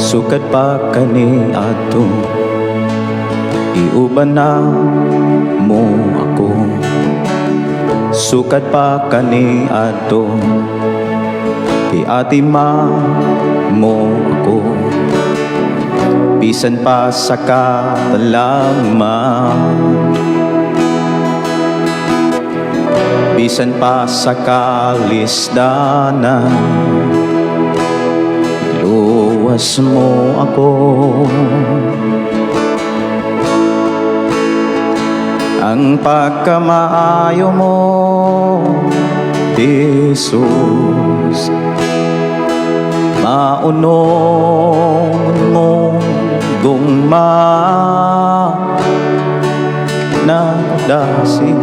Sukad pa kaniadto, giuban na mo ako. Sukad pa kaniadto, giatiman mo ako. Bisan pa sa katalagman, bisan pa sa kalisdanan, luwas mo ako. Ang pagkamaayo mo, Jesus, maunong mo gugma, nagdasig,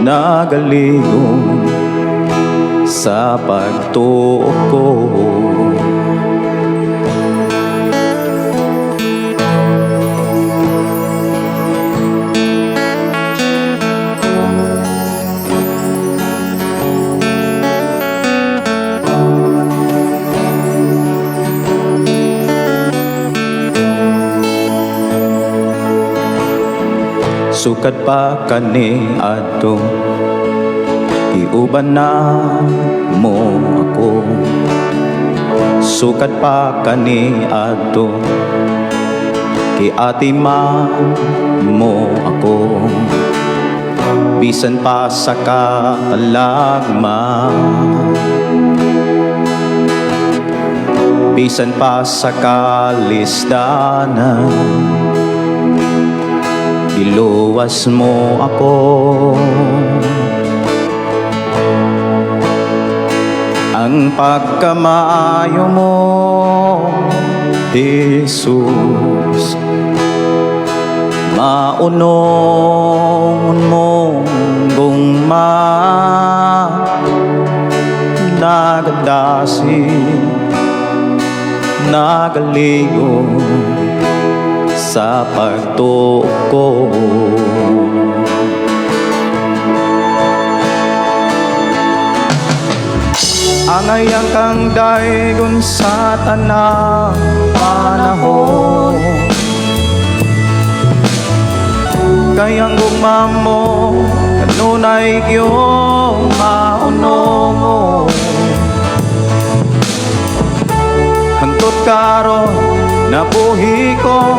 nagaligon sa pagtuo ko. Sukad pa kaniadto, giuban na mo ako. Sukad pa kaniadto, giatiman mo ako. Bisan pa sa katalagman, bisan pa sa kalisdanan, iluwas mo ako. Ang pagkamaayo mo, Jesus, maunong mo gugma, nagadasig, nagaligo sa pagtuo ko. Angay kang daygon sa tanang panahon, kay ang gugma mo kanunay gyud maunong. Hangtod karon nabuhi ko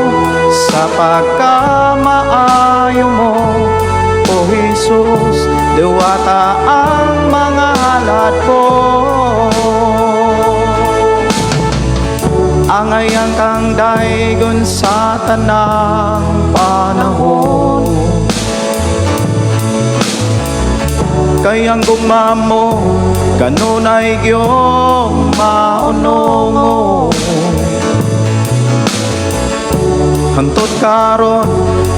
sa pagkamaayo mo. O Jesus, diwata ang mga halad ko. Angayan kang daygon sa tanang panahon, kay ang gugma mo kanunay gyud maunong. Hangtod karon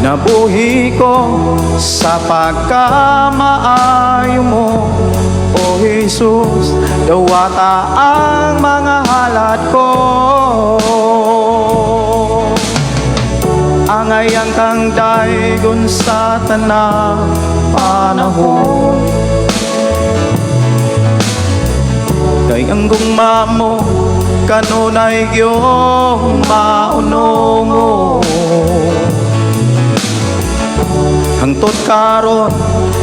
nabuhi ko sa pagkamaayo mo. O Jesus, dawata ang mga halad ko. Angayan kang daygon sa tanang panahon, kay ang gugma mo kanunay gyud maunong. Hangtod karon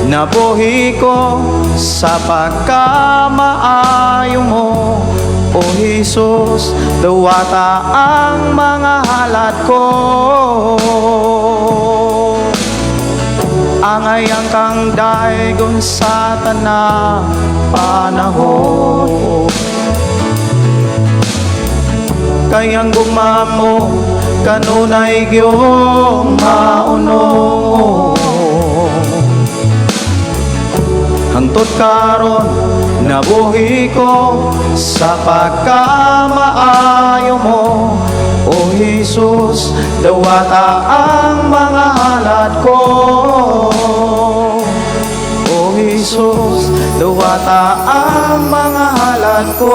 nabuhi ko sa pagkamaayo mo. O Jesus, dawata ang mga halad ko. Angayan kang daygon sa tanang panahon, kay ang gugma mo kanunay gyud maunong. Hangtod karon nabuhi ko sa pagkamaayo mo. O Jesus, dawata ang mga halad ko. O Jesus, dawata ang mga halad ko.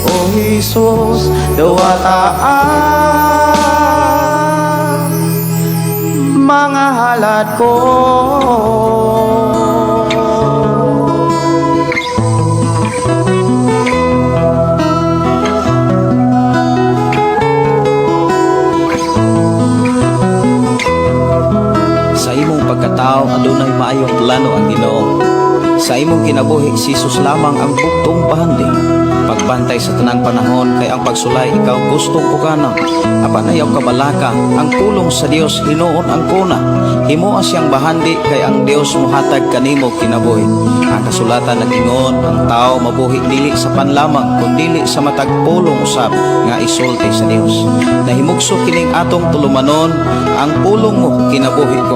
O Jesus, dawata ang mga halad ko. Sa imong kinabuhi, si Jesus lamang ang bugtong bahandi. Pagbantay sa tanang panahon kay ang pagsulay ikaw gustong pugana. Apan ayaw kabalaka, ang pulong sa Dios hinuon ang kuna. Himoa siyang bahandi kay ang Dios mohatag kanimo kinabuhi. Ang kasulatan nag-ingon, ang tao mabuhi dili sa pan lamang kundili sa matag pulong usab nga isulti sa Dios. Nahimugso kining atong tulumanon, ang pulong mo kinabuhi ko.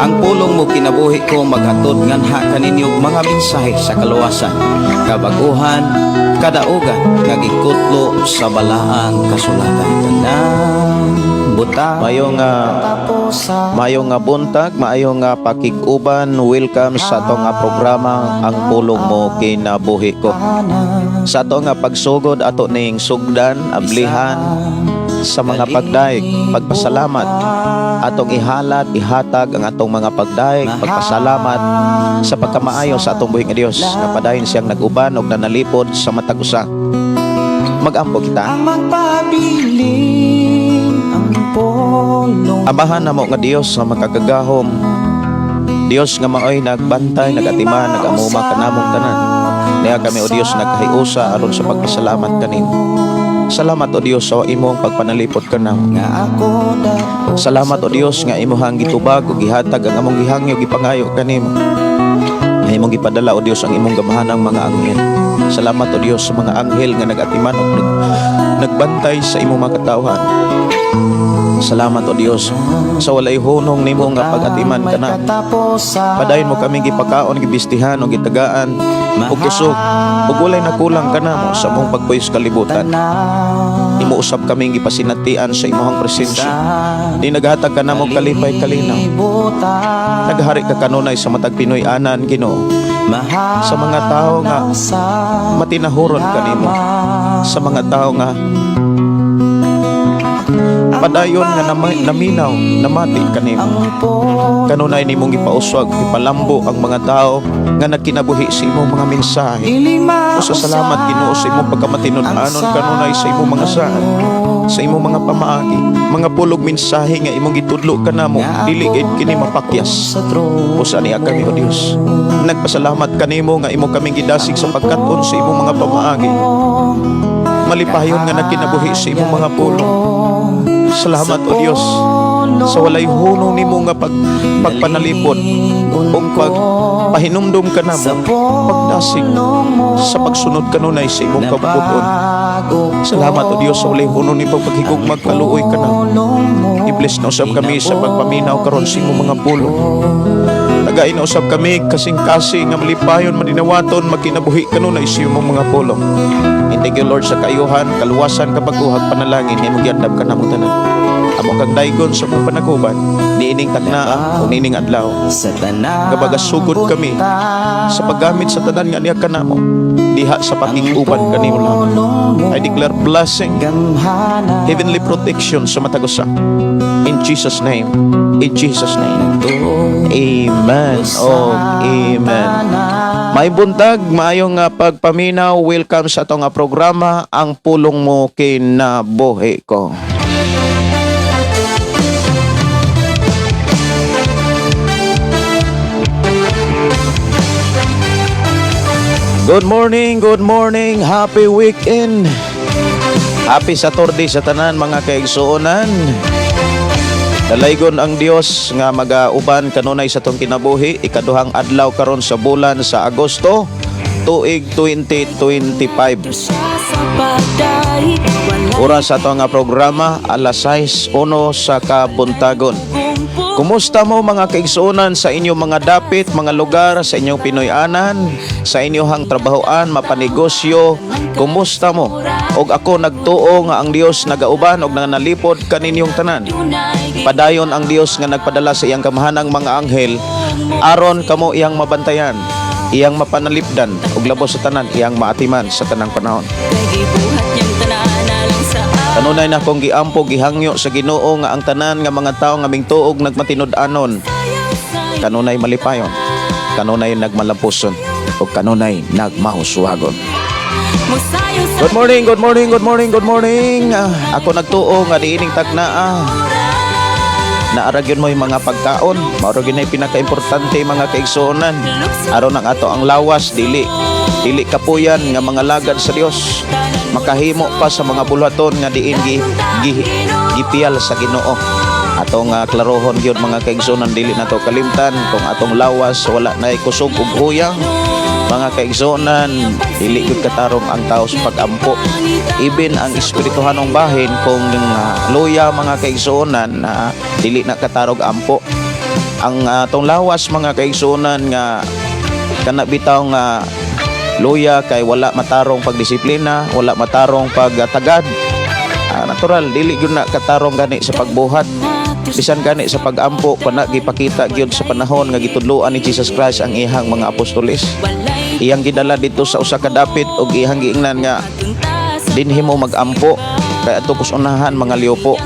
Ang pulong mo kinabuhi ko maghatod nganha kaninyo og mga mensahe sa kaluwasan, kabaguhan, kadaugan nga gikutlo sa balaang kasulatan. Tanang buta Maayong nga buntag, maayong nga pakig-uban, welcome sa atong nga programa, Ang Pulong Mo Kinabuhi Ko. Sa ato nga pagsugod, ato ning sugdan, ablihan sa mga pagdayeg, pagpasalamat. Atong ihalat, ihatag ang atong mga pagdayeg, pagpasalamat sa pagkamaayo sa atong buhi nga Dios nga padayon siyang nag-uban og nanalipod sa matag usa. Magampo kita. Ang magpabilin ang pulong. Amahan namo nga Dios nga makagagahom, Dios nga maoy nagbantay, nagatiman, nagamuma kanamong tanan. Niya kami, o Dios, nagkahiusa aron sa pagpasalamat kanimo. Salamat, o Dios, sa imong pagpanalipod kanamo. Nga ako dako. Salamat, o Dios, nga imuhang gitubag ug gihatag ang among gihangyo, gipangayo kanimo. Nga imong gipadala, o Dios, ang imong gamhanang mga anghel. Salamat, o Dios, sa mga anghel nga nagatiman ug nagbantay sa imong mga katawhan. Salamat, o Dios, sa walay hunong nimo nga pag-atiman kana. Padayon mo kami gipakaon, gibistihan ug gitagaan og kusog ug walay nakulang kanamo sa among pagpuyo sa kalibutan. Imo usab kami gipasinatian sa imong presensya. Di naghatag ka namo kalipay, kalinaw. Naghari ka kanunay sa matag Pinoy-anan, Ginoo. Sa mga tao nga matinahuron kanimo. Sa mga tao nga padayon nga naminaw, namati kanimo. Kanunay nimong gipauswag, gipalambo ang mga tao nga nagkinabuhi sa imong mga mensahe. O sa salamat, Ginoo, sa imong pagkamatinud-anon kanunay sa imong mga saad, sa imong mga pamaagi, mga pulong mensahe nga imong gitudlo kanamo, dili gid kini mapakyas. Usa niya kami, O Dios, nagpasalamat kanimo nga imo kaming gidasig sa pagkat-on sa imong mga pamaagi. Malipayon nga nagkinabuhi sa imong mga pulong. Salamat, O Dios, sa walay hunong nimo nga pagpanalipod ug pagpahinumdum kanamo, pagdasig sa pagsunod kanunay sa imong kabubut-on. Salamat, O Dios, sa walay hunong nimo paghigugmag kaluoy kanamo. I-bless na usab kami sa pagpaminaw karon sa imong mga pulong. Tagain na usab kami kasing-kasing nga malipayon, madinawaton, magkinabuhi kanunay sa imong mga pulong. And thank you, Lord, sa kaayuhan, kaluwasan, kabaguhag panalangin nga imong giandam kanamong tanan. Amo kang daygon sa imong panaguban niining taknaa o niining adlaw. Sa tanang Nga sugod kami sa paggamit sa tanan nga niya kanamo diha sa pakig-uban kanimo lamang. I declare blessing, Gamhana. Heavenly protection sa matag usa. In Jesus' name. In Jesus' name. Amen. Oh, amen. May buntag, maayong nga pagpaminaw. Welcome sa atong nga programa, Ang Pulong Mo Kinabuhi Ko. Good morning, good morning. Happy weekend. Happy Saturday sa tanan, mga kaigsuonan. Dalaygon ang Dios nga magauban kanunay sa atong kinabuhi, ikaduhang adlaw karon sa bulan sa Agosto, tuig 2025. Oras sa atong nga programa, alas 6:01 sa kabuntagon. Kumusta mo, mga kaigsuonan, sa inyong mga dapit, mga lugar, sa inyong Pinoy-anan, sa inyong trabahoan, mapanegosyo? Kumusta mo? Og ako nagtuo nga ang Dios nagauban og nanalipod kaninyong tanan. Padayon ang Dios nga nagpadala sa iyang gamhanang mga anghel aron kamo iyang mabantayan, iyang mapanalipdan ug labos sa tanan, iyang maatiman sa tanang panahon. Kanunay na akong giampo, gihangyo sa Ginoo nga ang tanan nga mga tawo nga mingtuog nagmatinud-anon kanunay malipayon, kanunay nagmalampuson ug kanunay nagmahuswagon. Good morning, good morning, good morning, good morning. Ako nagtuo nga niining taknaa. Naa ra gyud mo mga pagkaon. Mao ra gyud na pinakaimportante, mga kaigsuonan, aron ang ato ang lawas dili dili kapuyan nga mga lagad sa Dios, makahimo pa sa mga buluhaton nga diin gi, gi, gipiyal sa Ginoo. Atong klarohon gyud, mga kaigsuonan, dili nato kalimtan kung atong lawas wala na kusog ug huyang, mga kaigsuonan, dili gyud katarong ang tao sa pag-ampo. Even ang espirituhanong bahin, kung luya, mga kaigsuonan, na dili na katarog ampo ang atong lawas, mga kaigsuonan, nga kana bitaw nga luya kay wala matarong pagdisiplina, wala matarong pagtagad. Natural, dili gyud na katarong gani sa pagbuhat, bisan gani sa pagampo pana. Gipakita gyud sa panahon nga gitudloan ni Jesus Christ ang iyang mga apostoles, iyang gidala dito sa usa ka dapit ug iyang giingnan nga dinhi mo magampo kay ato kus unahan mga liupo.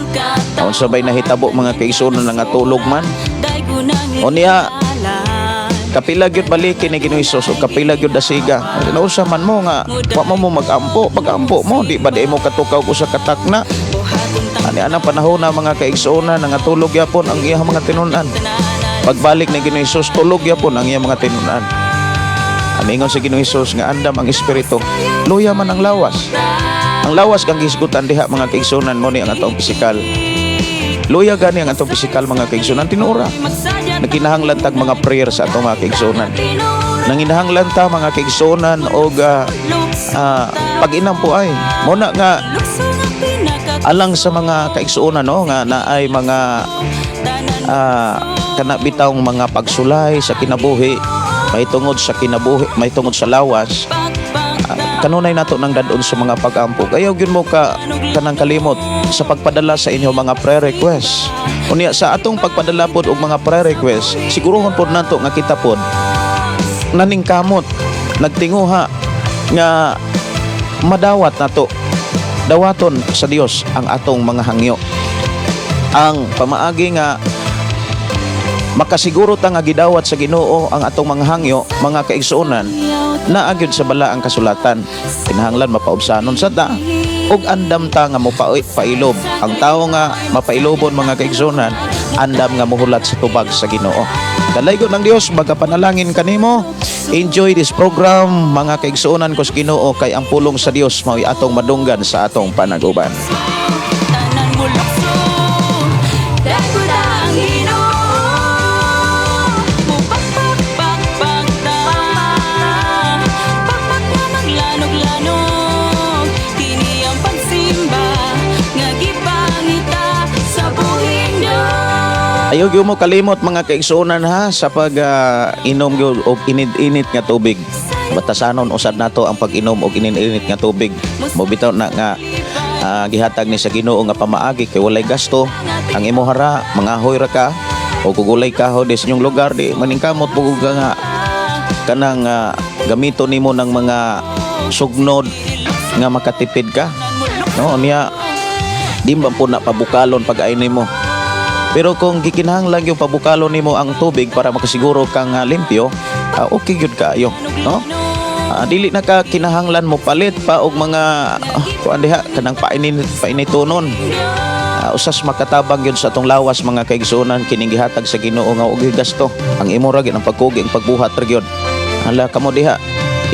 Unsa bay nahitabo, mga kaigsuonan? Nga tulog man. Unya kapila gyud baliki ni Ginoong Hesus ug kapila gyud dasiga. Nausa man mo nga wa mo mo magampo? Pagampo mo, di ba di mo katukaw usa ka takna? Ani anang panahon na, mga kaigsuonan, nangatulog yapon ang iyang mga tinun-an. Pagbalik ni Ginoong Hesus, tulog yapon ang iyang mga tinun-an. Amingon sa Ginoong Hesus nga andam ang espiritu, luya man ang lawas. Ang lawas kang gisgutan diha, mga kaigsuonan, mo ni ang atong pisikal. Luya gani ang atong pisikal, mga kaigsuonan, tinuora. Nagkinahanglan tag mga prayer sa atong mga kaigsuonan. Nanginahanglan ta, mga kaigsuonan, og pag-inampo ay. Muna nga alang sa mga kaigsuonan, no, nga naay mga kana bitawng mga pagsulay sa kinabuhi mahitungod sa kinabuhi, mahitungod sa lawas, kanunay nato nang dadon sa mga pag-ampo. Ayaw gyud mo ka kanang kalimot sa pagpadala sa inyong mga prayer request. Unya sa atong pagpadala pod og mga prayer request, siguruhon pod nato nga kita pod naningkamot, nagtinguha nga madawat nato, dawaton sa Dios ang atong mga hangyo. Ang pamaagi nga makasiguro ta nga gidawat sa Ginoo ang atong mga hangyo, mga kaigsuonan, naa gyud sa balaang kasulatan. Kinahanglan mapaubsanon sa ta ug andam ta nga mopailob. Ang tawo nga mapailobon, mga kaigsuonan, andam nga muhulat sa tubag sa Ginoo. Kalaygo ng Dios magapanalangin kanimo. Enjoy this program, mga kaigsuonan ko sa Ginoo, kay ang pulong sa Dios mao'y atong madunggan sa atong panaguban. Tanan mo lukso, Dagko ang Ginoo. Mupakpak-pakpak ta, Pakpak nga maglanog-lanog. Kini ang pagsimba nga gipangita sa buhing Diyos. Ayaw gyud mo kalimot, mga kaigsuonan, ha, sa pag inom gyud og init-init nga tubig. Batasanon usad nato ang pag-inom og init-init nga tubig. Mo bitaw na nga gihatag ni sa Ginoo nga pamaagi kay walay gasto. Ang imo hara, mangahoy ra ka o kung walay kahoy sa inyong lugar, di maningkamot pud ka nga kanang gamito nimo ng mga sugnod nga makatipid ka. No, niya di ba po na pabukalon pag ay nimo. Pero kung gikinahanglan yung pabukalon nimo ang tubig para makasiguro kang limpyo, okay gyud kaayo, no? Dili na ka kinahanglan mo palit pa og mga kuan diha kanang painitonon. Usas makatabang yun sa atong lawas, mga kaigsuonan, kining gihatag sa Ginoo nga og gasto. Ang imo ra gyud ang pagkugi, ang pagbuhat ra gyud. Hala kamo diha,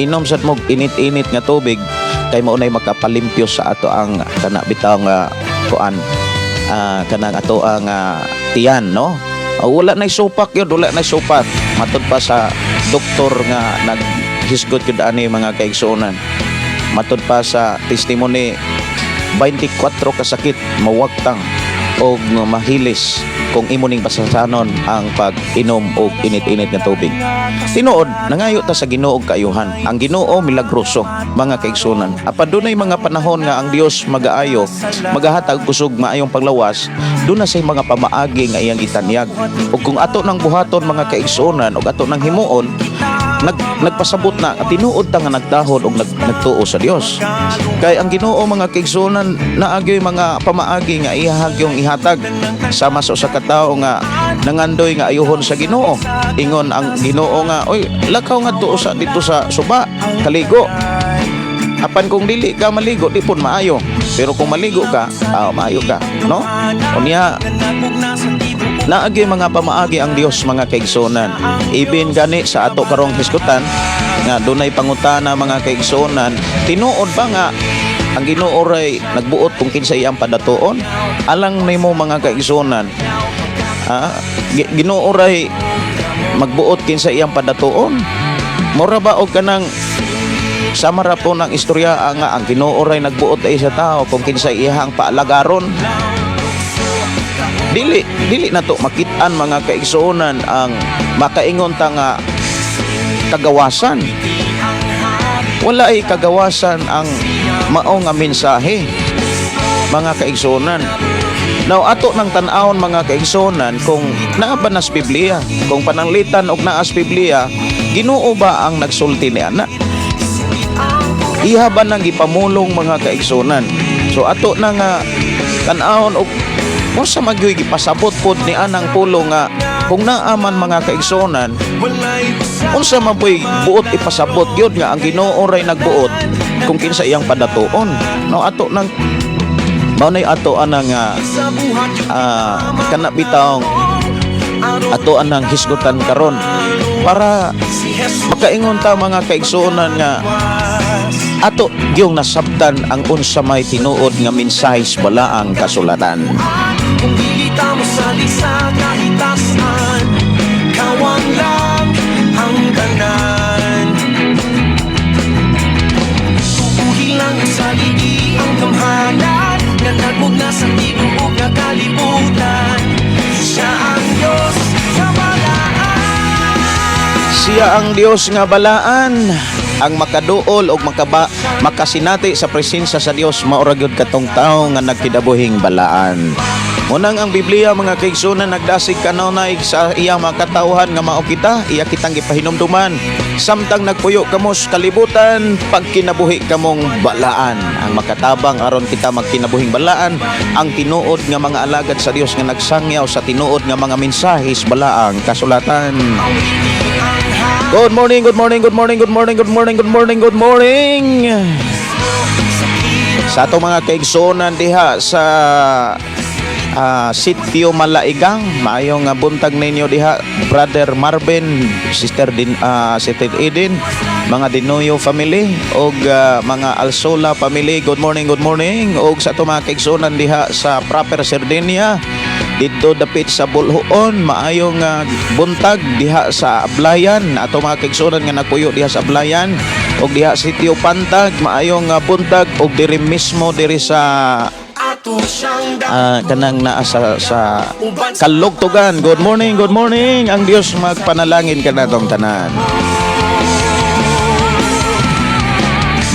inom sad mo init-init nga tubig kay mao nay makapalimpyo sa ato ang kana bitaw nga kuan, kanang ato ang tiyan, no? Wala nay supak yun, wala nay supak. Matud pa sa doktor nga naghisgot yun ani, mga kaigsuonan. Matud pa sa testimony, 24 kasakit mawagtang og mahilis kung imo ning basasanon ang pag-inom og init-init nga tubig. Tinuod, nangayo ta sa Ginoo og kaayuhan. Ang Ginoo milagroso, mga kaigsunan. Apan dunay mga panahon nga ang Dios magaayo, magahatag kusog maayong paglawas, duna say mga pamaagi nga iyang gitanyag. Ug kung ato nang buhaton, mga kaigsunan, ug ato nang himuon, nagpasabot na at tinuod ta nga nagtahod og nagtuo sa Dios. Kay ang Ginoo, mga kaigsuonan, naagyoy mga pamaagi nga iyahag yung ihatag sama sa usa ka tawo nga nangandoy nga ayuhon sa Ginoo. Ingon ang Ginoo nga, "Oy, lakaw ngadto sa dito sa suba, kaligo." Apan kung dili ka maligo, di pud maayo. Pero kung maligo ka, maayo ka, no? Unya, naagi mga pamaagi ang Dios, mga kaigsunan. Ibin gani sa ato karong hisgutan nga dunay pangutana, mga kaigsunan, tinuod ba nga ang Ginoo ray nagbuot kung kinsa iyang padatuon? Alang nimo, mga kaigsunan, Ginoo ray magbuot kinsa iyang padatuon? Mura ba og kanang sama ra po ng istorya nga ang Ginoo ray nagbuot ay sa tao kung kinsa iyang paalagaron? Dili dili nato makit-an, mga kaigsuonan, ang makaingon ta nga kagawasan. Wala ay kagawasan ang mao nga mensahe, mga kaigsuonan. Now, ato nang tan-awon, mga kaigsuonan, kung naa ba nas Biblia. Kung pananglitan og naas Biblia, Ginoo ba ang nagsulti ni ana? Iha ba nang gipamulong, mga kaigsuonan? So ato na nga tan-awon og unsa magyoy gipasabot pod ni anang pulong nga kung naa man, mga kaigsuonan, unsa man po'y buot ipasabot gyud nga ang Ginoo ray nagbuot kung kinsa iyang padatuon, no? Ato nang mao nay ato anang kana bitawng ato anang hisgutan karon para makaingon ta, mga kaigsuonan, nga ato gyung nasabtan ang unsa may tinuod nga mensahe sa Balaang Kasulatan. Kung dili ta mosalig sa kahitasan, Kawang lang ang tanan. Tuuhi lang ang saligi ang gamhanan nga nagmugna sa tibuok nga kalibutan. Siya ang Diyos sa balaan. Siya ang Dios nga balaan, ang makaduol og makasinati sa presensya sa Dios mao ra gyud katong tawo nga nagkinabuhing balaan. Munang ang Biblia, mga kaigsunan, nagdasig kanunay sa iyang mga katawhan nga mao kita, iya kitang gipahinumduman. Samtang nagpuyo kamo sa kalibutan, pagkinabuhi kamong balaan. Ang makatabang aron kita magkinabuhing balaan, ang tinuod nga mga alagad sa Dios nga nagsangyaw sa tinuod nga mga mensahe sa Balaang Kasulatan. Good morning, good morning, good morning, good morning, good morning, good morning, good morning. Sa atong mga kaigsuonan diha sa Sitio Malaigang, maayong buntag ninyo diha, Brother Marvin, Sister Din, Sister Eden, mga Dinoyo family og mga Alsola family. Good morning, good morning. Og sa atong mga kaigsuonan diha sa Proper Sardinia, didto dapit sa Bolhoon, maayong buntag diha sa Ablayan. Ato mga kaigsuonan nga nagpuyo diha sa Ablayan og diha sa Sitio Pantag, maayong buntag og diri mismo diri sa Ato siyang kanang naa sa Kalugtugan. Good morning, good morning. Ang Dios magpanalangin kanatong tanan.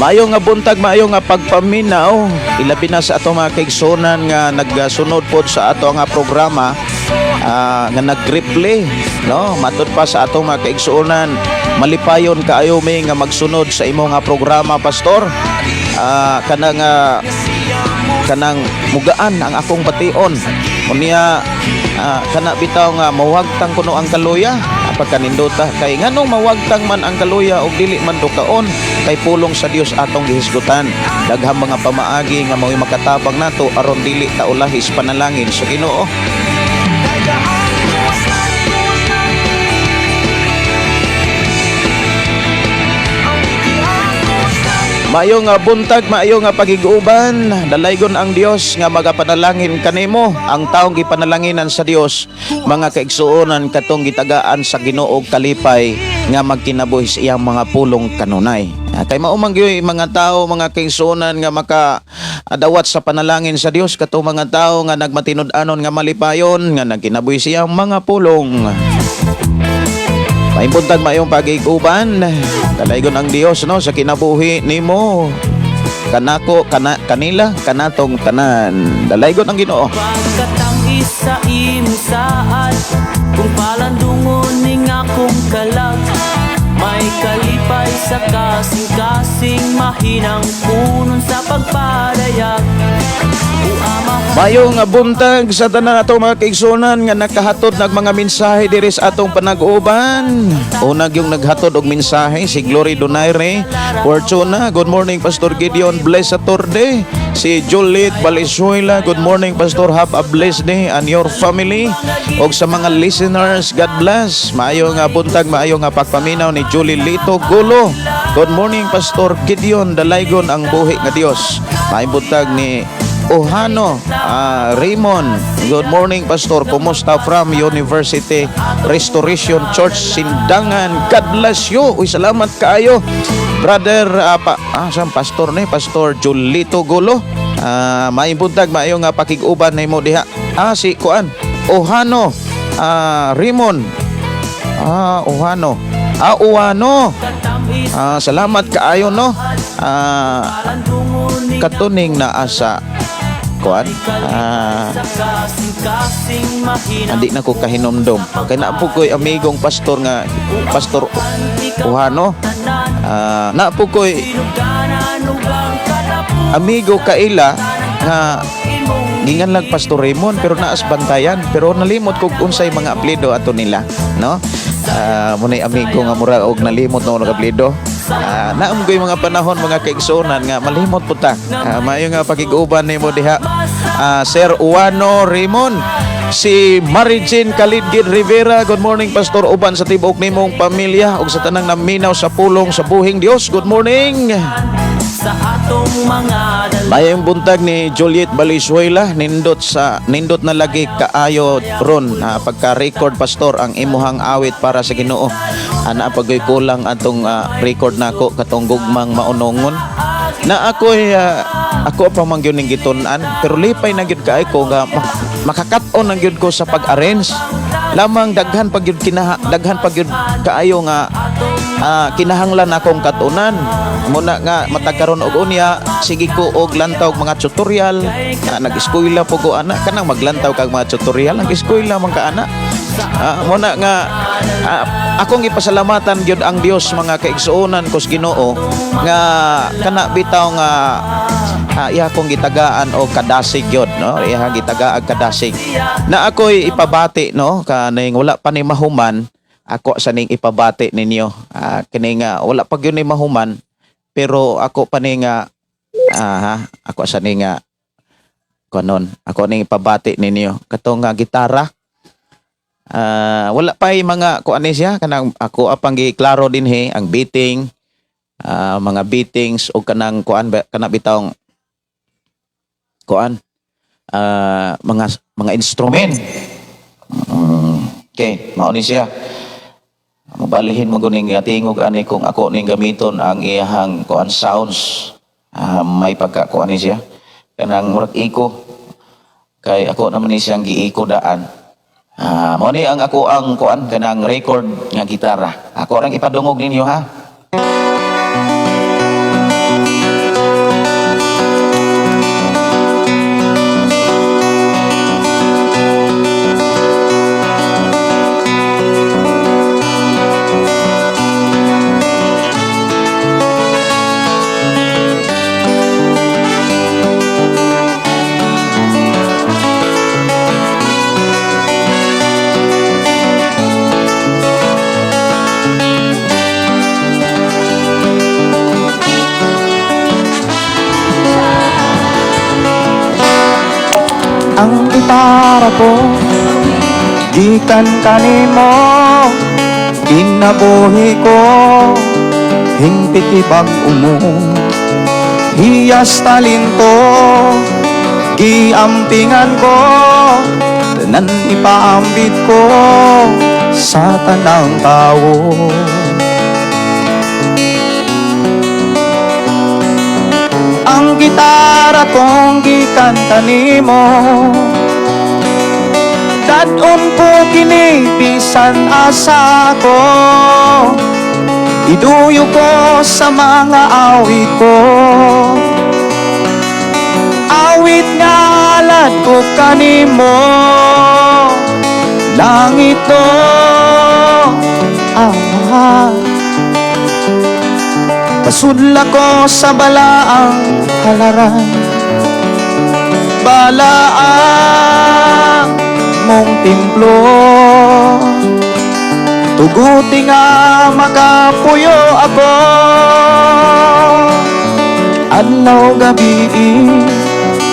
Maayo nga buntag, maayo nga pagpaminaw. Ilabi na sa ato mga kaigsunan nga nagsunod pod sa ato nga programa nga nag-replay, no? Matud pa sa ato mga kaigsuonan, "Malipayon kaayo mi nga magsunod sa imo nga programa, pastor. Kanang mugaan ang akong bation." Unya kana bitaw nga mawagtang kuno ang kaluya, pagkanindota kay nganong mawagtang man ang kaluya og dili man dukaon, kay pulong sa Dios atong gihisgutan. Daghang mga pamaagi nga mao'y makatabang nato aron dili ta ulahi sa panalangin sa Ginoo. Maayo nga buntag, maayo nga pagiguban. Dalaygon ang Dios nga magapanalangin kanimo. Ang taong gipanalanginan sa Dios, mga kaigsuonan, katong gitagaan sa Ginoo og kalipay nga magkinabuhi sa iyang mga pulong kanunay. Kay mao man gyud mga tao, mga kaigsuonan, nga maka dawat sa panalangin sa Dios, katong mga tao nga nagmatinud-anon nga malipayon nga nagkinabuhi sa iyang mga pulong. Maayong buntag, maayong pagiguban. Dalaygon ang Dios, no, sa kinabuhi nimo. Kanako, kana, kanila, kanatong tanan. Dalaygon ang Ginoo. Pagkatangis sa imong saad, kung palandungon ning akong kalag, may kalipay sa kasing-kasing, mahinang kunon sa pagpadayag. O Amahan. Mayong buntag sa tanan ato, mga kaigsunan nga nakahatod ng mga mensahe diri sa atong panag-uban. Unag yung naghatod og mensahe si Glory Donaire Fortuna. Good morning, Pastor Gideon, bless sa torde. Si Juliet Valenzuela, good morning, Pastor, have a blessed day and your family. Og sa mga listeners, God bless. Maayong buntag, maayong pagpaminaw ni Julie Lito Gulo. Good morning, Pastor Gideon, dalaygon ang buhi nga Dios. Maayong buntag ni Ohano Raymond. Good morning, Pastor. Kumusta from University Restoration Church Sindangan. God bless you. Uy, salamat kaayo. Brother, saan pastor ni? Pastor Julito Gulo. Maayong buntag, maayong pakig-uban nimo diha. Si kuan. Ohano Raymond. Ohano. Uano. Salamat kaayo, no. Katuning naa sa kuan. Hindi na ko kahinomdom. Kay naa po ko'y amigong pastor nga Pastor Uhano. Naa po ko'y amigo kaila nga ginganlag Pastor Raymond pero naas Bantayan, pero nalimot kog unsay mga apelyido ato nila, no. Munay amigo nga mura og nalimot na og apelyido. Naam ko'y mga panahon, mga kaigsuonan, nga malimot po ta. Maayo nga pakig-uban nimo diha. Sir Uano Raymond. Si Marijin Kalidgid Rivera, good morning, Pastor, uban sa tibuok nimong pamilya ug sa tanang naminaw sa pulong sa buhing Dios. Good morning. Sa atong mga Mayong buntag ni Juliet Valenzuela, nindot sa nindot na lagi kaayo ron pagka-record, Pastor, ang imuhang awit para sa Ginoo. Ana pagoy kulang atong record nako katong gugmang maunongon. Na ako'y ako pa man gyud ning gitun-an pero lipay na gyud kaayo ko nga makakat-on na gyud ko sa pag-arrange. Lamang daghan pa gyud kinaha, daghan pa gyud kaayo nga kinahanglan akong katunan muna nga matag karon og unya sige ko og lantaw og mga tutorial nga nag-eskwela po ko ana, kanang maglantaw kag mga tutorial, nag-eskwela man ka ana. Muna nga akong ipasalamatan gyud ang Dios, mga kaigsuonan ko sa Ginoo, nga kana bitaw nga iya akong gitagaan og kadasig gyud, no, iya gitagaag kadasig na ako'y ipabati, no, kaning wala pa ni mahuman ako sa ning ipabati ninyo. Kini nga wala pa gyud ni mahuman pero ako pa ni nga ako sa ni nga konon ako ning ipabati ninyo katong nga gitara. Wala pa yung mga kuan ni siya, kanang ako apang giklaro dinhi ang beating, mga beatings o kanang kuan ba, kana bitawng kuan, mga instrument. Okay, mao ni siya. Mabalihin mo guning tingog ani kung ako ning gamiton ang iyahang kuan sounds. May pagka kuan ni siya. Kanang murag echo. Kay ako naman ni siyang gi-echo daan. Mao ni ang ako ang kuan kanang record nga gitara. Ako rang ipadungog ninyo, ha. Ang gitara ko gikan kanimo. Kinabuhi ko hingpit ibag-o mo. Hiyas talento giampingan ko. Tanan ipaambit ko sa tanang tao. Ang gitara kong gikanta nimo, Dadon ko kini bisan asa ko. Iduyo ko sa mga awit ko. Awit nga alad ko kanimo. Langit to ah. Pasudla ko sa balaang halaran. Balaan mong templo, tuguti nga makapuyo ako. Adlaw gabi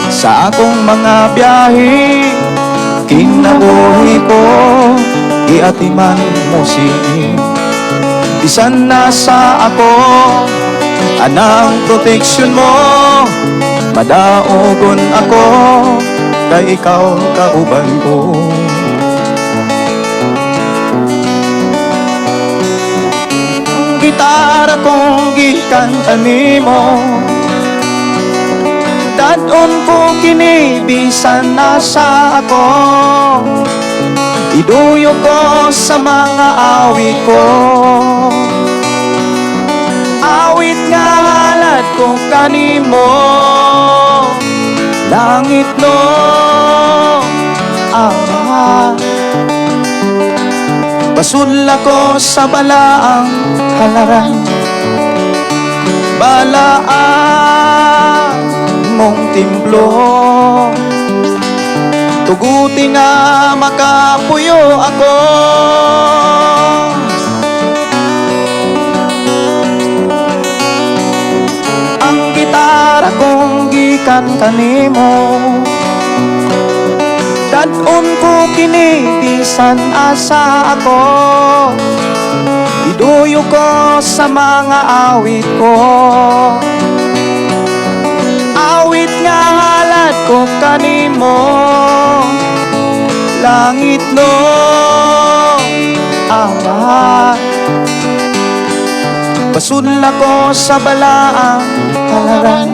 sa akong mga biyahe, kinabuhi ko giatiman mo sini. Bisan nasa ako anang proteksyon mo, madaogon ako kay ikaw kauban ko. Ang gitara kong gikanta nimo, dadon ko kini bisan nasa ako. Iduyo ko sa mga awit ko, awit nga halad ko kanimo. Langit no Ama, basula ko sa balaang halaran. Balaan mong templo, tuguti nga makapuyo ako. Ang gitara kong gikan kanimo, dadon ko kini bisan asa ako. Iduyo ko sa mga awit ko, awit nga halad ko kanimo. Langit no Ama, basula ko sa balaang halaran.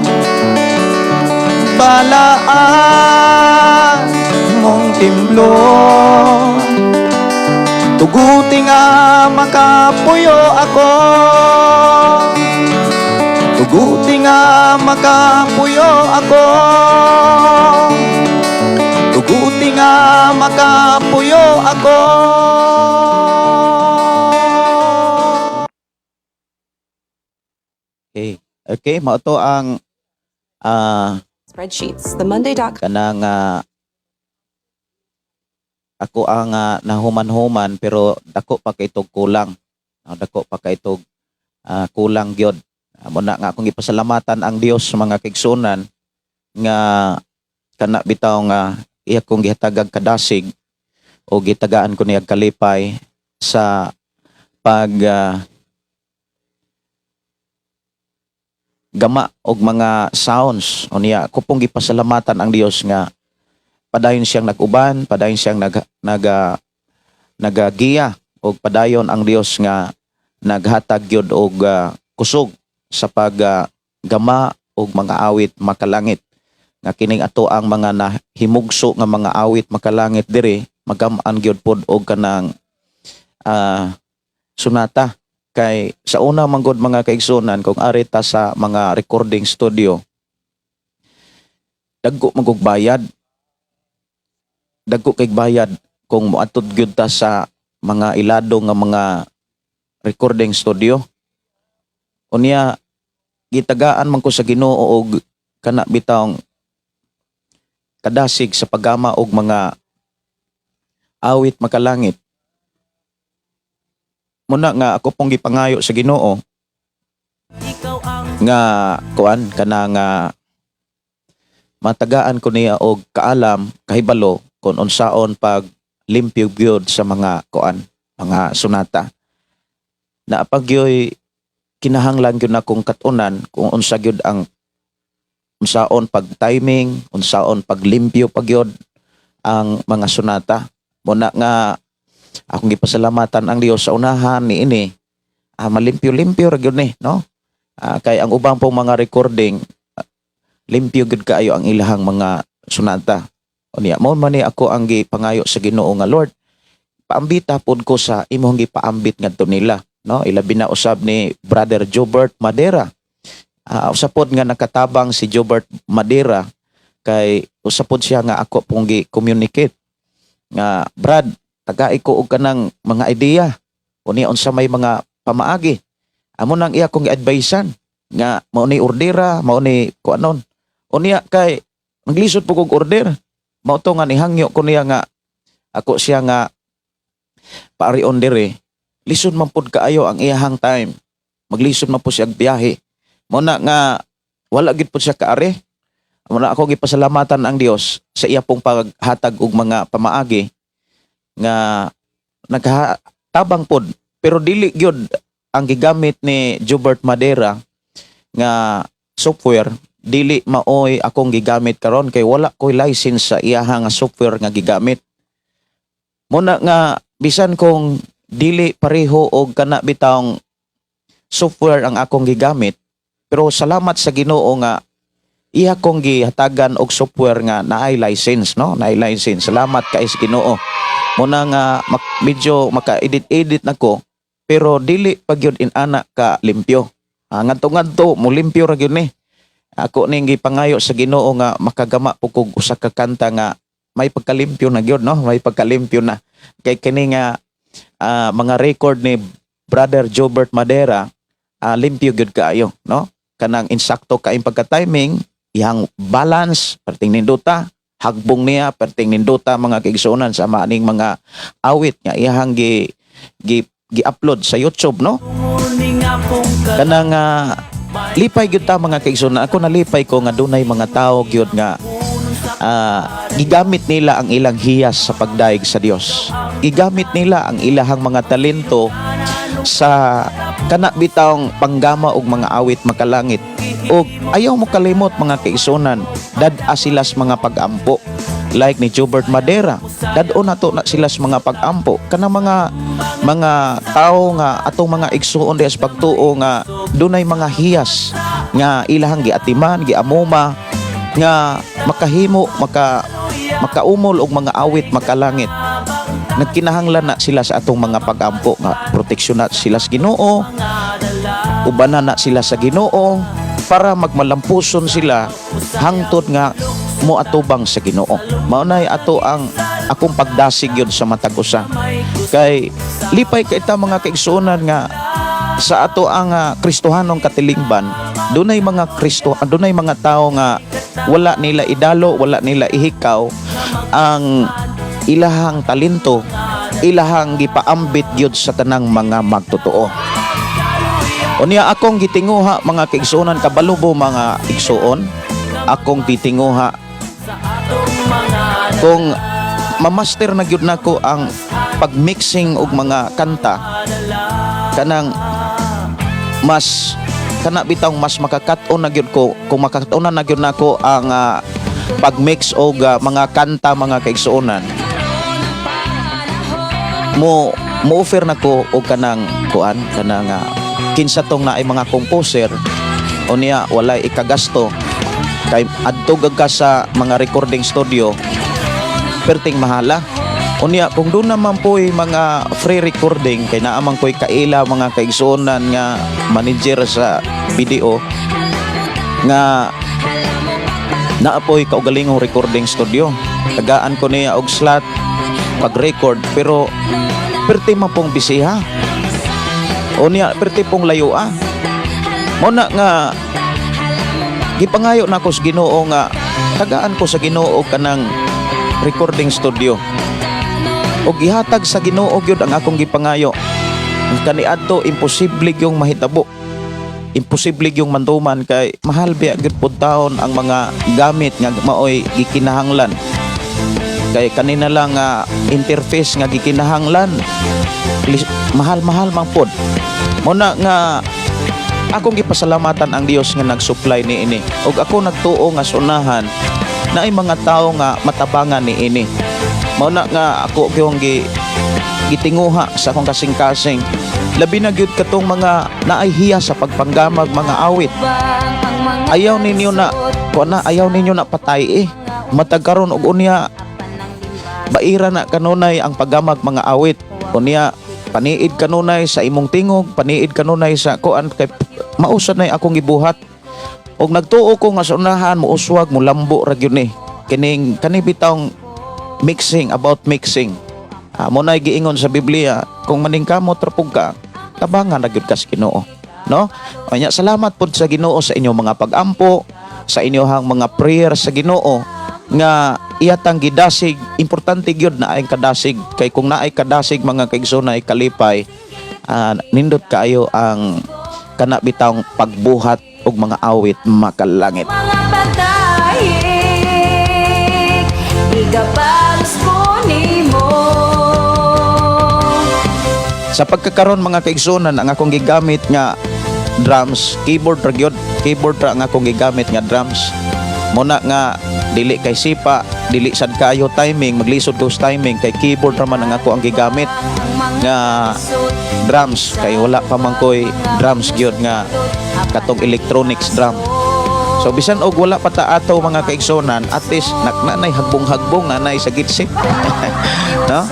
Balaan mong templo, tuguti nga makapuyo ako. Tuguti nga makapuyo ako. Tuguti nga makapuyo ako. Okay. Okay, mao to ang Spreadsheets, the Monday.com kanang ako ang nahuman-human pero dako pa kay tog kulang. Dako pa kay tog kulang gyud. Mo na nga akong gipasalamatan ang Dios sa mga kaigsunan nga kana bitaw nga iya kong gihatagag kadasig o gitagaan ko niya kalipay sa pag gama og mga sounds. Unya ko pong gipasalamatan ang Dios nga padayon siyang nag-uban, padayon siyang nagagiya og padayon ang Dios nga naghatag gyud og kusog sa pag gama og mga awit makalangit. Nga kining ato ang mga nahimugso nga mga awit makalangit diri magam-an gyud pod og kanang sunata. Kay sa una man gud mga kaigsunan, kung ari ta sa mga recording studio, dagko man gud bayad, dagko kay bayad kung moatod gyud ta sa mga ilado nga mga recording studio. Unya gitagaan man ko sa Ginoo og kana bitawng kadasig sa paggama og mga awit makalangit. Muna nga ako pong gipangayo sa Ginoo nga kuan kana nga matagaan ko niya og kaalam kahibalo kung unsaon pag limpyo gyud sa mga kuan mga sunata. Na pagyoy kinahanglan gyud akong katunan kung unsa gyud ang unsaon pag timing, unsaon paglimpyo pagyod ang mga sunata. Muna nga akong gipasalamatan ang Dios sa unahan ni ini, malimpyo-limpyo ra gyud ni, no? Kay ang ubang pong mga recording, limpyo gyud kaayo ang ilahang mga sunata. Unya mao man ni ako ang gipangayo sa Ginoo nga Lord, paambita pod ko sa imong gipaambit ngadto nila, no? Ilabi na usab ni Brother Jobert Madera. Usa pod nga nakatabang si Jobert Madera kay usa pod siya nga ako pong gi-communicate nga Brad, tagai ko og kanang mga idea unya unsa may mga pamaagi. Amo nang iya kong gi-advisean nga mao ni ordera, mao ni kuanon. Unya kay Naglisod po kog order. Mao to nga nihangyo ko niya nga ako siya nga paarion dire. Lisod man pud kaayo ang iyahang time. Maglisod man po siya og biyahe. Mao na nga wala gid pud siya kaari. Mao na ako gipasalamatan ang Dios sa iya pong paghatag og mga pamaagi nga naghatabang pod, pero dili gyud ang gigamit ni Jobert Madera nga software, dili maoy akong gigamit karon kay wala koy license sa iyaha nga software nga gigamit. Muna nga bisan kung dili pareho og kana bitawng software ang akong gigamit, pero salamat sa Ginoo nga iya kong gihatagan og software nga naay license, no, naay license. Salamat kay sa Ginoo. Muna nga medyo maka-edit-edit na ko, pero dili pa gyud inana ka limpyo. Ah, ngadto-ngadto mo limpyo ra gyud ni. Ako ning gipangayo sa Ginoo nga makagama po kog usa ka kanta nga may pagkalimpyo na gyud, no, may pagkalimpyo na, kay kini nga mga record ni Brother Jobert Madera, limpyo gyud kaayo, no, kanang insakto kaayong pagka-timing, iyang balance perting nindota, hagbong niya perting nindota, mga kaigsuonan, sa maaning mga awit nga iyang gi, gi gi-upload sa YouTube, no. Kanang lipay gyud ta, mga kaigsuonan. Ako nalipay ko nga dunay mga tawo gyud nga gigamit nila ang ilang hiyas sa pagdayeg sa Dios. Gigamit nila ang ilahang mga talento sa kana bitawng panggama og mga awit makalangit. Og ayaw mo kalimot, mga kaigsuonan, dad-a sila sa mga pag-ampo. Like ni Jobert Madera, dad-o na to na sila sa mga pag-ampo. Kana mga tao nga atong mga igsuon diha sa pagtuo nga dunay mga hiyas nga ilahang giatiman, giamuma nga makahimo, makaumol og mga awit makalangit. Nagkinahanglan na sila sa atong mga pag-ampo nga proteksyon na sila sa Ginoo, ubanan na sila sa Ginoo para magmalampuson sila hangtod nga moatubang sa Ginoo. Mao nay ato ang akong pagdasig yun sa matag usa. Kay lipay kay ta, mga kaigsuonan, nga sa ato ang Kristohanong katilingban, dunay mga Kristo, dunay mga tao nga wala nila idalo, wala nila ihikaw ang ilahang talento, ilahang gipaambit gyud sa tanang mga magtotoo. Unya akong gitinguha, mga kaigsuonan, kabalo bo, mga igsuon, akong titinguha kung mamaster na gyud nako ang pagmixing og mga kanta, kanang mas kana bitawng mas makakat-on na gyud ko. Kung makakat-on na gyud nako ang pagmix og mga kanta, mga kaigsuonan, mo mo offer nako og kanang kuan, kanang kinsa tong naay mga composer, unya walay ikagasto, kay adto ka sa mga recording studio, perting mahala. Unya kung doon naman po'y mga free recording, kay naa man ko'y kaila, mga kaigsuonan, nga manager sa video nga naa po'y kaugalingong recording studio. Tagaan ko niya og slot pag-record, pero perti man pong bisiha. Unya perti pong layoa. Mo na nga gipangayo na ko sa Ginoo nga tagaan ko sa Ginoo kanang recording studio. Og gihatag sa Ginoo gyud ang akong gipangayo. Kaniadto imposible yung mahitabo. Imposible yung manduman kay mahal biya gyud pud taon ang mga gamit nga maoy gikinahanglan. Kay kanina lang nga interface nga gikinahanglan, mahal-mahal man pod. Mo na nga akong gipasalamatan ang Dios nga nag-supply ni ini. Og ako nagtuo nga sunahan na ay mga tao nga matabangan ni ini. Mao na nga ako gyud gitinguha sa akong kasing-kasing. Labi na gyud katong mga naay hiya sa pagpanggamag mga awit. Ayaw ninyo na kuan na, ayaw ninyo na patay eh. Matag karon og unya baira na kanunay ang paggamag mga awit. Unya paniid kanunay sa imong tingog, paniid kanunay sa kuan, kay mausad na akong gibuhat. Og nagtuo ko nga sa unahan muuswag, mulambo ra gyud ni. Kining kani bitawng mixing, about mixing. Ah, mo na giingon sa Biblia, kung maningkamot ra pug ka, tabangan ra gyud ka sa Ginoo. No? Unya salamat pud sa Ginoo sa inyong mga pag-ampo, sa inyong mga prayer sa Ginoo. Nga iyatang gidasig, importante gyud na ay kadasig kay kung naay kadasig, mga kaigsoon, ay kalipay, nindot kaayo ang kana bitawng pagbuhat og mga awit makalangit. Mga patahik, igabalos ko nimo. Sa pagkakaron, mga kaigsunan, ang akong gigamit nga drums, keyboard ra gyud, keyboard ra ang akong gigamit nga drums. Muna nga dili kay sipa, dili sad kaayo timing, maglisod ko sa timing kay keyboard ra man ang ako ang gigamit nga drums kay wala pa man koy drums gyud nga katong electronics drum. So bisan og wala pa ta ato, mga kaigsunan, at least nanay hagbong-hagbong, nanay sa gitsit. No?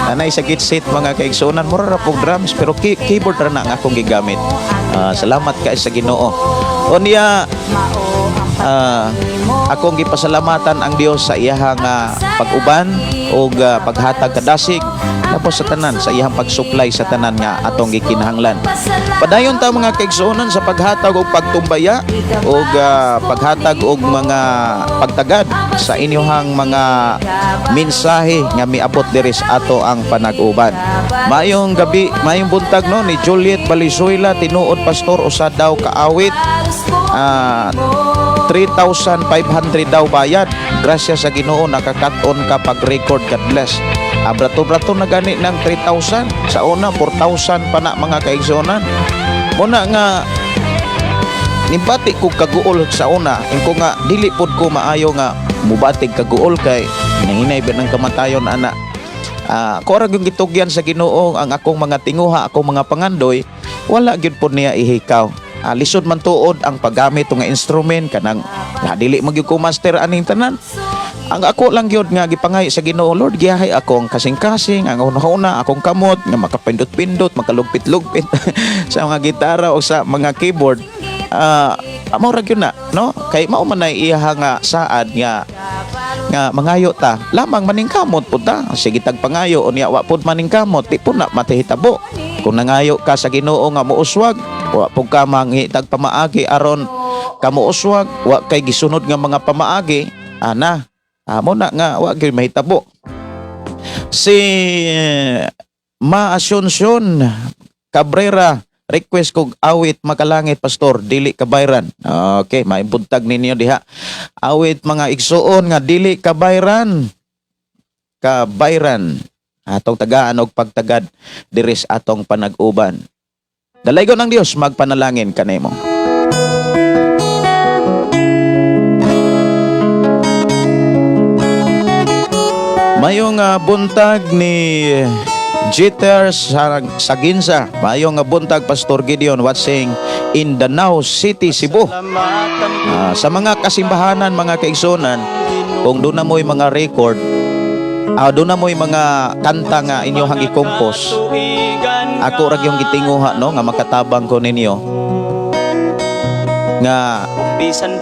Nanay sa gitsit, mga kaigsunan, mura ra pog drums pero keyboard ra na ang akong gigamit. Salamat kay sa Ginoo. Unya akong gipasalamatan ang Dios sa iyahang pag-uban ug paghatag kadasig tapos sa tanan sa iyang pag-supply sa tanan nga atong gikinahanglan. Padayon ta, mga kaigsuonan, sa paghatag og pagtumbaya ug paghatag og mga pagtagad sa inyong mga mensahe nga miabot diri sa ato ang panag-uban. Maayong gabi, maayong buntag, no, ni Juliet Balizuela, tinuod pastor, usa daw kaawit, 3,500 daw bayad. Grasya sa Ginoo nakakaton ka pag-record. God bless. Brato-brato na gani ng 3,000. Sa una, 4,000 pa na, mga kaigsuonan. Muna nga nibati ko kaguol sa una, ingko nga dili pod ko maayo nga mubatig kaguol kay nahinay ba ng kamatayon ana. Ko ra gyud gitugyan sa Ginoo ang akong mga tinguha, akong mga pangandoy, wala gyud pod niya ihikaw. Lisod man tuod ang paggamit nga instrument kanang dili man gyud ko master aning tanan. Ang ako lang gyud nga gipangay sa Ginoo, Lord, giyahay akong kasing-kasing, ang una-una akong kamot nga makapindot-pindot, makalugpit-lugpit sa mga gitara o sa mga keyboard. Mao ra gyud na, no? Kay mao man nay iya nga saad nga nga mangayo ta, lamang maningkamot pud ta. Sige tag pangayo unya wa pud maningkamot, di pud na matihitabo. Kung nangayo ka sa Ginoo nga muuswag, wa pud ka mangitag pamaagi aron ka muuswag, wa kay gisunod nga mga pamaagi ana, amo na nga wa gyud mahitabo. Si Ma Asuncion Cabrera, request kog awit makalangit, pastor, dili kabayran. Okay, maibuntag ninyo diha. Awit, mga igsuon, nga dili kabayran. Kabayran. Atong tagaan og pagtagad diri sa atong panag-uban. Dalaygon ng Dios magpanalangin kanimo. Mayong buntag ni Jeter Saginsa. Mayong buntag, Pastor Gideon, watching in Danao City, Cebu. Sa mga kasimbahanan, mga kaigsunan, kung doon na mo'y mga record, doon na mo'y mga kanta nga inyong i-compose, ako ra yung gitinguha, no, nga makatabang ko ninyo nga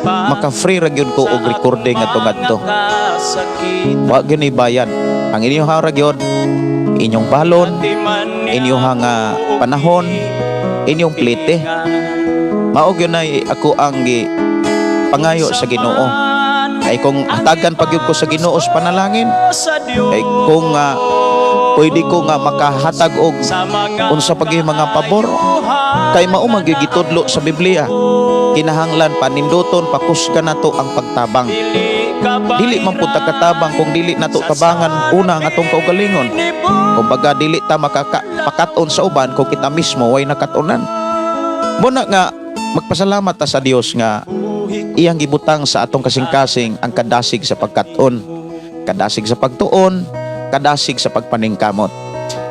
maka-free ra gyud ko og recording ato ngadto. Wa gyud ni bayad. Ang inyong ra gyud inyong balon, inyong panahon, inyong plite. Mao gyud nay ako ang gi pangayo sa Ginoo. Ay kung hatagan pa gyud ko sa Ginoo sa panalangin, ay kung pwede ko nga makahatag og unsa pa gyud mga pabor kay mao man gyud gitudlo sa Biblia. Kinahanglan paninduton, pakusgan nato ang pagtabang. Dili man pud ta katabang kung dili nato tabangan una ang atong kaugalingon. Kumbaga dili ta makakapakat-on sa uban kung kita mismo way nakat-onan. Muna nga magpasalamat ta sa Dios nga iyang gibutang sa atong kasing-kasing ang kadasig sa pagkat-on, kadasig sa pagtuon, kadasig sa pagpaningkamot.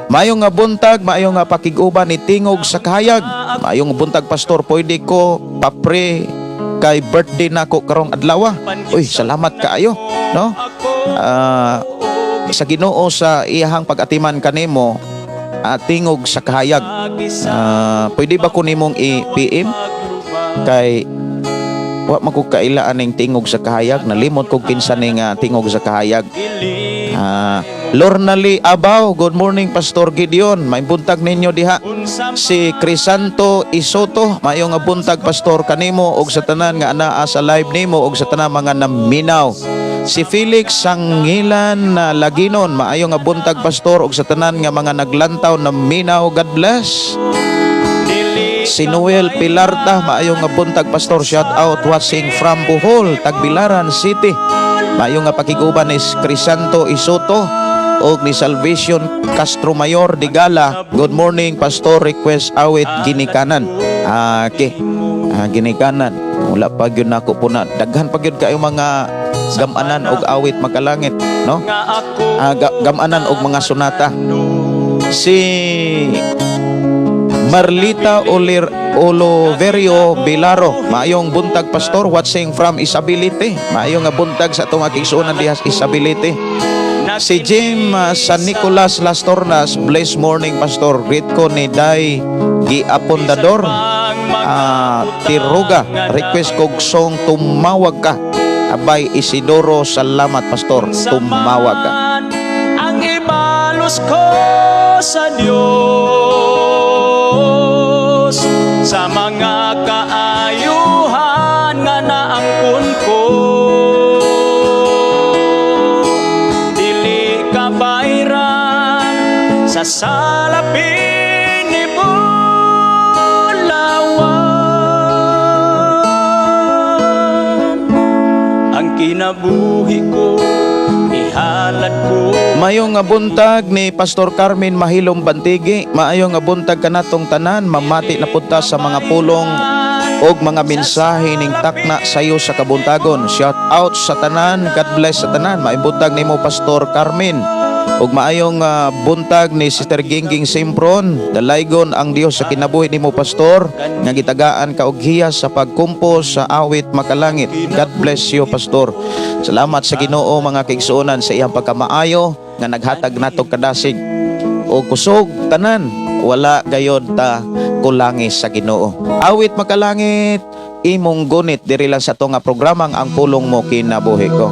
Maayong nga buntag, maayong nga pakig-uban ni Tingog sa Kahayag. Maayong buntag, pastor, pwede ko papre kay birthday nako karong adlaw. Uy, salamat kaayo, no? Sa Ginoo sa iyahang pag-atiman kanimo, Tingog sa Kahayag. Pwede ba ko nimong i-PM kay wa man ko kaila aning Tingog sa Kahayag, nalimot ko kinsa ning Tingog sa Kahayag. Lorna Lee Abaw, good morning, Pastor Gideon. May buntag ninyo diha. Si Crisanto Isoto, maayong nga buntag, pastor, kanimo og sa tanan nga anaa sa live nimo og sa tanan mga naminaw. Si Felix Sangilan na Laginon, maayo nga buntag, pastor, ug sa tanan nga mga naglantaw na minaw. God bless. Si Noel Pilarta, maayo nga buntag, pastor, shout out, watching from Bohol, Tagbilaran City. Maayo nga pakiguban ni Crisanto Isoto og ni Salvation Castro Mayor de Gala. Good morning, pastor, request awit Ginikanan. Ah, okay. Ah, Ginikanan. Wala pa gyud nako po na daghan pa gyud kayo mga gamanan og awit makalangit, no? Ah, gamanan og mga sonata. Si Marlita Olir Oloverio Bilaro. Maayong buntag, pastor, watching from Isability. Maayong nga buntag sa atong akigsuonan diha sa Isability. Si Jim San Nicolas Las Tornas, blessed morning, pastor. Greet ko ni Day Giapondador Tiruga. Request kog song Tumawag Ka. Abay Isidoro, salamat, pastor. Tumawag Ka. Ang ibalos ko sa Dios sa mga kaayuhan nga naangkon ko, dili ka bayran sa salapin ni Bulawan. Ang kinabuhi ko ihalad ko. Maayong nga buntag ni Pastor Carmen Mahilom Bantigi. Maayong nga buntag kanatong tanan, mamati na punta sa mga pulong og mga mensahe ning takna sayo sa kabuntagon. Shout out sa tanan, God bless sa tanan. Maayong buntag nimo, Pastor Carmen. Ug maayong buntag ni Sister Gingging Simpron. Dalaygon ang Dios sa kinabuhi nimo, Pastor, nga gitagaan ka og hiyas sa pagkumpos sa awit makalangit. God bless you, Pastor. Salamat sa Ginoo, mga kaigsuonan, sa iyang pagkamaayo nga naghatag nato kadasig o kusog tanan, wala gayod ta kulangi sa Ginoo. Awit makalangit, Imong Gunit, diri lang sa ato nga programang Ang Pulong Mo Kinabuhi Ko.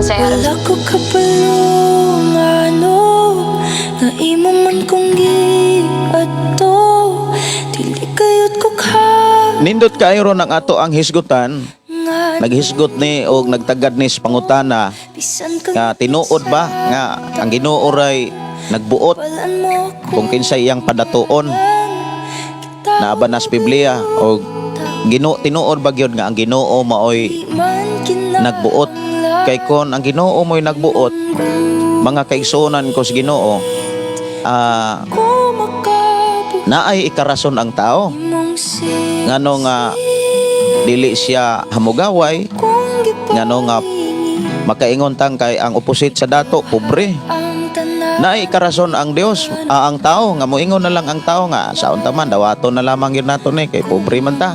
Wala ko kabalo ngano nga imo man kong giadto. Dili kayot ko ka Nindot kaayo ron ang ato ang hisgutan. nga Naghisgot ni og nagtagad ni sa pangutana bisan kang nga tinuod ba nga ang Ginoo ray nagbuot walan mo ako kung kinsay iyang padatuon? Naa ba na sa Biblia og Ginoo, tinuod ba gyud nga ang Ginoo maoy nagbuot? Kay kon ang Ginoo mo'y nagbuot, mga kaigsuonan ko sa Ginoo, ko makabuhi naay ikarason ang tao mong ngano nga dili siya hamugaway, kong ngano nga makaingon tang kay ang opposite sa dato, pobre. ang tanan. Naay ikarason ang Dios, ang tao nga moingon na lang ang tao nga saon ta man, dawaton na lamang yun nato ni kay pobre man ta.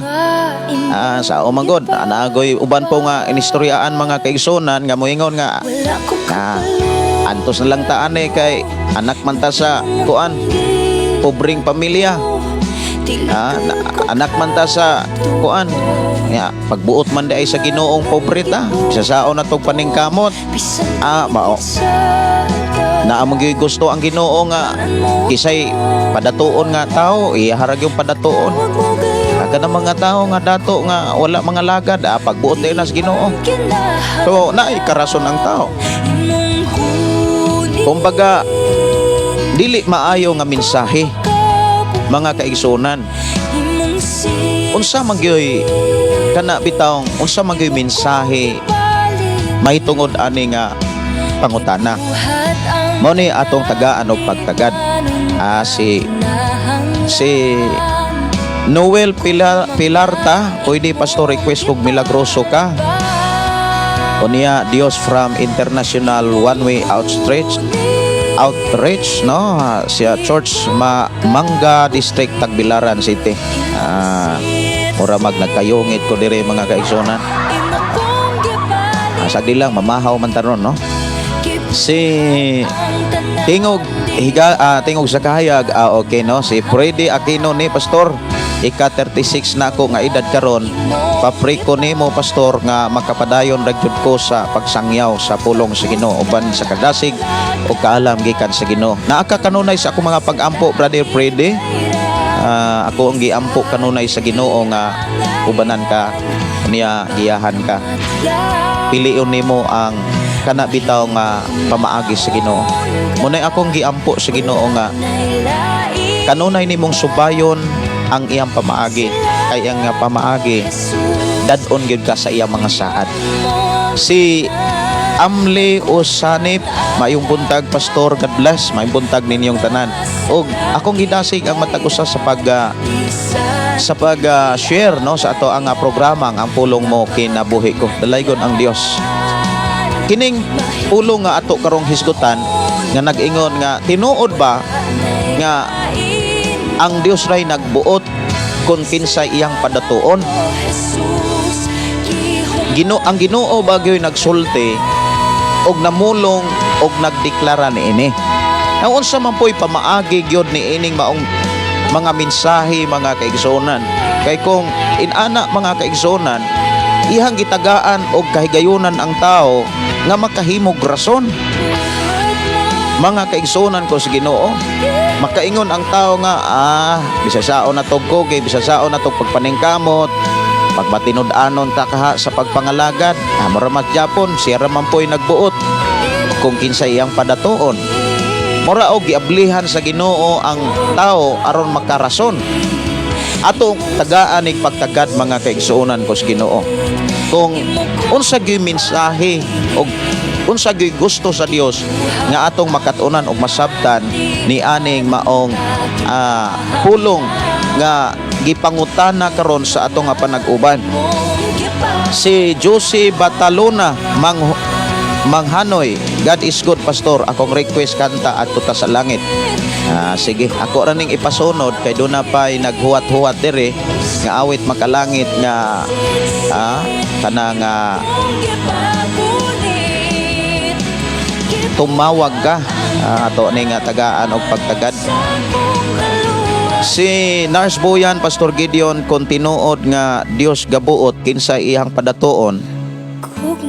Sao man gud, anagoy uban po nga inistoryaan, mga kaigsunan, nga moingon nga Wala ko antos na lang ta ani kay anak man ta sa kuan, pobreng pamilya. Anak man ta sa kuan ya, pagbuot man di ay sa Ginoong pobre ta, sa sao na tog paningkamot. Mao naa mo gyud gusto ang Ginoo nga kisay padatuon nga tao, iyaharag yung padatuon. Aga ng mga tao nga dato nga wala mga lagad, pagbuot din na sa Ginoo. So naay karason ang tao. Kumbaga dili maayo nga mensahe, mga kaigsunan. Unsa man gyoy kana bitawng, unsa man gyoy mensahe mahitungod ani nga pangutana? Mao ni atong tagaan og pagtagad. Si si Noel Pilarta, pwede, pastor, request kog Milagroso Ka. Unya Dios from International One Way Outstretch Outreach, no, siya Church Manga District, Tagbilaran City. Mura mag nagkayungit ko dire, mga kaigsunan. Sagdi lang mamahaw man taron, no. Si Tingog higa, tingog sa kahayag, okay, no? Si Freddy Aquino ni, "Pastor, ika 36 na ako nga edad karon. Pa-pray ko nimo, pastor, nga makapadayon ra gyud ko sa pagsangyaw sa pulong sa Ginoo uban sa kadasig o kaalam gikan sa Ginoo." Naa ka kanunay sa akong mga pag-ampo, Brother Freddy. Ako ang giampo kanunay sa Ginoo nga ubanan ka niya, giyahan ka. Pilion nimo ang kana bitaw nga pamaagi sa Ginoo. Munay akong giampo sa Ginoo nga kanunay nimong subayon ang iyang pamaagi, kay ang nga pamaagi, dad-on gyud ka sa iyang mga saad. Si Amli Osanip, "Maayong buntag, pastor, God bless." Maayong buntag ninyong tanan. Og akong gidasig ang matag usa sa pag share, no, sa ato ang programa, ang Pulong Mo Kinabuhi Ko. Dalaygon ang Dios. Kining pulong nga ato karong hisgutan nga nag-ingon nga tinuod ba nga ang Dios ray nagbuot kung kinsay iyang padatuon? Ang Ginoo ba gyoy nagsulti og namulong og nagdeklara niini? Ang unsa man po'y pamaagi gyud ni ining maong mga mensahe, mga kaigsuonan? Kay kung inana, mga kaigsuonan, ihang gitagaan og kahigayunan ang tao nga makahimog rason. Mga kaigsuonan ko sa Ginoo, makaingon ang tao nga, "Ah, bisa saon na tog kogay, bisa saon na tog pagpaningkamot, pagmatinud-anon ta kaha sa pagpangalagad, amo ra man Japon, siya ra man po'y nagbuot kung kinsay iyang padatuon." Mura og giablihan sa Ginoo ang tao aron makarason. Atong tagaan ig pagtagad, mga kaigsuonan ko sa Ginoo, kung unsa gyud mensahe og unsa gyud gusto sa Dios nga atong makatunan og masabtan ni aning maong pulong nga gipangutana karon sa atong nga panag-uban. Si Josie Batalona Manghanoy, "God is good, pastor. Akong request kanta "Adto Ta sa Langit." Sige, ako ra ning ipasunod kay duna pay naghuwat-huwat diri nga awit makalangit nga kanang "Tumawag Ka." Ato ning tagaan og pagtagad. Si Nars Boyan, "Pastor Gideon, kung tinuod nga Dios gabuot kinsa iyang padatuon,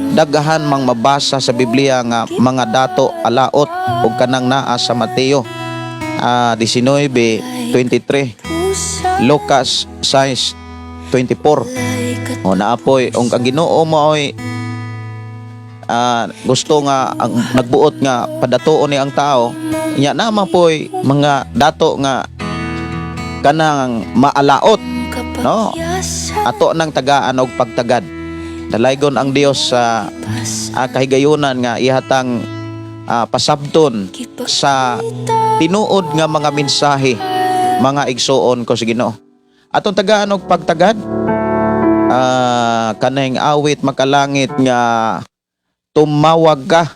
daghan mang mabasa sa Biblia nga mga dato alaot ug kanang naa sa Mateo 19:23, Lucas 6:24." O naapoy ung ang Ginoo maoy gusto nga ang nagbuot nga padatuon ni ang tao nya, naman poy mga dato nga kanang maalaot, no? Ato nang tagaan og pagtagad. Dalaygon ang Dios sa kahigayunan nga ihatang pasabton sa tinuod nga mga mensahe, mga igsuon ko sa Ginoo. Atong tagaan og pagtagad kaning awit makalangit nga "Tumawag Ka."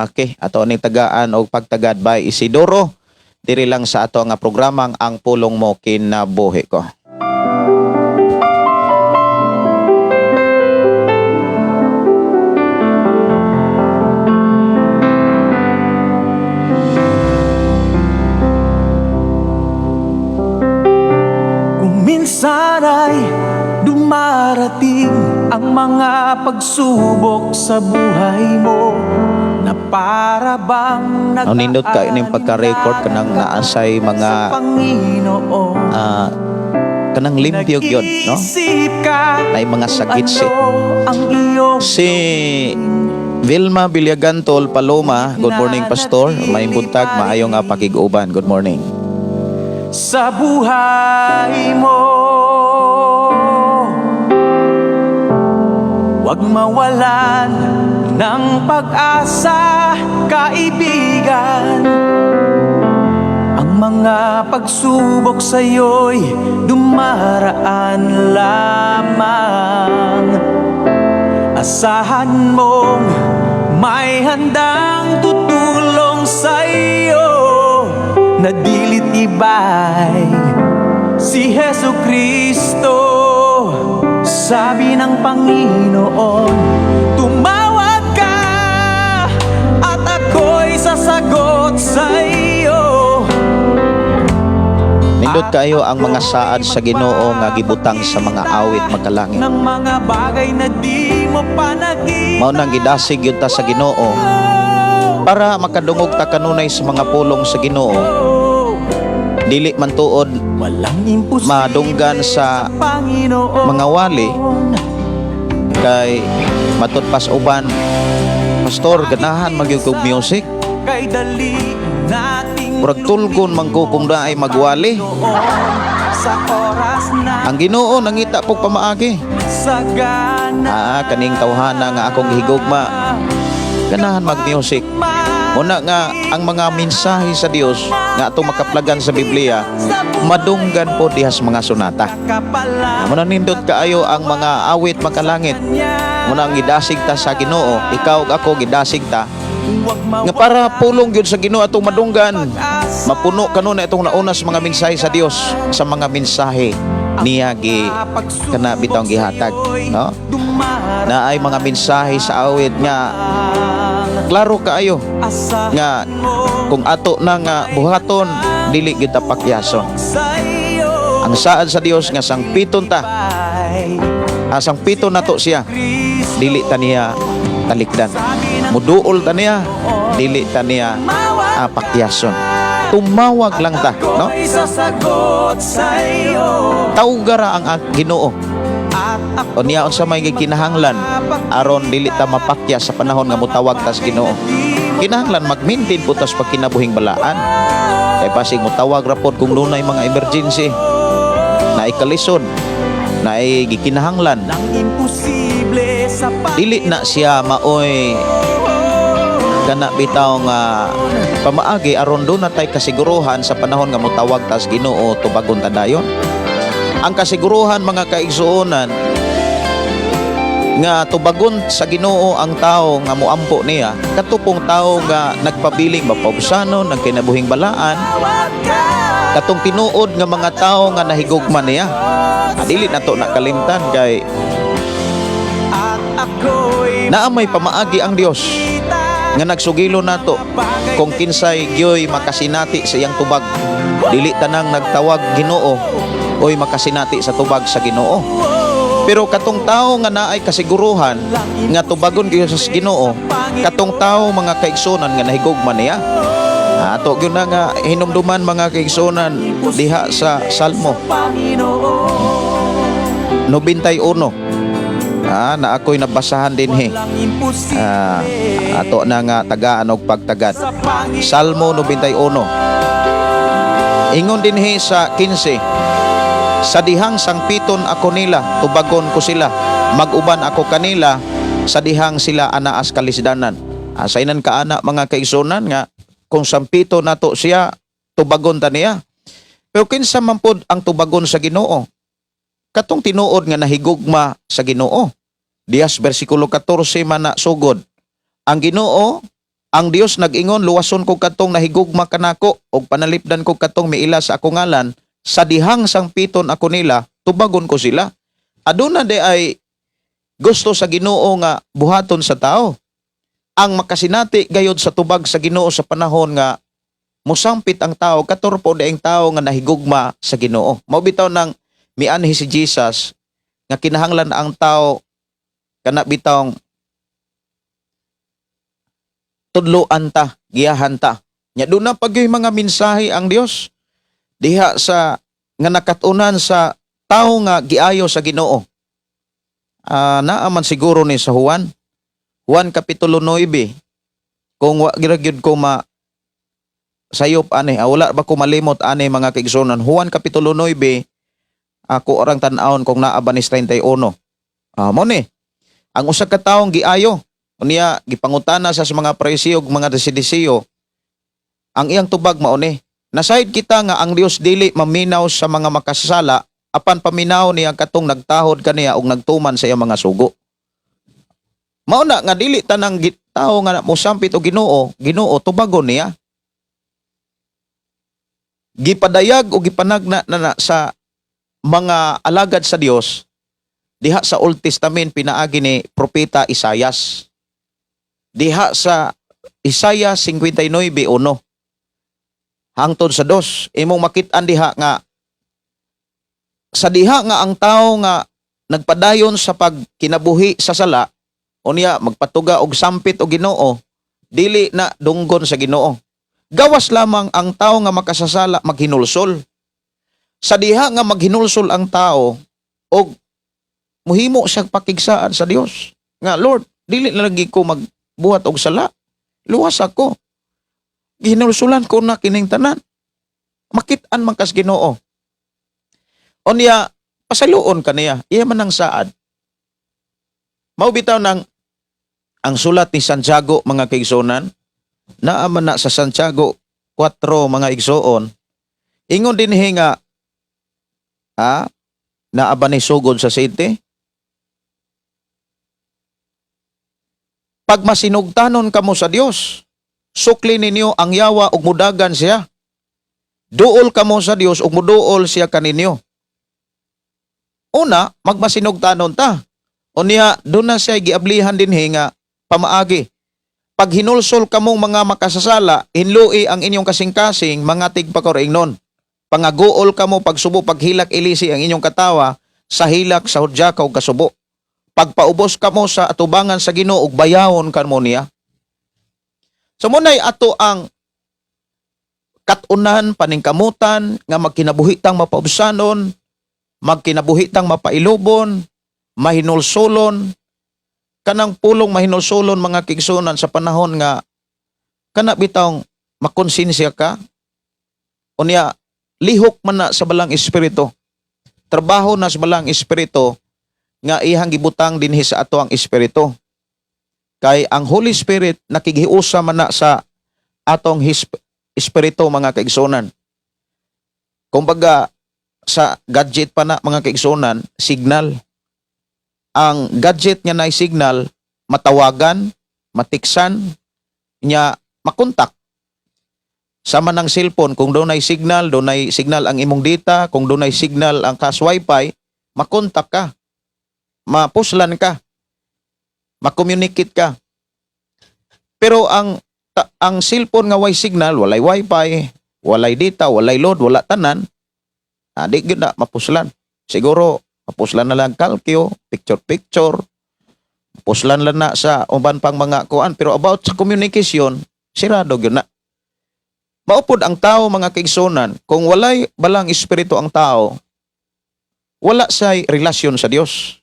Okay, ato ning tagaan og pagtagad by Isidoro diri lang sa ato nga programang Ang Pulong Mo Kinabuhi Ko. Kung minsan ay dumarating ang mga pagsubok sa buhay mo na para bang Ang nindot ka ining pagka-record kanang naasay mga sa Panginoon. Kanang limpyo gyud, no? Nag-iisip ka Nay mga kung sagitsi. ano ang iyong Si Vilma Villagantol Paloma, "Good morning, pastor. May buntag, maayong pakig-uban. Good morning." sa buhay mo. Huwag mawalan ng pag-asa, kaibigan. Ang mga pagsubok sa'yo'y dumaraan lamang. Asahan mong may handang tutulong sa'yo na dili't iba'y si Hesu Kristo. Sabi ng Panginoon, "Tumawag ka at ako Sasagot sa iyo. Nindot kayo ang mga saad sa Ginoo nga gibutang sa mga awit makalangit. Ng mga bagay na di mo pa nakita. Mao nang gidasig gyud ta sa Ginoo para makadungog ta kanunay sa mga pulong sa Ginoo. Dili man tuod Walang imposible madunggan sa Panginoon. Mga wali kay matud pas uban, "Pastor, ganahan magyud kog music." Kay dali nating Murag tulgon man ko kung naay magwali. sa oras na Ang Ginoo nangita pog pamaagi. Sagana. Ah, kaning tawhana nga akong gihigugma, ganahan mag-music. Muna nga ang mga mensahe sa Dios nga atong makaplagan sa Biblia madunggan po diha sa mga sonata. Muna nindot kaayo ang mga awit makalangit. Muna ang gidasig ta sa Ginoo, ikaw ug ako gidasig ta nga para pulong gyud sa Ginoo atong madunggan. Mapuno kanunay itong nauna sa mga mensahe sa Dios, sa mga mensahe niya gi kana bitawng gihatag, no? Naay mga mensahe sa awit nga klaro kaayo nga kung ato na nga buhaton, dili gyud ta pakyason. Ang saad sa Dios nga sangpiton ta, sangpiton nato siya, dili ta niya talikdan. Muduol ta niya, dili ta niya pakyason. Tumawag lang ta, no? Ako'y sasagot sa iyo. Tawgara ang Ginoo. At ako O niya unsa may gikinahanglan aron dili ta mapakya sa panahon nga motawag ta sa Ginoo? Kinahanglan mag-maintain po tas pagkinabuhing balaan. Kay basig motawag ra pod kung dunay mga emergency, na ikalisod, na gikinahanglan. Ang imposible sa Dili na siya maoy kana bitaw nga pamaagi aron duna tay kasiguruhan sa panahon nga motawag tas Ginoo, tubagon ta dayon. Ang kasiguruhan, mga kaigsuonan, nga tubagon sa Ginoo ang tao nga moampo niya, katupong tao nga nagpabiling mapausanon ng kinabuhing balaan, katong tinuod nga mga tao nga nahigugma niya. Dili nato na kalimtan kay At ako'y naa may pamaagi ang Dios nga nagsugilo nato kung kinsay gyoy makasinati sa iyang tubag. Dili tanang nagtawag "Ginoo" oy makasinati sa tubag sa Ginoo. Pero katong tao nga naay kasiguruhan nga tubagon gyud sa Ginoo, katong tao, mga kaigsunan, nga nahigugma niya. Ato gyud na nga hinumduman, mga kaigsunan, diha sa Salmo 91. Na ako'y nabasahan dinhi. Ato na nga tagaan og pagtagad. Salmo 91. Ingon dinhi sa 15: "Sa dihang sangpiton ako nila, tubagon ko sila. Mag-uban ako kanila sa dihang sila anaas kalisdanan." Sa inan kaana, mga kaigsunan, nga kung sampito nato siya, tubagon ta niya. Pero kinsa man pod ang tubagon sa Ginoo? Katong tinuod nga nahigugma sa Ginoo. Dihas bersikulo 14 man na sugod. Ang Ginoo, ang Dios nag-ingon, "Luwason ko katong nahigugma kanako ug panalipdan ko katong miila sa akong ngalan. Sa dihang sangpiton ako nila, tubagon ko sila." Aduna diay gusto sa Ginoo nga buhaton sa tao. Ang makasinati gayod sa tubag sa Ginoo sa panahon nga musampit ang tao, katorpo ang tao nga nahigugma sa Ginoo. Mao bitaw nang mianhi si Jesus nga kinahanglan ang tao kana bitawng tudloan ta, giyahan ta. Nya duna pa gyud mga mensahe ang Dios diha sa nga nakatunan sa tao nga giayo sa Ginoo. Naa man siguro ni sa Juan. Juan kapitulo 9. Kung wa gira gyud ko ma sayop ani, wala ba ko malimot ani, mga kaigsuonan? Juan kapitulo 9, ako orang tan-awon kung naa ba ni 31. Mo ni. Ang usa ka taong giayo unya gipangutana sa mga Pariseo ug mga Saduseo, ang iyang tubag mao ni: "Nasayod kita nga ang Dios dili maminaw sa mga makasasala, apan paminaw niya katong nagtahod kaniya ug nagtuman sa iyang mga sugo." Mao na nga dili tanang tao nga mosampit og Ginoo, "Ginoo," tubagon niya. Gipadayag o gipanagna na sa mga alagad sa Dios diha sa Old Testament pinaagi ni Propeta Isayas. Diha sa Isaiah 59:1 hangtod sa 2, imong makit-an diha nga sa diha nga ang tao nga nagpadayon sa pagkinabuhi sa sala, unya magpatuga og sampit og Ginoo, dili na dunggon sa Ginoo. Gawas lamang ang tao nga makasasala maghinulsol. Sa diha nga maghinulsol ang tao og muhimo siyang pakigsaan sa Dios nga, "Lord, dili na lagi ko magbuhat og sala. Luwas ako. Gihinulsulan ko na kining tanan." Makit-an man kas Ginoo. Unya pasayloon kaniya, iya man ang saad. Mao bitaw nang ang sulat ni Santiago, mga kaigsunan, naa man na sa Santiago 4, mga igsoon, ingon dinhi nga naa ba ni sugod sa 7? Pag masinugtanon kamo sa Dios, sukli ninyo ang yawa ug mudagan siya. Duol kamo sa Dios ug muduol siya kaninyo. Una, magmasinugtanon ta. Unya, doon na siya giablihan dinhi nga pamaagi. Pag hinulsol kamong mga makasasala, hinlui ang inyong kasing-kasing, mga tigpakoringnon. Pangaguol kamo pagsubo, paghilak ilisi ang inyong katawa sa hilak sa hudyaka ug kasubo. Pagpaubos kamo sa atubangan sa Ginoo ug bayawon kamo niya. So munay ato ang katunan, paningkamutan nga magkinabuhitang mapaubsanon, magkinabuhitang mapailubon, mahinulsulon. Kanang pulong mahinulsulon, mga kaigsuonan, sa panahon nga kana bitawng makonsensya ka, unya lihok man na sa Balang Espiritu, trabaho na sa Balang Espiritu nga ihang gibutang dinhi sa ato ang espiritu, kay ang Holy Spirit nakighiusa man na sa atong espiritu, mga kaigsuonan. Kumbaga sa gadget pa na, mga kaigsuonan, signal. Ang gadget nga na signal, matawagan, matiksan nya, makontak. Sama ng cellphone, kung dunay signal, dunay signal ang imong data, kung dunay signal ang kas wifi, makontak ka, mapuslan ka, makommunicate ka. Pero ang cellphone nga way signal, walay wifi, walay data, walay load, wala tanan, di gyud na mapuslan. Siguro mapuslan na lang kalkyo, picture picture, puslan lang na sa uban pang mga kuan, pero about sa communication, sirado gyud na. Maupod ang tao, mga kaigsunan, kung walay Balang Espiritu ang tao, wala say relasyon sa Dios.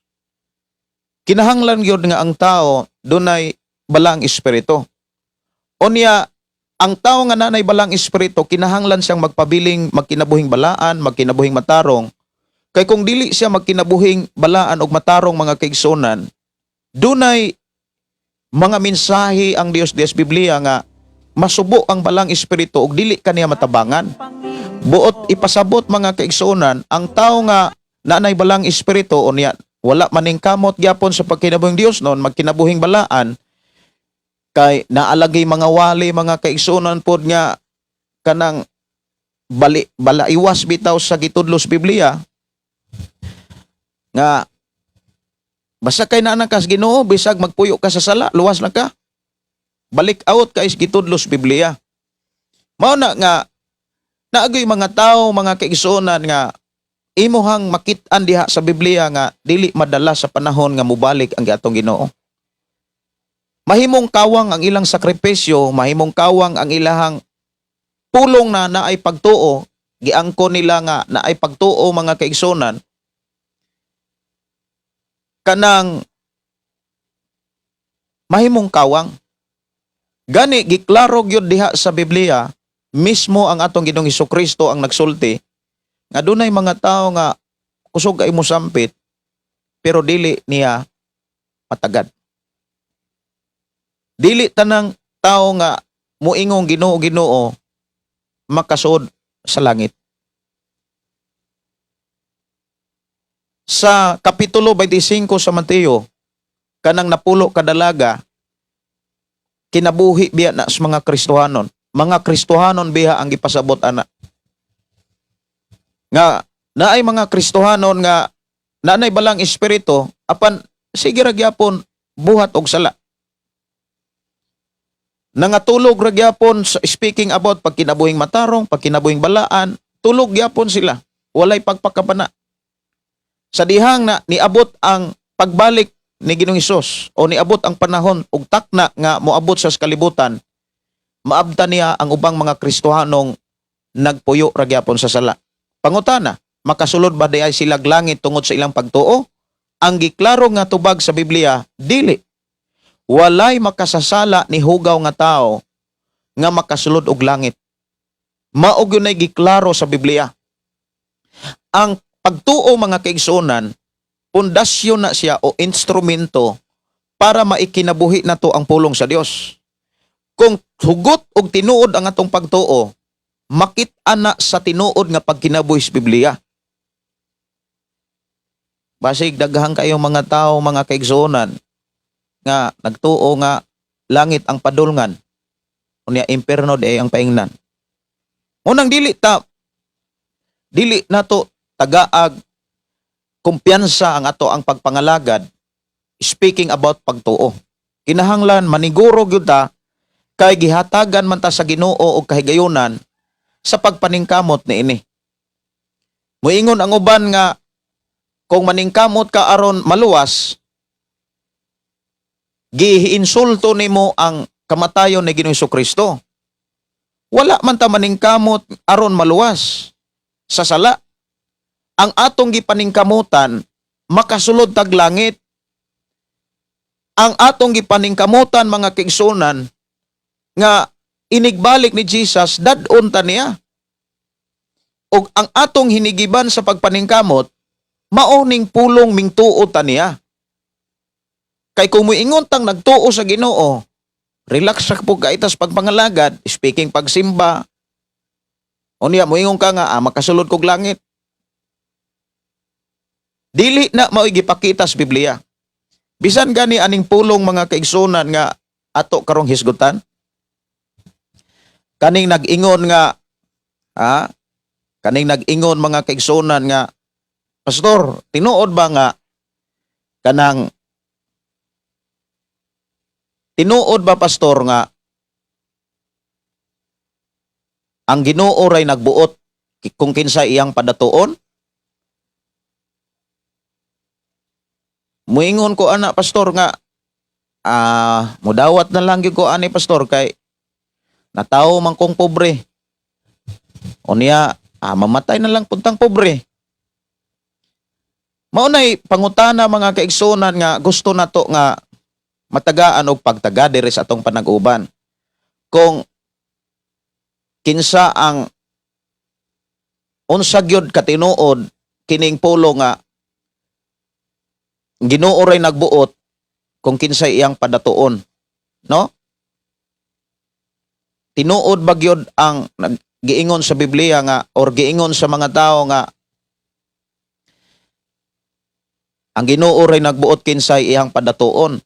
Kinahanglan gyud nga ang tao dunay Balang Espiritu. Unya, ang tao nga nanay Balang Espiritu, kinahanglan siyang magpabiling magkinabuhing balaan, magkinabuhing matarong. Kay kung dili siya magkinabuhing balaan og matarong, mga kaigsunan, dunay mga mensahe ang Dios sa Biblia nga masubo ang Balang Espiritu ug dili kaniya matabangan. Buot ipasabot, mga kaigsuonan, ang tao nga naanay Balang Espiritu, unya wala maning kamot gyapon sa pagkinabuhing Dios noon, magkinabuhing balaan, kay naalagay mga wali, mga kaigsuonan pod, nga kanang bali balaiwas bitaw sa gitudlo sa Biblia nga basta kay naa ka sa Ginoo, bisag magpuyo ka sa sala, luwas na ka. Balik out kay gitudlo sa Biblia. Mao na nga naagoy mga tao, mga kaigsuonan, nga imuhang makit-an diha sa Biblia nga dili madala sa panahon nga mubalik ang atong Ginoo. Mahimong kawang ang ilang sakripisyo, mahimong kawang ang ilahang pulong na naay pagtuo, giangko nila nga naay pagtuo, mga kaigsuonan, kanang mahimong kawang. Gani giklaro gyud diha sa Biblia, mismo ang atong Ginoong Kristo ang nagsulti nga dunay mga tao nga kusog kay mo sampit pero dili niya matagad. Dili tanang tao nga muingong "Ginoo, Ginoo" makasud sa langit. Sa Kapitulo 25 sa Mateo, kanang 10 ka dalaga, kinabuhi biya na sa mga Kristohanon. Mga Kristohanon biya ang gipasabot ana. Nga naay mga Kristohanon nga naanay Balang Espiritu apan sige ra gyapon buhat og sala. Nangatulog ra gyapon sa speaking about pagkinabuhing matarong, pagkinabuhing balaan, tulog gyapon sila. Walay pagpakabana. Sa dihang na niabot ang pagbalik ni Ginoong Hesus o niabot ang panahon ug takna nga moabot sa kalibutan, maabta niya ang ubang mga Kristohanong nagpuyo ra gyapon sa sala. Pangutana, makasulod ba diay sila langit tungod sa ilang pagtuo? Ang giklaro nga tubag sa Biblia, dili. Walay makasasala ni hugaw nga tao nga makasulod og langit. Mao gyud nay giklaro sa Biblia. Ang pagtuo, mga kaigsuonan, pundasyon na siya o instrumento para maikinabuhi nato ang pulong sa Dios. Kung hugot og tinuod ang atong pagtuo, makit-an na sa tinuod nga pagkinabuhi sa Biblia. Basig daghang kayong mga tao, mga kaigsuonan, nga nagtuo nga langit ang padulngan unya impierno diay ang paingnan. Unang dili nato tagaag kumpiyansa ang ato ang pagpangalagad speaking about pagtuo. Kinahanglan maniguro gyud ta kay gihatagan man ta sa Ginoo og kahigayunan sa pagpaningkamot niini. Moingon ang uban nga kung maningkamot ka aron maluwas, giinsulto nimo ang kamatayon ni Ginoong Kristo. Wala man ta maningkamot aron maluwas sa sala. Ang atong gipaningkamutan, makasulod tag langit. Ang atong gipaningkamutan, mga kaigsuonan, nga inigbalik ni Jesus, dad-on ta niya. Og ang atong hinigiban sa pagpaningkamot, mao ning pulong mingtuo ta niya. Kay kung muingon tang nagtuo sa Ginoo, relax ra po kaitas pagpangalagad, speaking pagsimba. Unya muingon ka nga makasulod kog langit. Dili na mao'y gipakita sa Biblia. Bisan gani aning pulong, mga kaigsunan, nga ato karong hisgutan. Kaning nag-ingon, mga kaigsunan, nga, "Pastor, tinuod ba nga kanang tinuod ba, pastor, nga ang Ginoo ray nagbuot kung kinsa iyang padatuon?" Muingon ko ana, pastor, nga mudawat na lang gyud ko ani, pastor, kay natawo man kong pobre. Unya mamatay na lang puntang pobre. Mao nay pangutana, mga kaigsunan, nga gusto nato nga matagaan og pagtaga diri sa atong panag-uban. Kung kinsa ang unsa gyud katinuod kining pulo nga Ginoo ray nagbuot kung kinsay iyang padatuon, no? Tinuod ba gyud ang giingon sa Biblia nga or giingon sa mga tao nga ang Ginoo ray nagbuot kinsay iyang padatuon?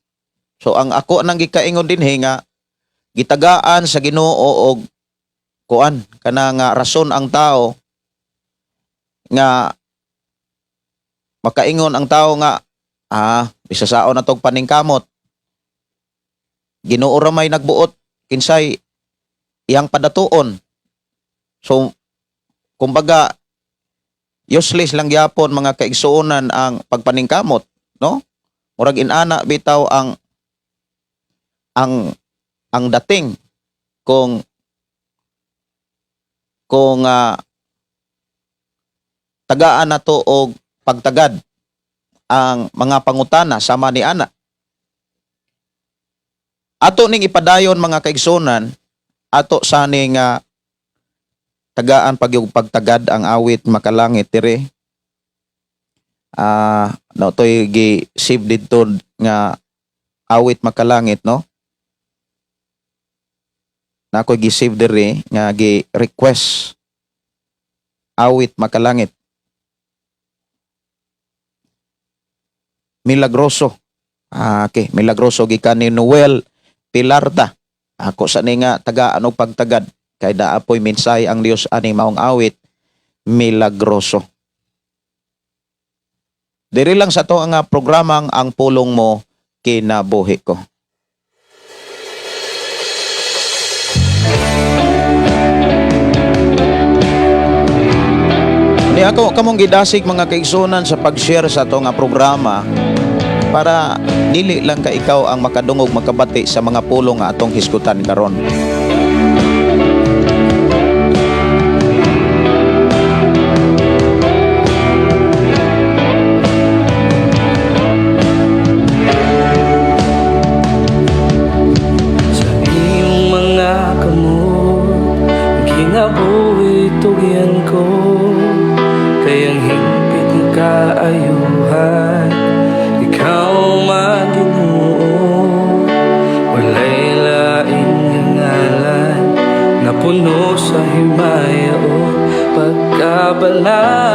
So ang ako nang gikaingon dinhi nga gitagaan sa Ginoo og kuan kana nga rason ang tao nga makaingon ang tao nga bisa saon na tog paningkamot, Ginoo ra may nagbuot kinsay iyang padatuon. So kumbaga useless lang gyapon, mga kaigsuonan, ang pagpaningkamot, no? Murag inana bitaw ang dating kung tagaan nato og pagtagad ang mga pangutana sama ni ana. Ato ning ipadayon, mga kaigsunan, ato saning tagaan pag pagtagad ang awit Makalangit dire. No toy gi save didto nga awit Makalangit, no? Na ako'y gi-save diri nga gi request awit Makalangit. Milagroso. Okay, Milagroso gikan ni Noel Pilarda. Ako sa ni nga tagaan og pagtagad kay naa poy mensahe ang Dios ani maong awit Milagroso. Diri lang sa to ang programang Ang Pulong Mo Kinabuhi Ko. Ni ako kamong gidasig, mga kaigsunan, sa pag-share sa ato nga programa para dili lang ka ikaw ang makadungog, makabati sa mga pulong nga atong hisgutan karon. Sa iyong mga kamot, kinabuhi tugyan ko. Kay ang hingpit nga kaayuhan, ikaw man, Ginoo. Walay lain nga ngalan na puno sa himaya o pagkabalaan.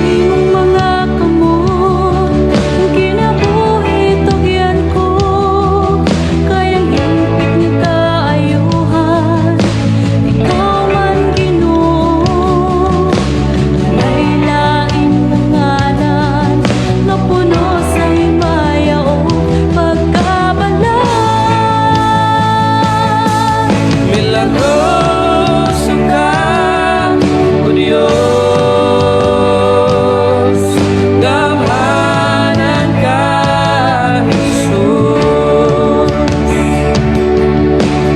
Iyong mga kamot, kinabuhi tugyan ko. Kay ang hingpit nga kaayuhan, ikaw man, Ginoo. Walay lain nga ngalan na puno sa himaya o pagkabalaan. Milagroso ka, O Diyos. Gamhanan ka, Jesus.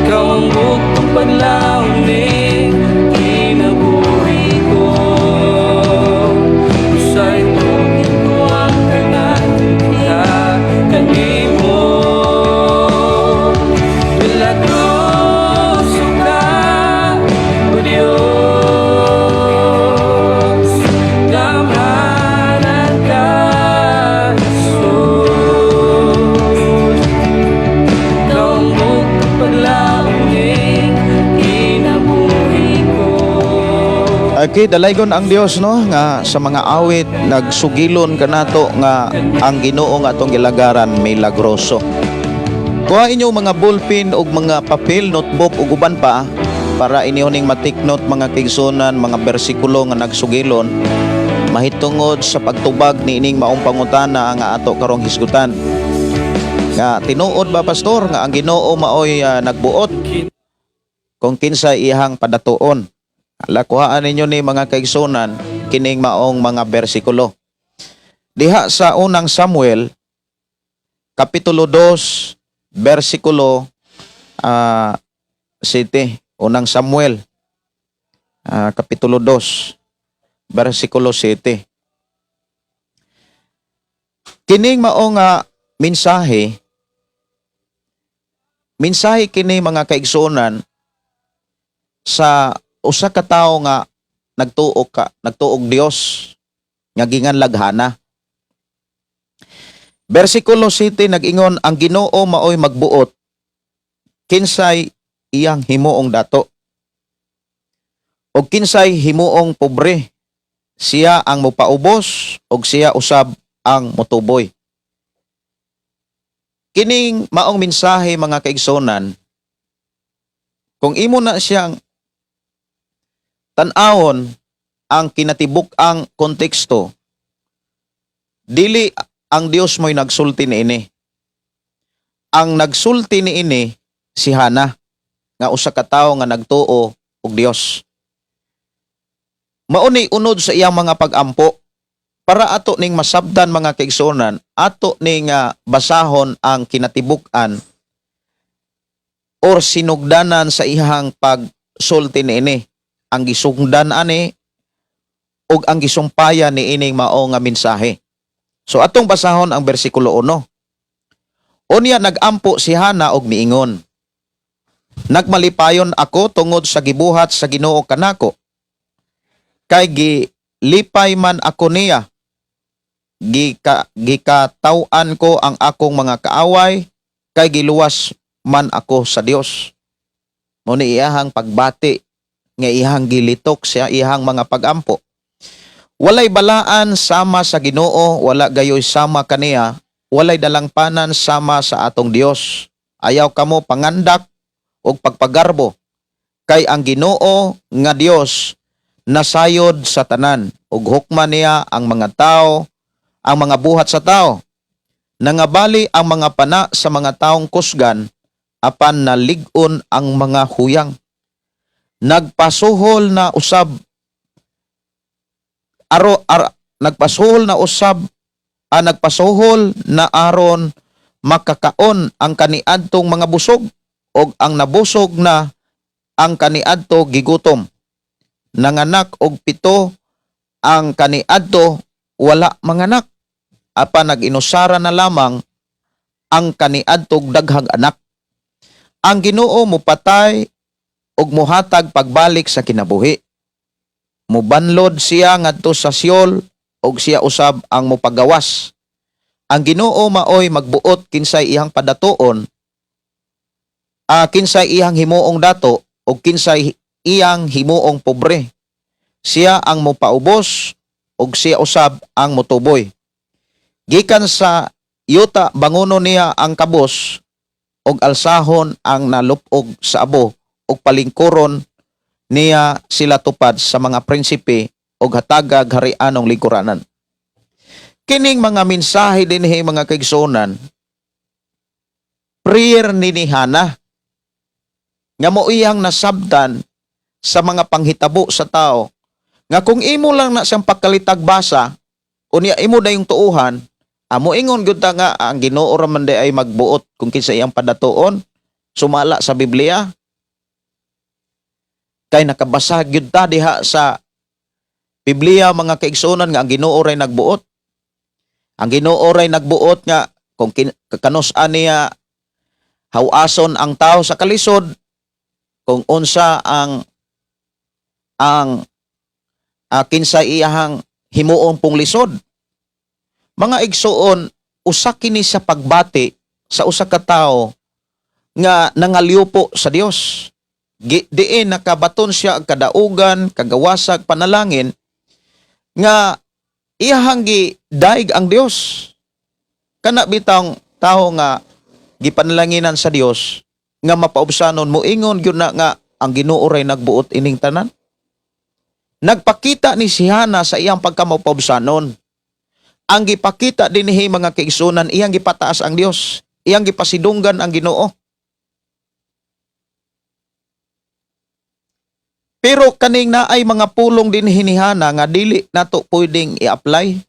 Ikaw ang buktong paglaom ning kinabuhi ko. Usay tugyan ko ang tanan kanimo. Milagroso ka, O Diyos. Gamhanan ka, Jesus. Ikaw ang buktong paglaom ning kinabuhi ko. Okay, dalaygon ang Dios, no, nga sa mga awit nagsugilon kanato nga ang Ginoo nga atong gilagaran milagroso. Kuha inyo mga ballpen ug mga papel, notebook ug uban pa para inyo ning ma-take note, mga kaigsunan, mga bersikulo nga nagsugilon mahitungod sa pagtubag niining maong pangutana nga ato karong hisgutan. Nga tinuod ba, pastor, nga ang Ginoo maoy nagbuot kung kinsa iyang padatuon? Ala, kuhaan ninyo ni, mga kaigsunan, kining maong mga bersikulo. Diha sa Unang Samuel kapitulo 2 bersikulo 7. Unang Samuel kapitulo 2 bersikulo 7. Kining mao nga mensahe, mensahe kini, mga kaigsuonan, sa usa ka tawo nga nagtuog Dios nga ginganlag Hana. Bersikulo 7 nag-ingon, "Ang Ginoo maoy magbuot kinsay iyang himuong dato og kinsay himuong pobre. Siya ang mopaubos og siya usab ang motuboy." Kining maong mensahe, mga kaigsonan, kung imo na siyang tan-awon ang kinatibuk-ang konteksto, dili ang Dios mo'y nagsulti niini. Ang nagsulti niini si Hana nga usa ka tawo nga nagtuo og Dios. Mao ni unod sa iyang mga pag-ampo. Para ato ning masabdan, mga kaigsuonan, ato ning basahon ang kinatibuk-an or sinugdanan sa ihang pagsulti niini. Ang gisugdan ani ug ang gisumpayan niining mao nga mensahe. So atong basahon ang bersikulo 1. "Unya nagampo si Hana og miingon: Nagmalipayon ako tungod sa gibuhat sa Ginoo kanako. Kay gilipay man ako niya. Gikataw-an ko ang akong mga kaaway kay giluwas man ako sa Dios." Mao ni iyahang pagbati nga iyahang gilitok sa iyahang mga pagampo. "Walay balaan sama sa Ginoo, wala gayoy sama kaniya, walay dalangpanan sama sa atong Dios. Ayaw kamo pangandak og pagpagarbo, kay ang Ginoo nga Dios Nasayod sa tanan ug hukman niya ang mga tao, ang mga buhat sa tao. Nangabali ang mga pana sa mga taong kusgan, apan nalig-on ang mga huyang. Nagpasuhol na usab aro ar, nagpasuhol na usab ah, nagpasuhol na aron makakaon ang kaniadtong mga busog, og ang nabusog na ang kaniadto gigutom. Nanganak og pito ang kaniadto wala manganak, apan nag-inusara na lamang ang kaniadtong daghang anak. Ang Ginoo mupatay ug muhatag pagbalik sa kinabuhi. Mubanlod siya ngadto sa Sheol ug siya usab ang mopagawas. Ang Ginoo maoy magbuot kinsay iyang padatuon, kinsay iyang himuong dato ug kinsay iyang himuong pobre. Siya ang mopaubos ug siya usab ang motuboy. Gikan sa yuta banguno niya ang kabos ug alsahon ang nalupog sa abo, ug palingkuron niya sila tupad sa mga prinsipe ug hatagag harianong lingkuranan. Kining mga mensahe dinhi, mga kaigsuonan, prayer ni Hana nga mo iyang nasabtan sa mga panghitabo sa tao, nga kung imo lang na siyang pagkalitag basa unya imo dayong tuuhan, amo ingon gyud ta nga ang Ginoo ra man diay magbuot kung kinsa iyang padatuon sumala sa Biblia, kay nakabasa gyud ta diha sa Biblia, mga kaigsuonan, nga ang Ginoo ray nagbuot. Ang Ginoo ray nagbuot nga kung kanus-a niya hawason ang tao sa kalisod, kung unsa ang kinsa iyahang himuon pong lisod. Mga igsuon, usa kini sa pagbati sa usa ka tawo nga nangalyupo sa Dios. Diin nakabaton siya og kadaugan, kagawasag panalangin nga iyahang gidaig ang Dios. Kana bitang tawo nga gipanalanginan sa Dios nga mapaubsanon, moingon gyud na nga ang Ginoo ray nagbuot ining tanan. Nagpakita ni si Hana sa iyang pagkamapaubsanon. Ang gipakita dinhi, mga kaigsunan, iyang gipataas ang Dios, iyang gipasidunggan ang Ginoo. Pero kaning naay mga pulong dinhi ni Hana nga dili nato pwedeng i-apply.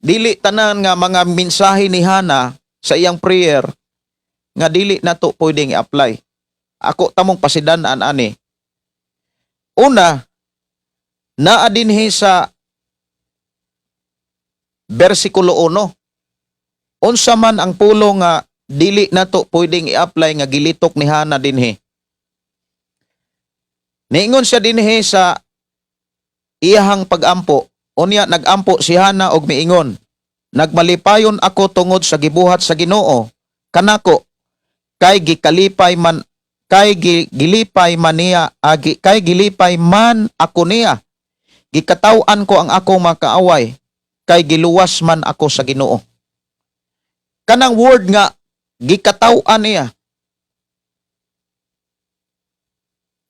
Dili tanan nga mga mensahe ni Hana sa iyang prayer nga dili nato pwedeng i-apply. Ako tamong pasidan-an ani. Una, naa dinhi sa bersikulo 1. Unsa man ang pulong nga dili nato pwedeng i-apply nga gilitok ni Hana dinhi? Niingon siya dinhi sa iyahang pagampo. Unya nagampo si Hana og miingon, "Nagmalipayon ako tungod sa gibuhat sa Ginoo kanako, kay gikalipay man kay gilipay man niya agi kay gilipay man ako niya. Gikataw-an ko ang akong makaaway kay giluwas man ako sa Ginoo." Kanang word nga gikataw-an niya,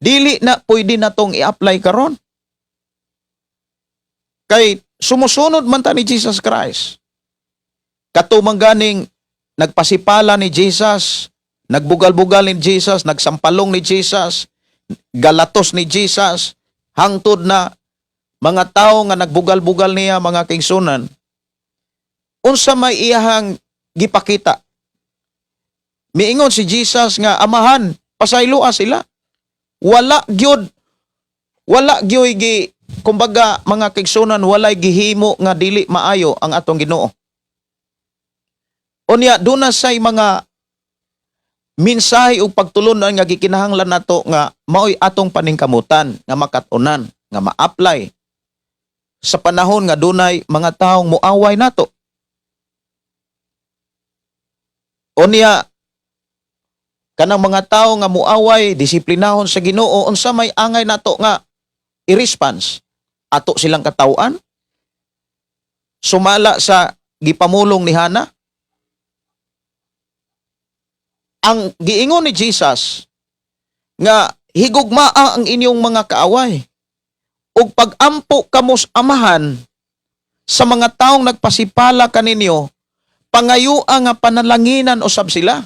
dili na pwede na tong i-apply karon kay sumusunod man ta ni Jesus Christ. Kato man ganing nagpasipala ni Jesus, nagbugal-bugal ni Jesus, nagsampalong ni Jesus, galatos ni Jesus, hangtod na mga tao nga nagbugal-bugal niya, mga kaigsunan, unsa may iyahang gipakita? Miingon si Jesus nga, "Amahan, pasayloa sila." Wala gyud, wala gyud gi kumbaga, mga kaigsunan, walay gihimo nga dili maayo ang atong Ginoo. Unya duna say mga mensahe ug pagtulunan nga gikinahanglan nato nga maoy atong paningkamutan nga makat-unan, nga ma-apply sa panahon nga dunay mga taong muaway nato. Unya kanang mga tawo nga muaway, disiplinahon sa Ginoo, unsa may angay nato nga i-response? Ato silang kataw-an sumala sa gipamulong ni Hana? Ang giingon ni Jesus nga Higugmaa ang inyong mga kaaway. Ug pag-ampo kamo sa Amahan sa mga taong nagpasipala kaninyo, pangayua nga panalanginan usab sila.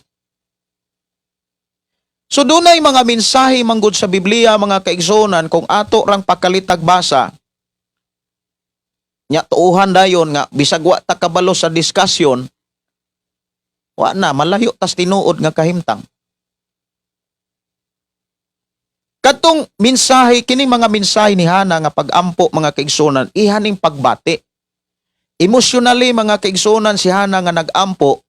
So dunay mga mensahe manggod sa Biblia, mga kaigsuonan, kung ato rang pakalitag basa nya, tuuhan dayon nga bisag wa ta kabalo sa discussion, wa na malayo tas tinuod nga kahimtang. Katong mensahe, kini mga mensahe ni Hana nga pag-ampo, mga kaigsuonan, ihaning pagbati. Emotionally, mga kaigsuonan, si Hana nga nag-ampo.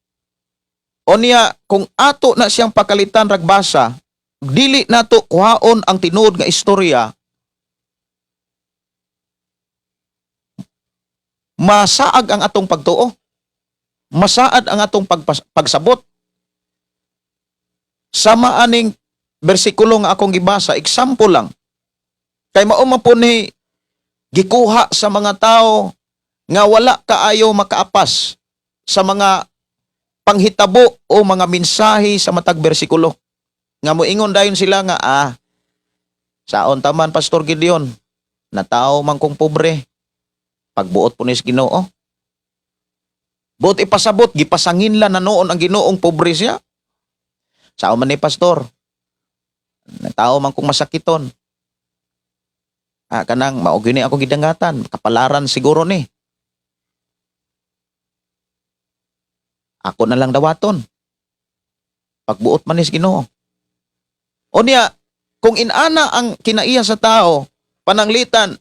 O niya, kung ato na siyang pakalitan ragbasa, dili nato kuhaon ang tinuod nga istorya, masaag ang atong pagtuo. Masaad ang atong pagsabot. Sama aning bersikulo nga akong gibasa, example lang. Kay mao man po ni gikuha sa mga tao nga wala kaayo makaapas sa mga panghitabo o mga mensahe sa matag bersikulo. Nga moingon dayon sila nga, "Saon taman, Pastor Gideon, natao man kong pobre, pagbuot po ni sa Ginoo." Buot ipasabot, gipasangin la na noon ang Ginoong pobre siya. "Saon man ni Pastor, natao man kong masakiton. Kanang mao gyud ni ako gidangatan, kapalaran siguro ni. Ako na lang dawaton. Pagbuot man ni sa Ginoo." O niya, kung inana ang kinaiya sa tao, pananglitan,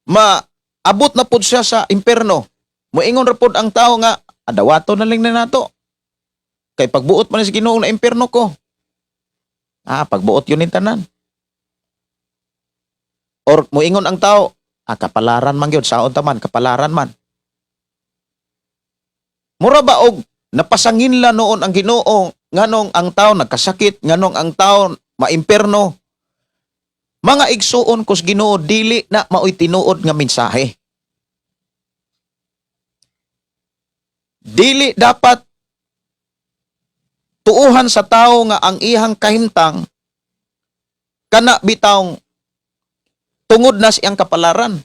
maabot na pud siya sa imperno. Moingon ra pud ang tao nga, "Adawaton na lang na nato. Kay pagbuot man ni sa Ginoo na imperno ko. Pagbuot yun ni tanan." Or moingon ang tao, "Kapalaran man gyud, saon ta man, kapalaran man." Mura ba og napasangin la noon ang Ginoo nganong ang tao nagkasakit, nganong ang tao maimperno? Mga igsuon kus Ginoo, dili na maoy tinuod nga mensahe. Dili dapat tuuhan sa tao nga ang iyang kahimtang kana bitawng tungod na siyang kapalaran.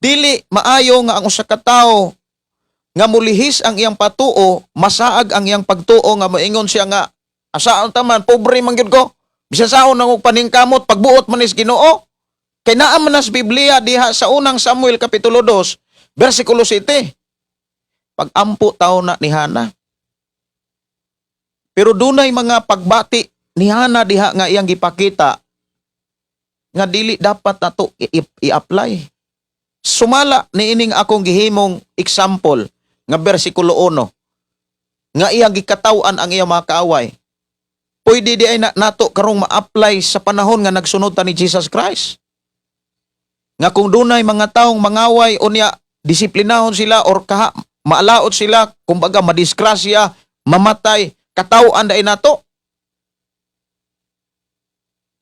Dili maayo nga ang usa ka tawo nga mulihis ang iyang patuo, masaag ang iyang pagtuo nga moingon siya nga, "Asaon ta man, pobre man gyud ko. Bisan saon nang og paningkamot, pagbuot man is Ginoo." Kay naa man nas Biblia diha sa Unang Samuel kapitulo 2, bersikulo 7. Pag-ampo tao na ni Hana. Pero dunay mga pagbati ni Hana diha nga iyang gipakita nga dili dapat nato i-apply. Sumala niining akong gihimong example nga bersikulo 1 nga iyang gikataw-an ang iyang mga kaaway. Pwede di ay na, nato karong ma-apply sa panahon nga nagsunod ta ni Jesus Christ. Nga kung dunay mga taong mangaway unya disiplinahon sila or kaha maalaot sila, kumbaga madisgrasya, mamatay, kataw-an dai nato.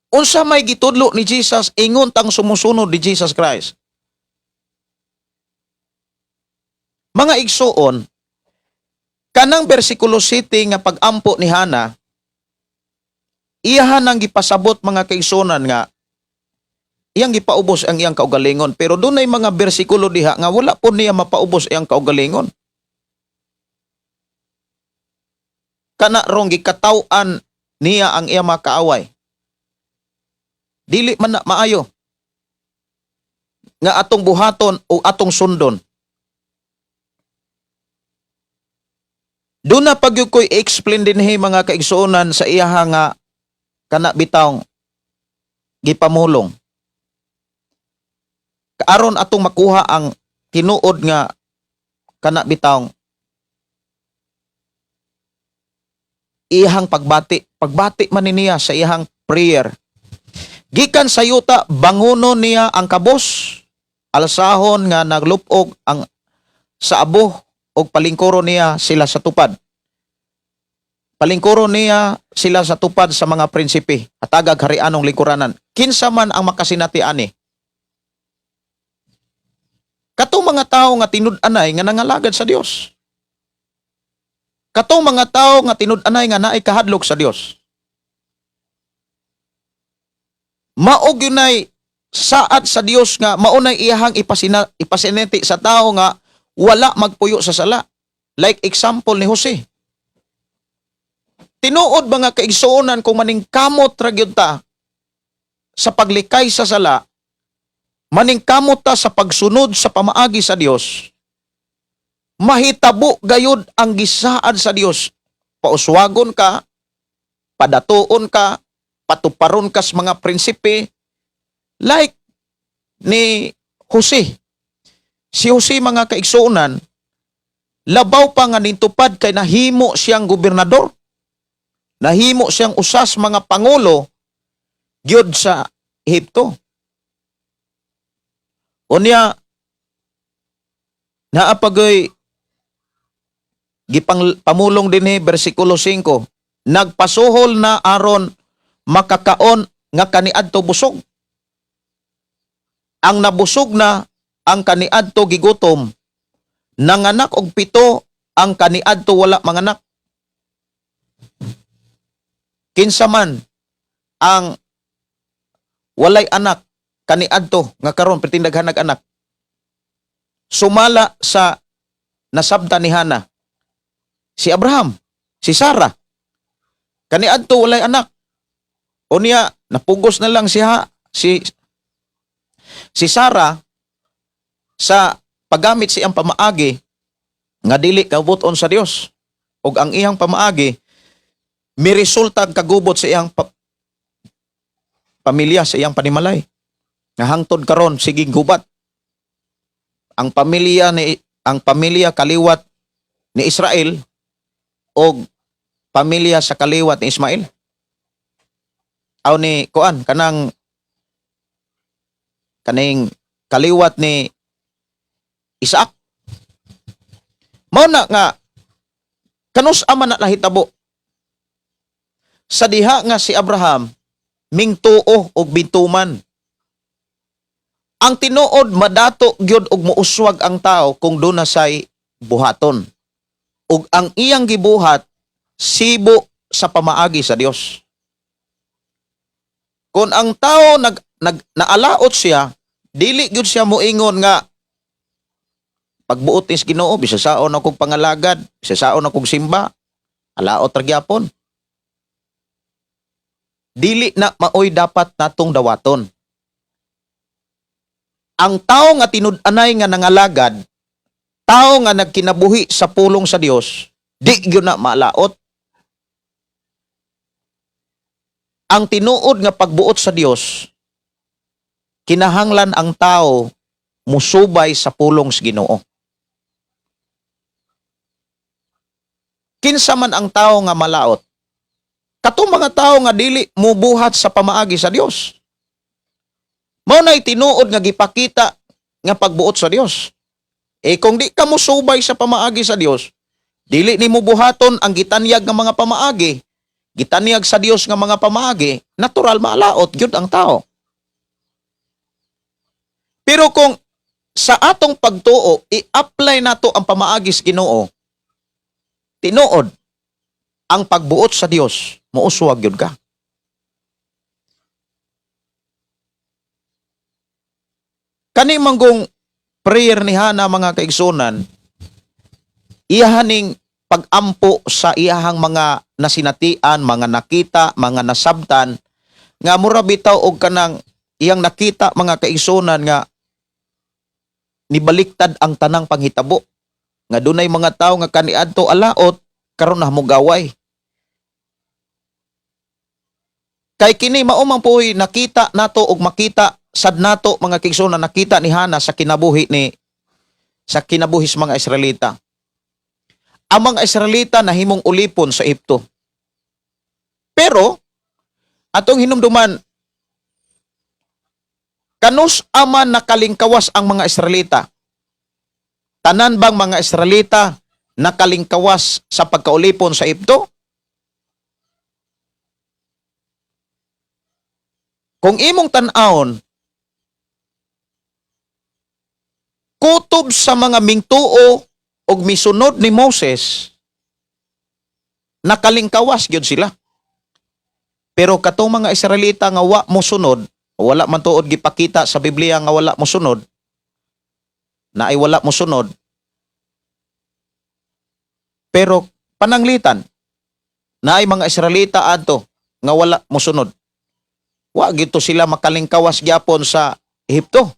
Unsa may gitudlo ni Jesus ingon tang sumusunod ni Jesus Christ? Mga igsuon, kanang bersikulo 7 nga pag-ampo ni Hana, iyahan ang gipasabot, mga kaigsuonan, nga iyang gipaubos ang iyang kaugalingon, pero dunay mga bersikulo diha nga wala po niya mapaubos iyang kaugalingon. Kana rong gikataw-an niya ang iyang mga kaaway. Dili man na maayo nga atong buhaton o atong sundon. Doon na pag ko'y i-explain din he, mga kaigsuonan, sa iyaha nga kana bitawng gipamulong. Aron atong makuha ang tinuod nga kana bitawng iyahang pagbati. Pagbati man ni niya sa iyahang prayer. Gikan sa yuta, bangunon niya ang kabos. Alsahon nga naglupog ang sa abo og palingkuro niya sila sa tupad. Palingkuro niya sila sa tupad sa mga prinsipe at agag harianong lingkuranan. Kinsa man ang makasinati ani? Katong mga tao nga tinud-anay nga nangalagad sa Dios. Katong mga tao nga tinud-anay nga naay kahadlok sa Dios. Mao gyunay saad sa Dios nga maunay iyahang ipasineti sa tao nga wala magpuyo sa sala. Like example ni Jose. Tinuod, mga kaigsuonan, kung maningkamot ra gyud ta sa paglikay sa sala, maningkamot ta sa pagsunod sa pamaagi sa Dios, mahitabo gayud ang gisaad sa Dios. Pauswagon ka, padatuon ka, patuparon ka sa mga prinsipe like ni Jose. Si Jose, mga kaigsuonan, labaw pa nga nintupad kay nahimo siyang gobernador. Nahimo siyang usas mga pangulo gyud sa Ehipto. Unya naa pa goy gipang pamulong dinhi, bersikulo 5, nagpasuhol na aron makakaon nga kaniadto busog. Ang nabusog na ang kaniadto gigutom. Nanganak og pito ang kaniadto wala manganak. Kinsa man ang walay anak kaniadto nga karon perting daghan anak? Sumala sa nasabtan ni Hana, si Abraham, si Sarah, kaniadto walay anak. Unya napugos na lang siya si si Sarah sa paggamit siyang pamaagi nga dili kabut-on sa Dios, ug ang iyang pamaagi miresulta ang kagubot sa iyang pamilya, sa iyang panimalay nga hangtod karon sige gubat ang pamilya kaliwat ni Israel og pamilya sa kaliwat ni Ismael aw ni kuan, kanang kaning kaliwat ni Isaac. Mao na nga kanus ama na nahitabo sa diha nga si Abraham mingtuo og bintuman. Ang tinuod, madato gyud og muuswag ang tao kung duna say buhaton ug ang iyang gibuhat sibo sa pamaagi sa Dios. Kung ang tao nag, nag naalaot siya, dili gyud siya moingon nga pagbuot ni sa Ginoo, bisa saon akong pangalagad, bisa saon akong simba, alaot ra gyapon. Dili na maoy dapat natong dawaton. Ang tao nga tinud-anay nga nangalagad, tao nga nagkinabuhi sa pulong sa Dios, di gyud na maalaot. Ang tinuod nga pagbuot sa Dios, kinahanglan ang tao musubay sa pulong sa Ginoo. Kinsa man ang tao nga malaot? Katong mga tao nga dili mubuhat sa pamaagi sa Dios. Mao na'y tinuod nga gipakita nga pagbuot sa Dios. Eh kung di ka musubay sa pamaagi sa Dios, dili nimo buhaton ang gitanyag nga mga pamaagi, gitanyag sa Dios nga mga pamaagi, natural maalaot gyud ang tao. Pero kung sa atong pagtuo, i-apply nato ang pamaagi sa Ginoo, tinuod ang pagbuot sa Dios, muuswag gyud ka. Kani manggong prayer ni Hana, mga kaigsunan, iyahaning pag-ampo sa iyahang mga nasinatian, mga nakita, mga nasabtan, nga mura bitaw og kanang iyang nakita, mga kaigsunan, nga nibaliktad ang tanang panghitabo. Nga dunay mga tawo nga kaniadto alaot, karon na mogaway. Kay kini mao man puy nakita nato og makita sad nato, mga kaigsunan, nakita ni Hana sa kinabuhi sa mga Israelita. Ang mga Israelita nahimong ulipon sa Ehipto. Pero atong hinumduman, kanus ama nakalingkawas ang mga Israelita? Tanan bang mga Israelita nakalingkawas sa pagkaulipon sa Ehipto? Kung imong tan-awon, kutob sa mga mingtuo og misunod ni Moses, nakalingkawas gyud sila. Pero katong mga Israelita nga wa mosunod, Wala man tuod gipakita sa Biblia nga wala mosunod, na ay wala mosunod. Pero pananglitan, naay mga Israelita adto nga wala mosunod. Wa gito sila makalingkawas gyapon sa Ehipto.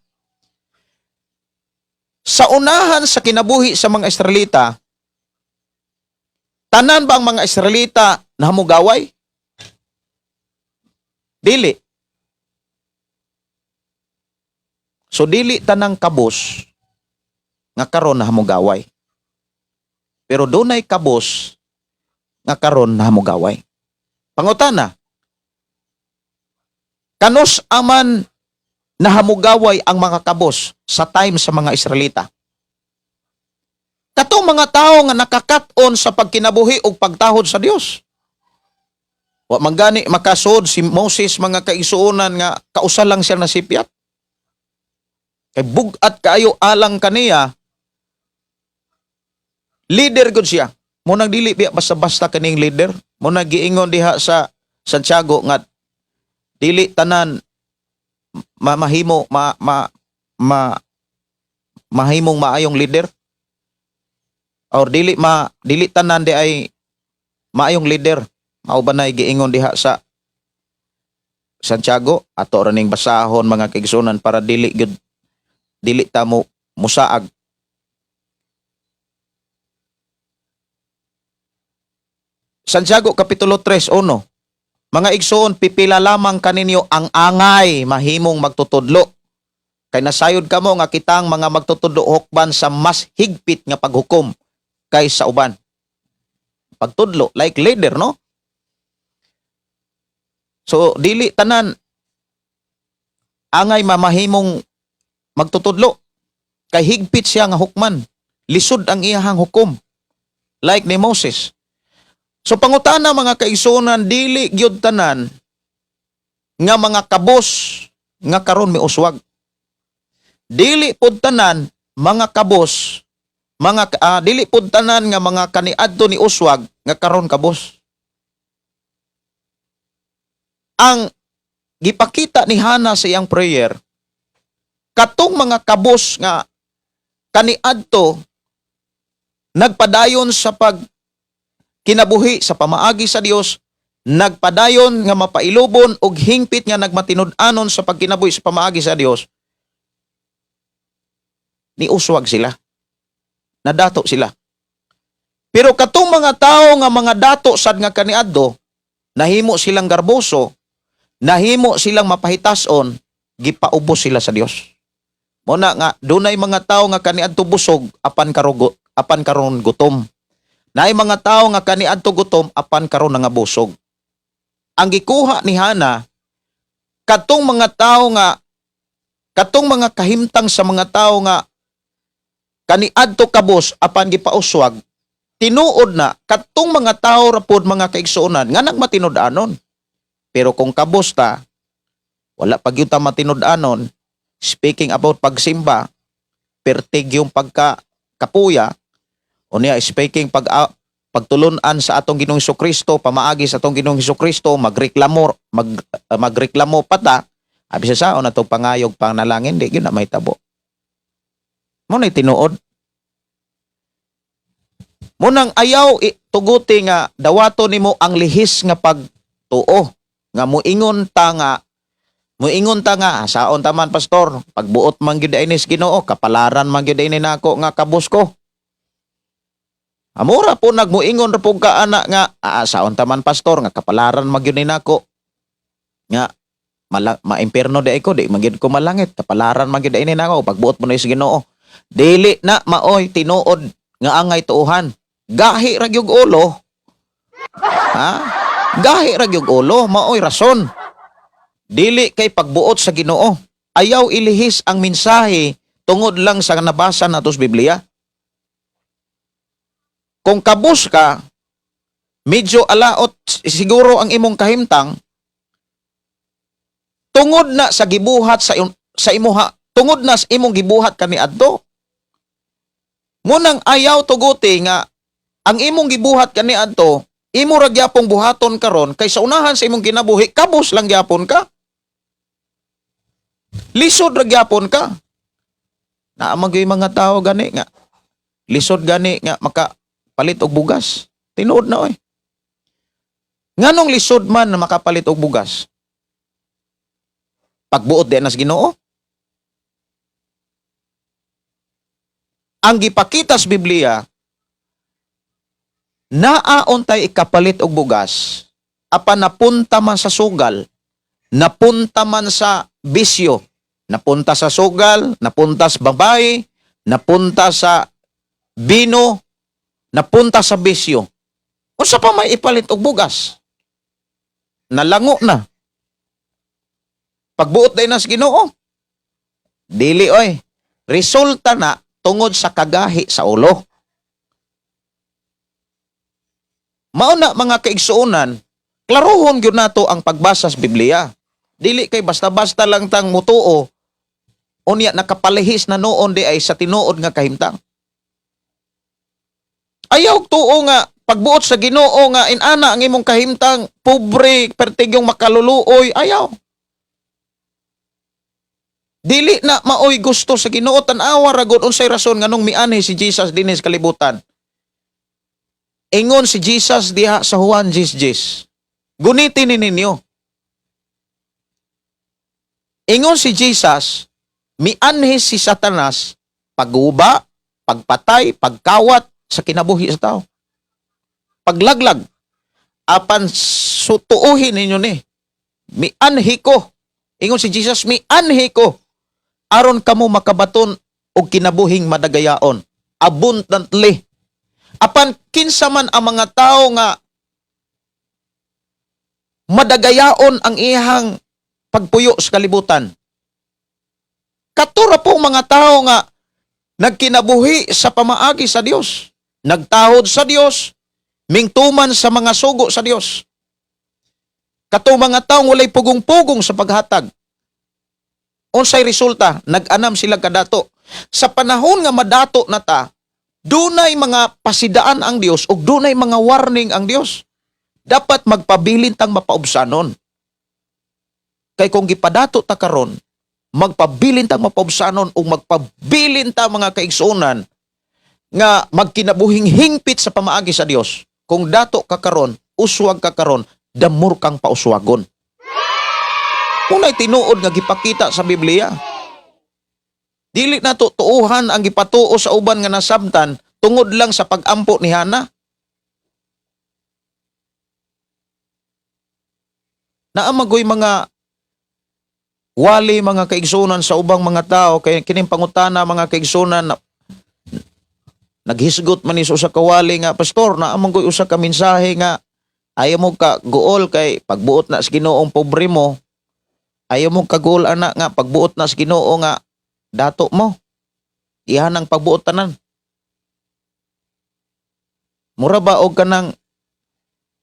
Sa unahan sa kinabuhi sa mga Israelita, tanan ba ang mga Israelita nahamugaway? Dili. So dili tanang kabos nga karon nahamugaway. Pero dunay kabos nga karon nahamugaway. Pangutana, kanus aman nahamugaway ang mga kabos sa time sa mga Israelita? Katong mga tao nga nakakat-on sa pagkinabuhi ug pagtahod sa Dios. Wa man gani makasud si Moses, mga kaigsuonan, nga kausa lang siya nasipyat. Kay bug-at kaayo alang kaniya. Leader gud siya. Mao nang dili biya basta-basta kaning leader. Mao nang giingon diha sa Santiago nga dili tanan ma mahimo ma, ma, ma mahimong maayong leader or dili tanan di ay maayong leader. Mao ba nay giingon diha sa Santiago? Ato ra ning basahon, mga kaigsuonan, para dili gyud dili ta mo musaag. Santiago Kapitulo 3:1. Mga igsoon, pipila lamang kaninyo ang angay mahimong magtutudlo. Kay nasayod kamo nga kitang mga magtutudlo hukban sa mas higpit nga paghukom kaysa uban. Pagtudlo, like leader, no? So, dili tanan angay mamahimong magtutudlo. Kay higpit siya nga hukman. Lisod ang iyahang hukom. Like ni Moses. So pangutana, mga kaigsuonan, dili gyud tanan nga mga kabos nga karon miuswag. Dili pud tanan mga kabos mga dili pud tanan nga mga kaniadto ni uswag nga karon kabos. Ang gipakita ni Hana sa iyang prayer, katong mga kabos nga kaniadto nagpadayon sa pag kinabuhi sa pamaagi sa Dios, nagpadayon nga mapailubon og hingpit nga nagmatinud-anon sa pagkinabuhi sa pamaagi sa Dios, niuswag sila. Nadato sila. Pero katong mga tao nga mga dato sad nga kaniadto, nahimo silang garboso, nahimo silang mapahitason, gipaubos sila sa Dios. Mao na nga dunay mga tao nga kaniadto busog apan karon gutom. Naay mga tao nga kaniadto gutom apan karon nangabusog. Ang gikuha ni Hana, katong mga tao nga katong mga kahimtang sa mga tao nga kaniadto kabos apan gipauswag, tinuod na katong mga tao ra pod, mga kaigsuonan, nga nagmatinud-anon. Pero kung kabos ta, wala pa gyud ta matinud-anon, speaking about pagsimba, pertig yung pagka kapuya, o niya speaking pagtulunan sa atong Ginoong Kristo, pamaagi sa atong Ginoong Kristo, magreklamo pa ta, abi sa saon atong pangayog panalangin, di gyud na mahitabo. Mao na tinuod. Mao nang ayaw tuguti nga dawato nimo ang lihis nga pagtuo nga muingon ta nga saon ta man, pastor, pagbuot man gyud ay nis Ginoo, kapalaran man gyud ini nako nga kabos ko. Amura po nagmuingon ra pug ka ana nga saon ta man, pastor, nga kapalaran man gyud ni nako nga maimpierno di ko, di man gyud ko malangit, kapalaran man gyud ini nako pagbuot mo na sa Ginoo. Dili na maoy tinuod nga angay tuohan. Gahi ra gyud ulo, ha, gahi ra gyud ulo. Maoy rason dili kay pagbuot sa Ginoo. Ayaw ilihis ang mensahe tungod lang sa nabasa nato sa Biblia. Kung kabus ka, medyo alaot siguro ang imong kahimtang tungod na sa gibuhat sa imuha, tungod na sa imong gibuhat kaniadto. Mao nang ayaw tuguti nga ang imong gibuhat kaniadto imo ra gyapong buhaton karon, kay sa unahan sa imong kinabuhi kabos lang gyapon ka. Lisod ra gyapon ka. Naa man gyud mga tao gani nga lisod gani nga makapalit og bugas. Tinuod na oy. Nganong lisod man na makapalit og bugas? Pagbuot di na sa Ginoo. Ang gipakita sa Biblia, naa untay ikapalit og bugas, apan napunta man sa sugal, napunta man sa bisyo, napunta sa sugal, napunta sa babae, napunta sa bino, napunta sa bisyo. Unsa pa may ipalit og bugas? Nalango na. Pagbuot day na sa Ginoo. Dili oy. Resulta na tungod sa kagahi sa ulo. Mao na, mga kaigsuonan, klarohon gyud nato ang pagbasa sa Biblia. Dili kay basta-basta lang tang mutuo unya nakapalihis na noon di ay sa tinuod nga kahimtang. Ayaw tuo nga pagbuot sa Ginoo nga inana ang imong kahimtang, pobre, pertigyong makaluluoy, ayaw. Dili na maoy gusto sa Ginoo. Tan-awa ra gud unsay rason nganong mianhi si Jesus dinhi sa kalibutan. Ingon si Jesus diha sa Juan 10:10. Gunitin ni ninyo. Ingon si Jesus, mianhi si Satanas pagguba, pagpatay, pagkawat sa kinabuhi sa tao. Paglaglag. Apan sutuuhin ninyo ni. Mianhi ko. Ingon si Jesus, mianhi ko aron kamo makabaton og kinabuhing madagayaon, abundantly. Apan kinsa man ang mga tao nga madagayaon ang iyang pagpuyo sa kalibutan? Kato ra pong mga tao nga nagkinabuhi sa pamaagi sa Dios, nagtahod sa Dios, mingtuman sa mga sugo sa Dios. Kato mga taong walay pugong-pugong sa paghatag. Unsay resulta? Nag-anam sila kadato. Sa panahon nga madato na ta, dunay mga pasidaan ang Dios ug dunay mga warning ang Dios. Dapat magpabilin tang mapaubsanon. Kay kung gipadato ta karon, magpabilin tang mapaubsanon ug magpabilin ta, mga kaigsuonan, nga magkinabuhing hingpit sa pamaagi sa Dios. Kung dato ka karon, uswag ka karon, the more kang pauswagon. Unay tinuod nga gipakita sa Biblia. Dili na to tuuhan ang gipatuo sa uban nga nasabtan tungod lang sa pagampo ni Hana. Naa man goy mga wali, mga kaigsunan, sa ubang mga tao kay kining pangutana, mga kaigsunan, naghisgot man ni sa usa ka wali nga, "Pastor, naa man goy usa ka mensahe nga ayaw mo ka guol kay pagbuot na sa Ginoong pobre mo. Ayaw mo kaguol ana nga pagbuot na sa Ginoo nga dato mo. Iyan ang pagbuot tanan." Mura ba og kanang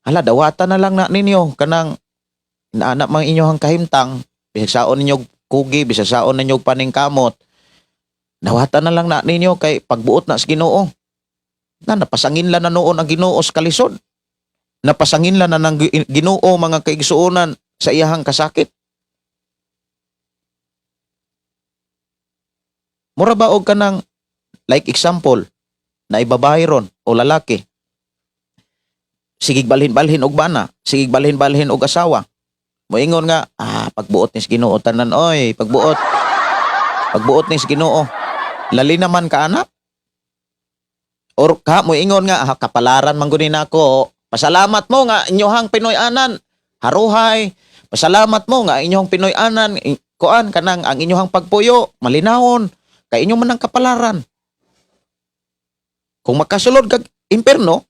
hala, dawatan na lang na ninyo kanang inaana mang inyohang kahimtang, bisag saon ninyo kugi, bisag saon ninyo paningkamot, dawatan na lang na ninyo kay pagbuot na sa Ginoo na. Napasangin lang na noon ang Ginoo sa kalisod. Napasangin lang na ng Ginoo, mga kaigsuonan, sa iyahang kasakit. Mura ba og kanang like example na ibabae ron o lalaki, sigig balhin-balhin og bana, sigig balhin-balhin og asawa, moingon nga, "Ah, pagbuot ni sa Ginoo tanan oy, pagbuot. Pagbuot ni sa Ginoo." Lali naman ka anak. Or ka moingon nga, "Ah, kapalaran man guni nako. Pasalamat mo nga inyohang Pinoy-anan haruhay. Pasalamat mo nga inyong Pinoy-anan kuan kanang ang inyohang pagpuyo malinawon kay inyo man ang kapalaran." Kung makasulod kag imperno,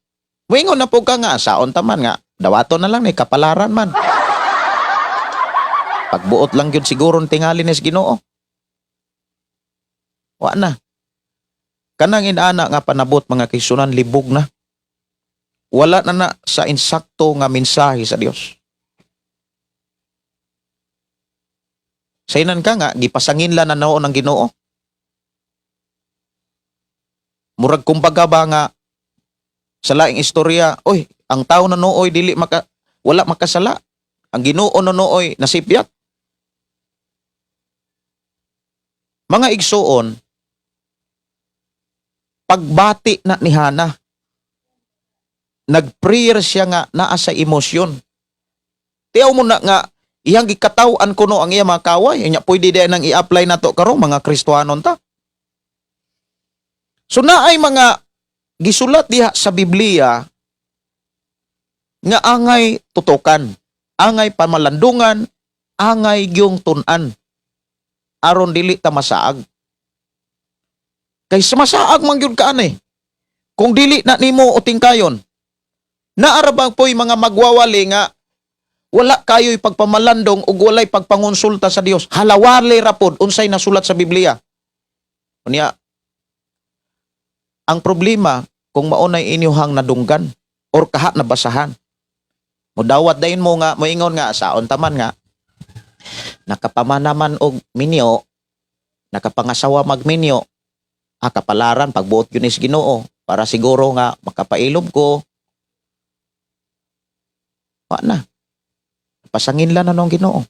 moingon na po ka nga, saon taman nga, dawaton na lang ni, kapalaran man. Pagbuot lang gyud siguro tingali ni sa Ginoo. Wa na. Kanang inana nga panabot, mga kaigsuonan, libog na. Wala na na sa insakto nga mensahe sa Dios. Saynan ka nga gipasangin la na noon ang Ginoo. Murag kumbaga ba nga sa laing istorya, oy, ang tao na nooy dili maka wala makasala. Ang Ginoo na nooy nasipyat. Mga igsuon, pagbati na ni Hana, nagprayer siya nga naa sa emosyon. Tiyaw mo na nga iyang gikataw-an kuno ang iya mga kaway. Nya pwede din nang i-apply nato karon, mga Kristohanon ta. So naay mga gisulat diha sa Biblia nga angay tutukan, angay pamalandungan, angay gyung tun-an aron dili ta masaag. Kay sa masaag man gyud ka ani. Kung dili na nimo utingkayon, naa ra bang po'y mga magwawali nga wala kayo'y pagpamalandong ug walay pagpangonsulta sa Dios? Halawali ra pod unsay nasulat sa Biblia. Unya, ang problema kung maunay inyuhang nadunggan or kaha nabasahan. Mudawat dayon mo nga moingon nga saon taman nga nakapamana man og minyo, nakapangasawa magminyo, ah, kapalaran, pagbuot yun is Ginoo para siguro nga makapailob ko. Wa na. Pasangin lang na nung Ginoo.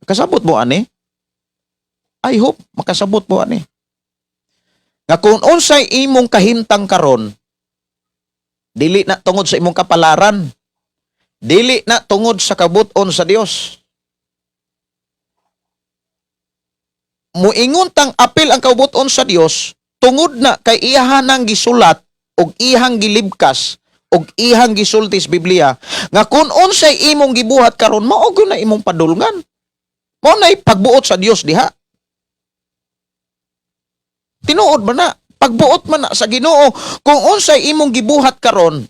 Kasabot mo ani? I hope makasabot mo ani. Nga kung unsay imong kahimtang karon, dili na tungod sa imong kapalaran, dili na tungod sa kabuton sa Dios. Muingon tang apil ang kabuton sa Dios tungod na kay iyahan ang gisulat og ihang gilibkas og ihang gisulti sa Biblia nga kung unsay imong gibuhat karon, mao gyud na imong padulngan. Mao nay pagbuot sa Dios diha. Tinuod man na, pagbuot man na sa Ginoo kung unsay imong gibuhat karon,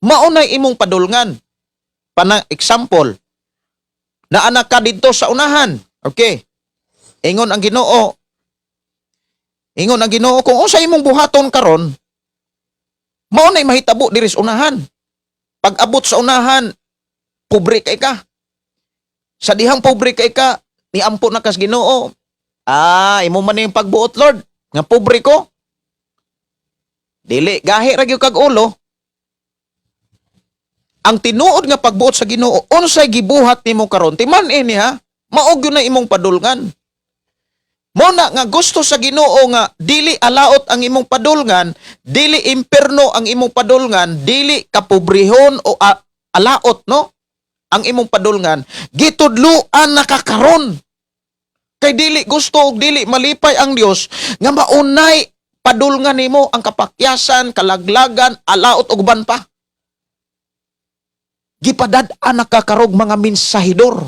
mao nay imong padulngan. Pana example, naanak ka didto sa unahan. Okay. Ingon ang Ginoo. Ingon ang Ginoo kung unsay imong buhaton karon, mao nay mahitabo diri sa unahan. Pag abot sa unahan, pobre kay ka. Sa dihang pobre kay ka, niampo na kas Ginoo. Ah, imo man yung pagbuot, Lord, nga pobre ko. Dili gahi ra gyud kag ulo. Ang tinuod nga pagbuot sa Ginoo, unsay gibuhat nimo karon, timan ini ha, mao gyud na imong padulngan. Mo na nga gusto sa Ginoo nga dili alaot ang imong padulngan, dili imperno ang imong padulngan, dili kapobrehon o alaot, no? Ang imong padulngan, gitudluan na ka karon. Kay dili gusto og dili malipay ang Dios nga maunay padulngan nimo ang kapakyasan, kalaglagan, alaot ug uban pa. Gipadad-an na ka karog mga mensahidor.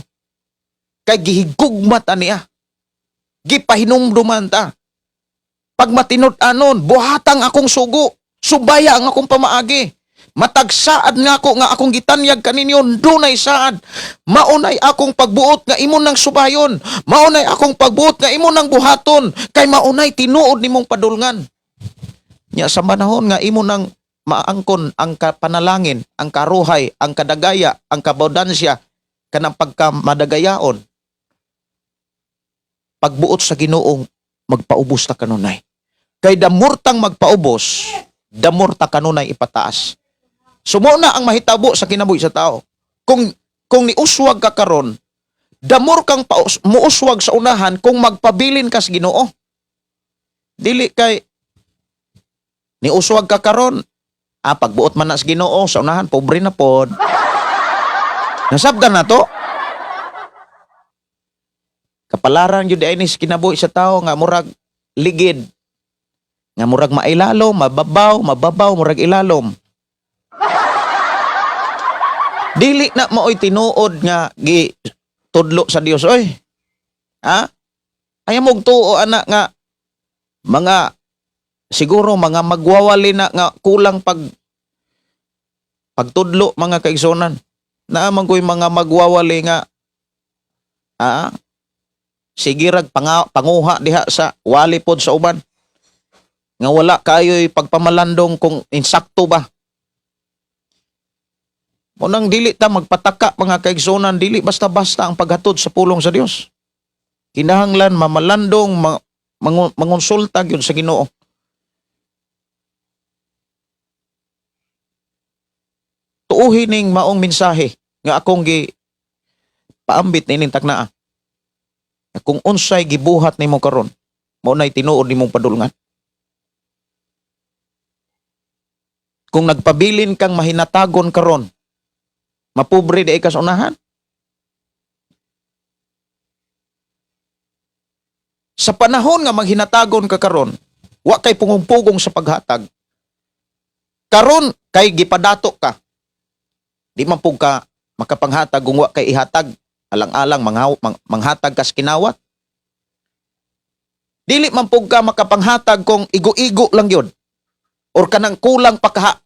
Kay gihigugma ta niya. Gipahinumduman ta. Pag matinud-anon, buhatang akong sugo, subaya ang akong pamaagi. Matag saad nga ako nga akong gitanyag kaninyo, dunay saad. Maunay akong pagbuot nga imo nang subayon. Maunay akong pagbuot nga imo nang buhaton. Kay maunay tinuod nimong padulngan. Nya sa manahon nga imo nang maangkon ang panalangin, ang karuhay, ang kadagaya, ang kabaudansya, kanang pagkamadagayaon, pagbuot sa Ginoong magpaubos ta kanunay. Kay damurtang magpaubos, damurta kanunay ipataas. So mao na ang mahitabo sa kinabuhi sa tao. Kung niuswag ka karon, damor kang muuswag sa unahan kung magpabilin ka sa Ginoo. Dili kay niuswag ka karon, ah, pagbuot man na sa Ginoo sa unahan, pobre na pod. Nasabdan na to. Kapalaran yun ay ni sa kinabuhi sa tao nga murag ligid. Nga murag mailalom, mababaw, mababaw, murag ilalom. Dili na maoy tinuod nga gi tudlo sa Dios oy. Ha? Ayaw mong tuo ana nga mga siguro mga magwawali na nga kulang pagtudlo, mga kaigsunan. Naa man ko'y mga magwawali nga sige rag panguha diha sa wali pod sa uban. Nga wala kayo'y pagpamalandong kung insakto ba. Munang dili ta magpataka, mga kaigsunan, dili basta-basta ang paghatod sa pulong sa Dios. Kinahanglan mamalandong, mangonsulta gyud sa Ginoo. Tuuhin ning maong mensahe nga akong gi paambit nining taknaa. Kung unsay gibuhat nimo karon, mao nay tinuod nimong padulngan. Kung nagpabilin kang mahinatagon karon, mapobre di ka sa unahan. Sa panahon nga maghinatagon ka karon, wa kay pungong-pugong sa paghatag. Karon kay gipadato ka. Di man pug ka makapanghatag kung wa kay ihatag. Alang-alang manghatag kas kinawat. Dili man pug ka makapanghatag kung igo-igo lang yun. Or kanang kulang pa kaha.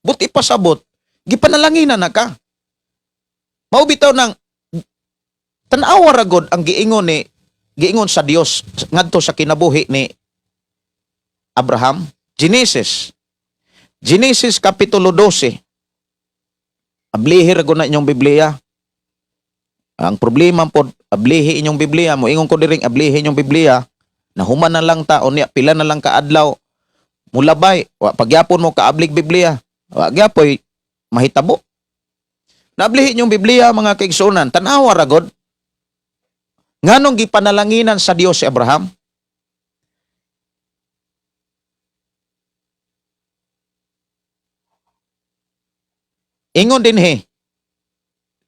Buti pasabot, gipanalanginan na ka. Mao bitaw nang tan-awa ra gud ang giingon sa Dios ngadto sa kinabuhi ni Abraham. Genesis. Genesis kapitulo 12. Ablihi ra gud na inyong Biblia. Ang problema pod, ablihi inyong Biblia. Moingon ko diring ablihi inyong Biblia. Nahuman na lang ta unya pila na lang kaadlaw mulabay, wa pagyapon mo kaablig Biblia. Wa gyapoy mahitabo. Naablihi inyong Biblia, mga kaigsuonan, tan-awa ra gud. Nganong gipanalanginan sa Dios si Abraham? Ingon dinhi,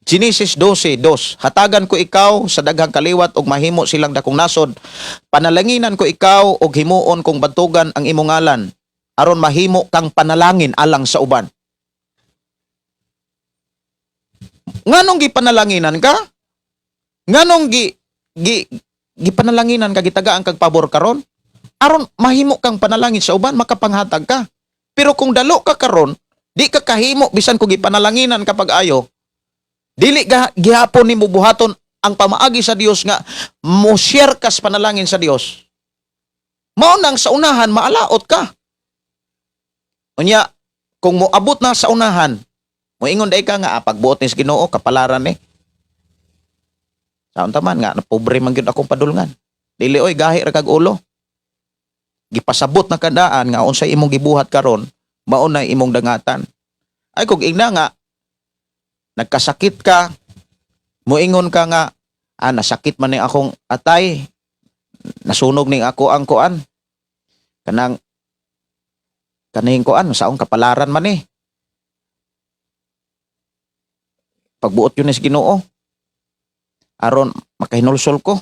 Genesis 12:2, "Hatagan ko ikaw sa daghang kaliwat ug mahimo silang dakong nasod. Panalanginan ko ikaw ug himuon kong bantugan ang imong ngalan aron mahimo kang panalangin alang sa uban." Nganong gipanalanginan ka? Nganong gi gi gipanalanginan ka, gitagaan kag pabor karon? Aron mahimo kang panalangin sa uban, makapanghatag ka. Pero kung dalo ka karon, di ka kahimo bisan kung gipanalanginan ka pag-ayo. Dili ga gihapon nimo buhaton ang pamaagi sa Dios nga mo share kas panalangin sa Dios. Mao nang sa unahan maalaot ka. Unya, kung moabot na sa unahan, moingon day ka nga, "Ah, pagbuot ni sa Ginoo, kapalaran ni. Sa unta man nga napobre man gyud akong padulngan." Dili oy, gahi ra kag ulo. Gipasabot na kadaan nga unsay imong gibuhat karon, mao na imong dangatan. Ay kung ingna nga nagkasakit ka, moingon ka nga, "Ah, nasakit man ni akong atay, nasunog ning ako ang kuan. Kanang kaning kuan, saong kapalaran man eh. Pagbuot yun is Ginoo. Aron makahinulsol ko."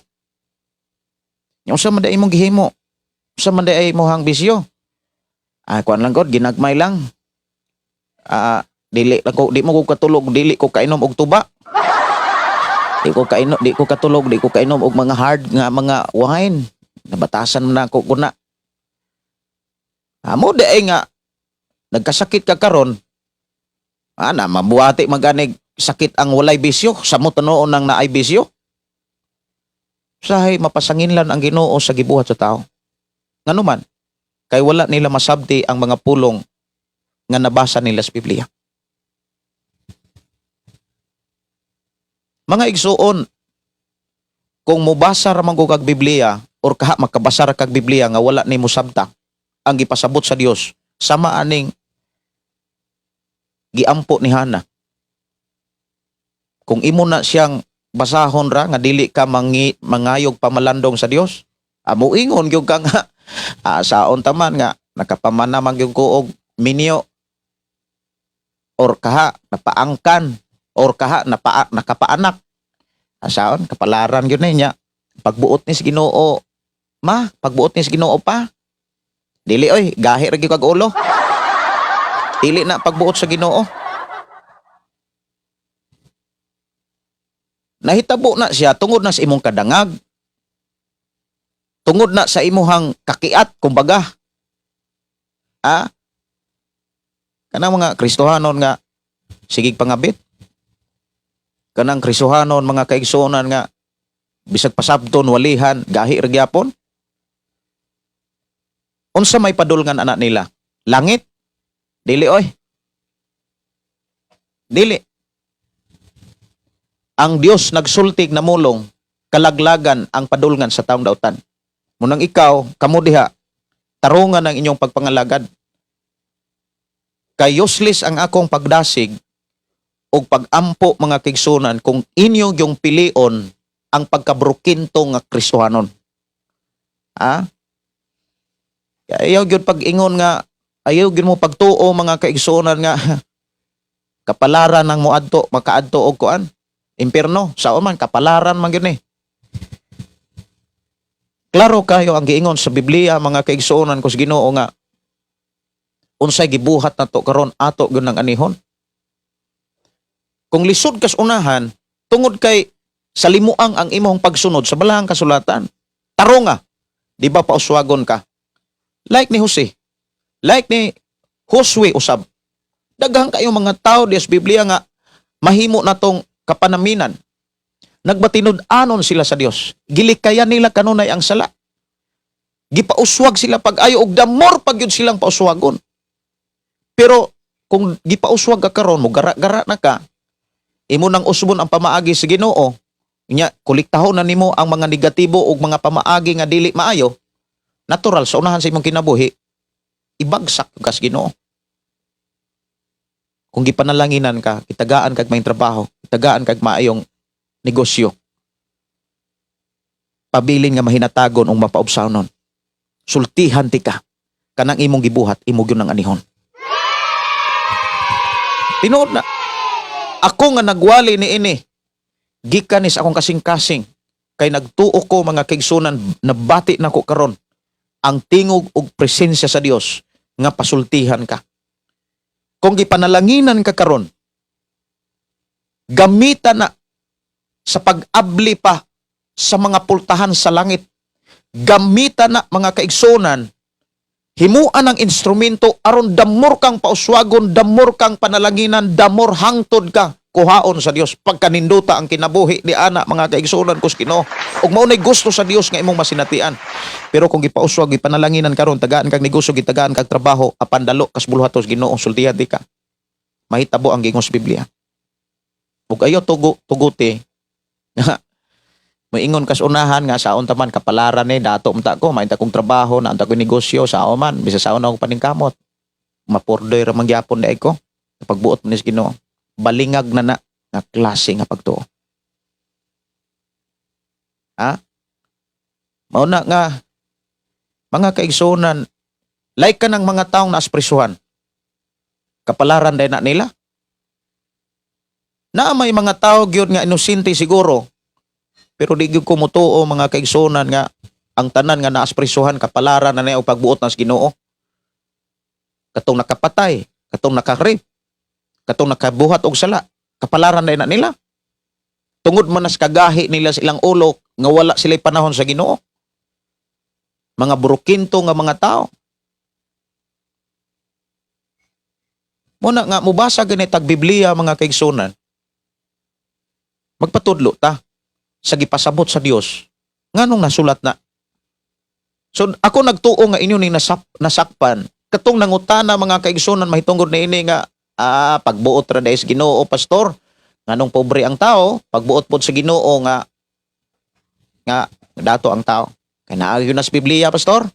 Yung unsa man day imong gihimo? Unsa man day imong bisyo? "Ah, kuan lang god, ginagmay lang. Ah, dili lang ko, di mo ko katulog, dili ko kainom og tuba. Di ko katulog, di ko kainom og mga hard nga mga wine. Nabatasan man na ako kuna." Amo di ay nga nagkasakit ka karon. Ana mabuhati maganig sakit ang walay bisyo, samot noon nang naay bisyo. Sahay mapasanginlan ang Ginoo sa gibuhat sa tao. Ngano man, kay wala nila masabti ang mga pulong nga nabasa nila sa Biblia. Mga igsuon, kung mobasa ra man ko kag Biblia or kaha makabasa ra kag Biblia nga wala nimo sabta ang gipasabot sa Dios, sama aning giampo ni Hana. Kung imo na siyang basahon ra nga dili ka mangayog pamalandong sa Dios, amo ingon gyud ka nga, "Ah, saon taman nga nakapamana man gyud ko og minyo or kaha napaangkan or kaha nakapaanak. Ah, saon kapalaran gyud na niya. Pagbuot ni sa Ginoo, ma, pagbuot ni sa Ginoo pa." Dili oy, gahi ra gyud kag ulo. Dili na pagbuot sa Ginoo. Nahitabo na siya tungod na sa imong kadangag. Tungod na sa imuhang kakiat, kumbaga. Ah? Kanang mga Kristohanon nga sigig pangabit. Kanang Kristohanon, mga kaigsuonan, nga bisag pasabton walihan, gahi ra gyapon. Unsa may padulngan anak nila? Langit? Dili oy. Dili. Ang Dios nagsultig na mulong, kalaglagan ang padulngan sa taong dautan. Munang ikaw, kamo diha, tarungan ang inyong pagpangalagad. Kay useless ang akong pagdasig o pagampo, mga kaigsuonan, kung inyo yung pilion Ang pagkabrukinto nga Kristohanon. Ha? Kaya ayaw gyud pag-ingon nga, ayaw gyud mo pagtuo, mga kaigsuonan, nga kapalaran ng moadto, makaadto og kuan, impierno. Sao man kapalaran man gyud ni. Klaro kayo ang giingon sa Biblia, mga kaigsuonan ko sa Ginoo, nga unsay gibuhat nato karon, ato gyud nang anihon. Kung lisod kas unahan tungod kay sa limuang ang imong pagsunod sa balahang kasulatan, taronga, di ba pauswagon ka? Like ni Jose, like ni Josue usab. Daghan kayo mga tao di sa Biblia nga mahimo natong kapanaminan. Nagmatinud-anon sila sa Dios. Gilikayan nila kanunay ang sala. Gipauswag sila pag-ayo og damor pag yun silang pauswagon. Pero kung gipauswag ka karon, mo gara-gara na ka, imo nang usbon ang pamaagi sa Ginoo, nya kolektahon na nimo ang mga negatibo ug mga pamaagi nga dili maayo, natural sa unahan sa imong kinabuhi, ibagsak ka sa Ginoo. Kung gipanalanginan ka, kitagaan kag may trabaho, kitagaan kag maayong negosyo, pabilin nga mahinatagon ug mapaubsawnon. Sultihan ti ka, kanang imong gibuhat, imo gyud nang anihon. Tinuod na. Ako nga nagwali ni ini, gikan ni sa akong kasing-kasing, kay nagtuo ko, mga kaigsunan, nabati nako karon ang tingog ug presensya sa Dios nga pasultihan ka. Kung gipanalanginan ka karon, gamita na sa pag-abli pa sa mga pultahan sa langit. Gamita na, mga kaigsunan, himuan ang instrumento aron damor kang pauswagon, damor kang panalanginan, damor hangtod ka kuhaon sa Dios pagkaninduta ang kinabuhi ni ana, mga kaigsuonan ko sa Ginoo. Ug mao nay gusto sa Dios nga imong masinatian. Pero kung gipauswag, gipanalanginan karon, tagaan kag negosyo, gitagaan kag trabaho, apan dalo kas buluhatos Ginoo, sultihan di ka. Mahitabo ang giingon sa Biblia. Ug ayo tugo tuguti nga moingon kas unahan nga saon ta man, kapalaran ni, dato man ta ko, maita kong trabaho, naanta ko negosyo, sao man, bisa saon ako paningkamot. Mapurdoy ra man gyapon diay ko. Pagbuot mo ni sa Ginoo. Balingag na na nga klase nga pagtuo. Ha? Mao na nga, mga kaigsuonan, like ka ng mga taong naasprisuhan. Kapalaran din na nila. Na may mga tao gyud nga inosente siguro. Pero di gyud ko motuo, mga kaigsuonan, nga ang tanan nga naasprisuhan kapalaran na niya og pagbuot nas Ginoo. Katong nakapatay, katong naka-rape, katong nakabuhat og sala, kapalaran na nila. Tungod man nas kagahi nila sa ilang ulo nga wala sila'y panahon sa Ginoo. Mga burukinto nga mga tao. Muna nga mubasa gani tag Biblia, mga kaigsunan. Magpatudlo ta sa gipasabot sa Dios nganong nasulat na. So ako nagtuo nga inyo ning nasakpan katong nangutana, mga kaigsunan, mahitungod na ini nga pagbuot ra dahil sa Ginoo, pastor, nganong pobre ang tao, pagbuot pod sa Ginoo nga nga dato ang tao. Kay naa gyud na sa Biblia, pastor.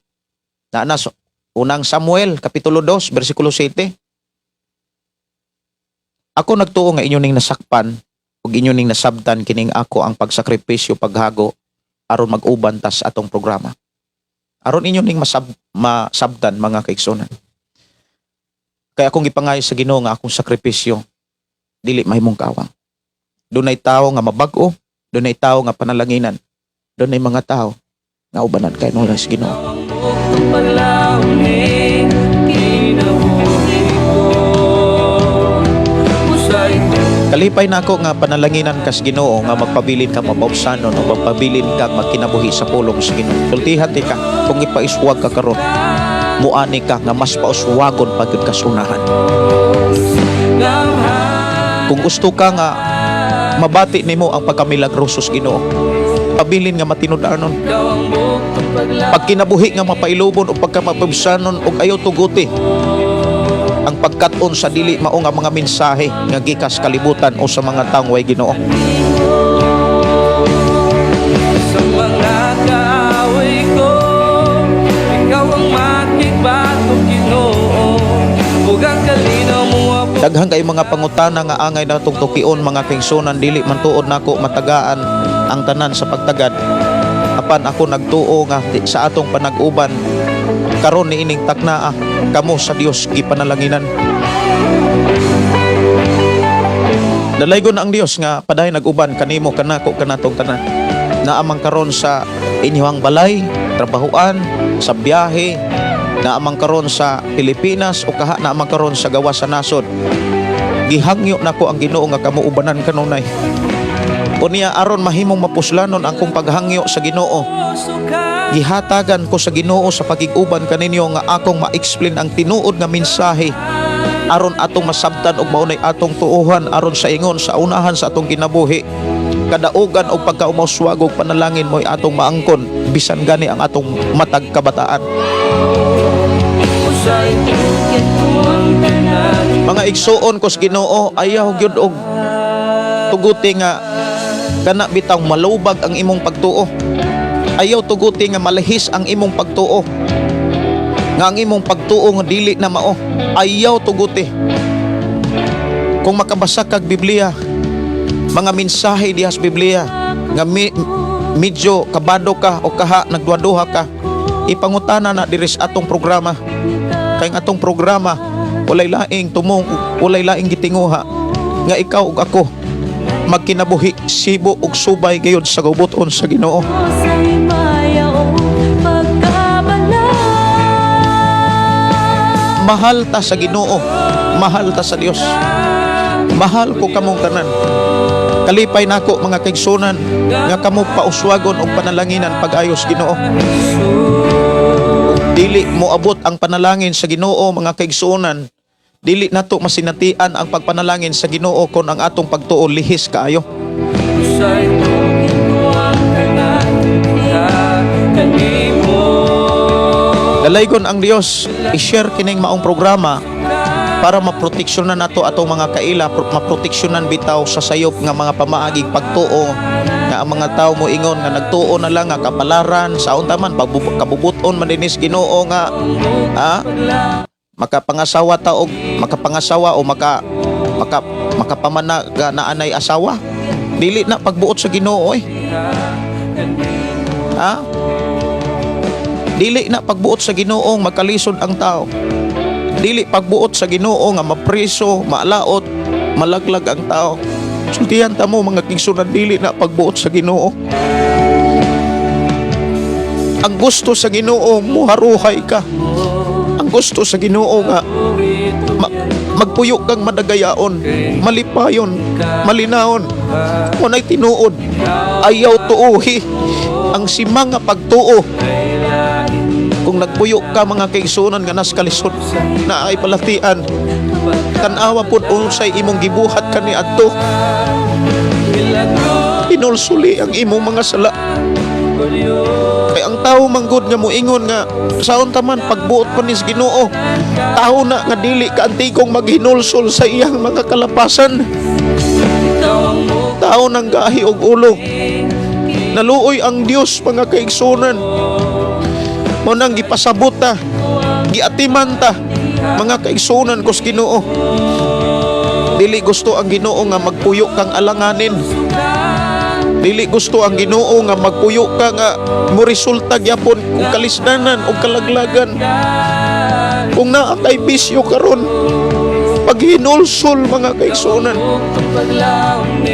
Naa na sa Unang Samuel kapitulo 2 bersikulo 7. Ako nagtuo nga inyo ning nasakpan ug inyo ning nasabtan kining ako ang pagsakripisyo, paghago aron mag-uban tas atong programa. Aron inyo ning masabtan, mga kaigsunan. Kaya akong gipangayo sa Ginoo nga akong sakripisyo dili mahimong kawang. Dunay tawo nga mabag-o, dunay tawo nga panalanginan, dunay mga tawo nga ubanan kay nula sa Ginoo. Paglauni, kinabuhi ko. Usay Kalipay na ako nga panalanginan kas Ginoo nga magpabilin ka mapaubsanon o magpabilin ka magkinabuhi sa pulong sa Ginoo. Sultihan ti ka kung ipaiswag ka karon, muani ka nga mas pauswagon pag gyud kas unahan. Kung gusto ka nga mabati nimo ang pagkamilagroso sa Ginoo, pabilin nga matinud-anon. Pagkinabuhi nga mapailubon o pagkamapaubsanon ug ayaw tuguti ang pagkat-on sa dili mao nga mga mensahe nga gikas kalibutan o sa mga taong way Ginoo. Sa mga kaaway ko, ikaw ang makikbato, Ginoo. Ug ang kalinaw mo. Daghan kay mga pangutana nga angay natong tukion, mga kaigsuonan. Dili man tuod nako matagaan ang tanan sa pagtagad. Apan ako nagtuo nga sa atong panag-uban karon niining taknaa, kamo sa Dios gipanalanginan. Dalaygon ang Dios nga padayon nag-uban kanimo, kanako, kanatong tanan. Naamang karon sa inyong balay, trabahuan, sa biyahe, naamang karon sa Pilipinas o kaha naamang karon sa gawas sa nasod. Gihangyo nako ang Ginoo nga kamo ubanan kanunay. Unya aron mahimong mapuslanon ang kong paghangyo sa Ginoo, gihatagan ko sa Ginoo sa pagig-uban kaninyo nga akong ma-explain ang tinuod nga mensahe aron atong masabtan og maunay atong tuohan, aron sa ingon sa unahan sa atong kinabuhi, kadaugan og pagkaumawswag og panalangin mo'y atong maangkon bisan gani ang atong matag kabataan. Mga igsuon ko sa Ginoo, ayaw gyud og tuguti nga kana bitaw malubag ang imong pagtuo. Ayaw tuguti nga malihis ang imong pagtuo, nga ang imong pagtuo nga dili na mao. Ayaw tuguti. Kung makabasa kag Biblia, mga mensahe diha sa Biblia nga medyo kabado ka o kaha nagduhaduha ka, ipangutana na diri sa atong programa, kay ang atong programa walay laing tumong, walay laing gitinguha nga ikaw ug ako magkinabuhi sibo ug subay gayud sa gubuton sa Ginoo. Sa himaya o pagkabala. Mahal ta sa Ginoo, mahal ta sa Dios. Mahal ko kamong tanan. Kalipay nako, mga kaigsunan, nga kamo pauswagon og panalanginan pag-ayos Ginoo. Dili moabot ang panalangin sa Ginoo, mga kaigsunan. Dili nato masinatian ang pagpanalangin sa Ginoo kon ang atong pagtuo lihis kaayo. Sa ko ang tanan kanimo. Dalaygon ang Dios, i-share kining maong programa para maproteksyonan nato atong mga kaila, maproteksyonan bitaw sa sayop nga mga pamaagig pagtuo nga ang mga tao mo ingon nga nagtuo na lang nga kapalaran sa unta man, kabubuton man dinis Ginoo nga makapangasawa ta og makapangasawa o maka maka makapamana ga naanay asawa. Dili na pagbuot sa Ginoo eh. Ha, dili na pagbuot sa Ginoo magkalisod ang tao. Dili pagbuot sa Ginoo nga mapriso, maalaot, malaglag ang tao. Sultihan ta mo, mga kaigsunan, dili na pagbuot sa Ginoo. Ang gusto sa Ginoo, muharuhay ka. Ang gusto sa Ginoo nga magpuyo kang madagayaon, malipayon, malinaon. Muna'y tinuod. Ayaw tuuhi ang simang nga pagtuo. Kung nagpuyo ka, mga kaigsunan, nga nas kalisod na ay balatian, tan-awa pud unsay imong gibuhat kaniadto. Hinulsuli ang imong mga sala. Kay ang tao manggod nga moingon nga saon ta man, pagbuot pa ni sa Ginoo, tao na nga dili kaantigong maghinulsol sa iyang mga kalapasan. Tao nang gahi og ulo. Naluoy ang Dios, mga kaigsunan. Mao nang gipasabot ta, giatiman ta, mga kaigsunan ko sa Ginoo. Dili gusto ang Ginoo nga magpuyo kang alanganin. Dili gusto ang Ginoo nga magpuyo ka nga moresulta gyapon og kalisdanan o kalaglagan. Kung naa kay bisyo karon, paghinulsol, mga kaigsunan.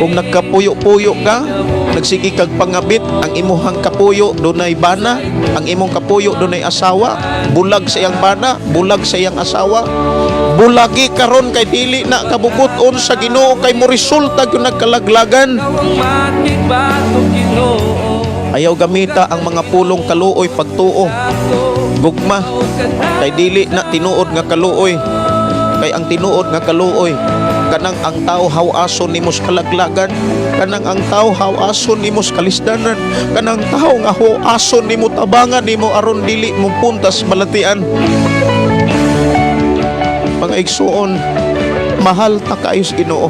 Kung nagkapuyo-puyo ka, nagsige kag pangabit, ang imuhang kapuyo dunay bana, ang imong kapuyo dunay asawa, bulag sa iyang bana, bulag sa iyang asawa. Bulagi karon kay dili na kabubuton sa Ginoo, kay moresulta gyud nagkalaglagan. Ayaw gamita ang mga pulong kaluoy, pagtuo, gugma, kay dili na tinuod nga kaluoy. Kay ang tinuod nga kaluoy, kanang ang tao hawason nimo sa kalaglagan, kanang ang tao hawason nimo sa kalisdanan, kanang tao nga hawason nimo, tabangan nimo aron dili mo puntas balatian. Mga igsuon, mahal ta kaayo sa Ginoo.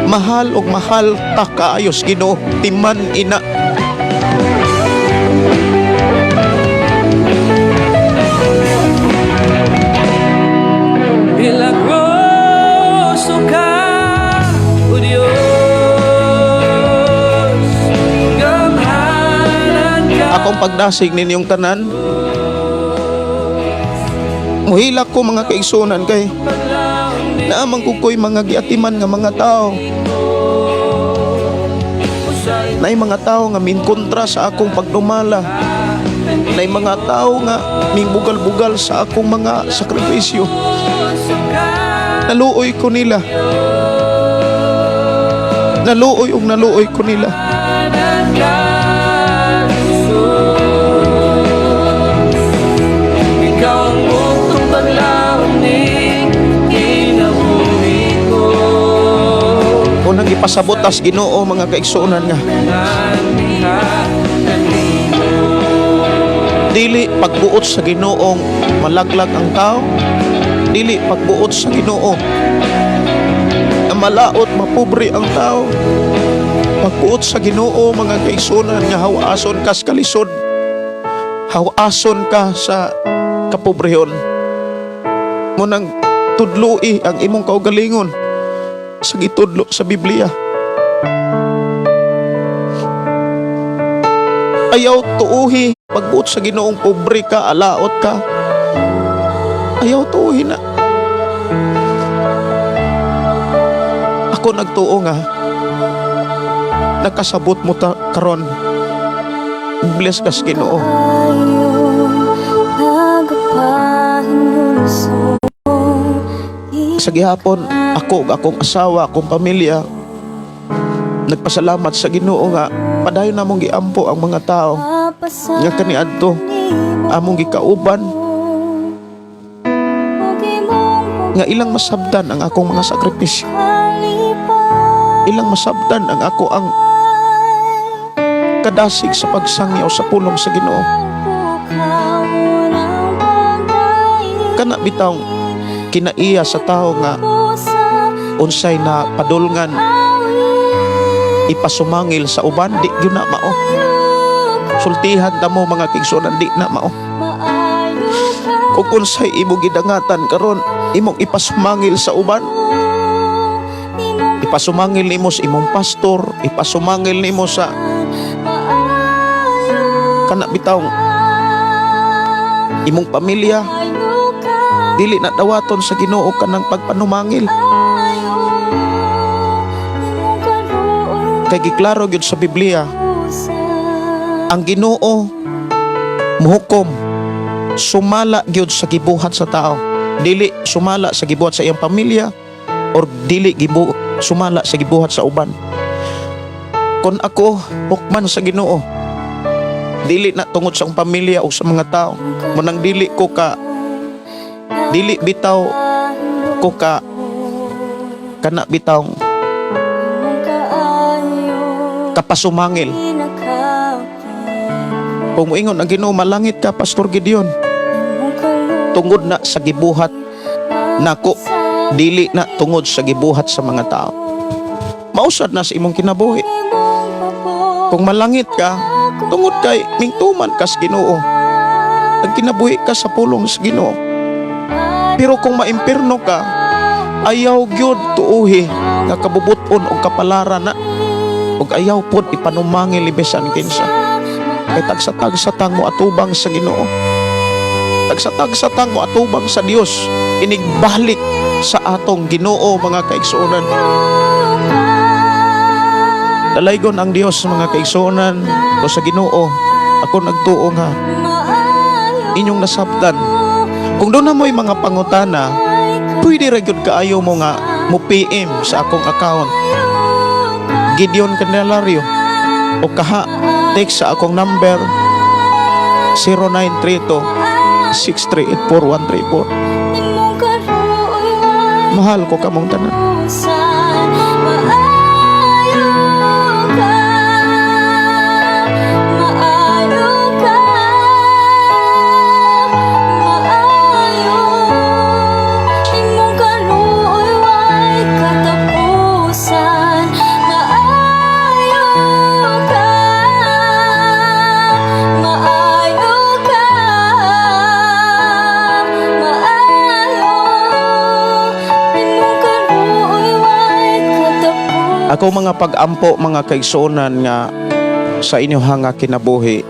Mahal og mahal ta kaayo sa Ginoo, timan ina. Milagro. Akong pagdasig ninyong tanan. Muhilak ko, mga kaigsunan, kay naamang ko ko'y mga giatiman nga mga tao. Naay mga tao nga minkontra sa akong pagdumala. Naay mga tao nga mingbugal-bugal sa akong mga sakripisyo. Naluoy ko nila. Naluoy ug naluoy ko nila. Ikaw ang buktong paglaon kinabuhi ko. Kung nang ipasabotas Ginoo, mga kaigsuonan, nga dili pagbuot sa Ginoong malaglag ang tao, dili pagbuot sa Ginoo na malaot, mapobre ang tao. Pagbuot sa Ginoo, mga kaigsuonan, nga hawason kas kalisod, hawason ka sa kapobrehon. Mao nang tudloi ang imong kaugalingon sa gitudlo sa Biblia. Ayaw tuuhi pagbuot sa Ginoong pobre ka, alaot ka. Ayaw tuuhi na. Ako nagtuo nga nakasabot mo ta karon. Bless kas Ginoo. Nagapahinulsol. Sa gihapon, ako ug akong asawa, akong pamilya, nagpasalamat sa Ginoo nga padayon namong giampo ang mga tao nga kaniadto among gikauban nga ilang masabtan ang akong mga sakripisyo, ilang masabtan ang ako ang kadasig sa pagsangyaw sa pulong sa Ginoo. Kana bitawng kinaiya sa tao nga unsay na padulngan ipasumangil sa uban, di gyud na mao. Sultihan ta mo, mga kaigsuonan, di na mao. Kung unsay imong gidangatan karon, imong ipasumangil sa uban, ipasumangil nimo sa imong pastor, ipasumangil nimo sa kana bitawng imong pamilya, dili na dawaton sa Ginoo kanang pagpanumangil. Kay giklaro gyud sa Biblia, ang Ginoo muhukom sumala gyud sa gibuhat sa tao, dili sumala sa gibuhat sa iyang pamilya or dili sumala sa gibuhat sa uban. Kon ako hukman sa Ginoo, dili na tungod sa akong pamilya o sa mga tao. Mao nang dili bitaw ko ka kana bitaw kapasumangil. Kung moingon ang Ginoo, "Malangit ka, Pastor Gideon," tungod na sa gibuhat nako, dili na tungod sa gibuhat sa mga tao. Mausad na sa imong kinabuhi. Kung malangit ka, tungod kay mingtuman ka sa Ginoo, nagkinabuhi ka sa pulong sa Ginoo. Pero kung maimpirno ka, ayaw gyud tuuhi nga kabubuton o kapalaran na, ug ayaw pod ipanumangil bisan kinsa, kay tagsa-tagsa tang mo atubang sa Ginoo, tagsa-tagsa tang mo atubang sa Dios inigbalik sa atong Ginoo, mga kaigsuonan. Dalaygon ang Dios, mga kaigsuonan ko sa Ginoo. Ako nagtuo nga inyong nasabtan. Kung duna mo'y mga pangutana, pwede ra gyud kaayo mo nga mo PM sa akong account, Gideon Candelario, o kaha text sa akong number, 0932 6384134. Mahal ko kamong tanan. Maayo ka, maayo ka, maayo. Imong kaluoy way katapusan. Maayo ka, maayo ka, maayo. Imong kaluoy way katapusan. Ako mga pag-ampo, mga kaigsuonan, nga sa inyo nga kinabuhi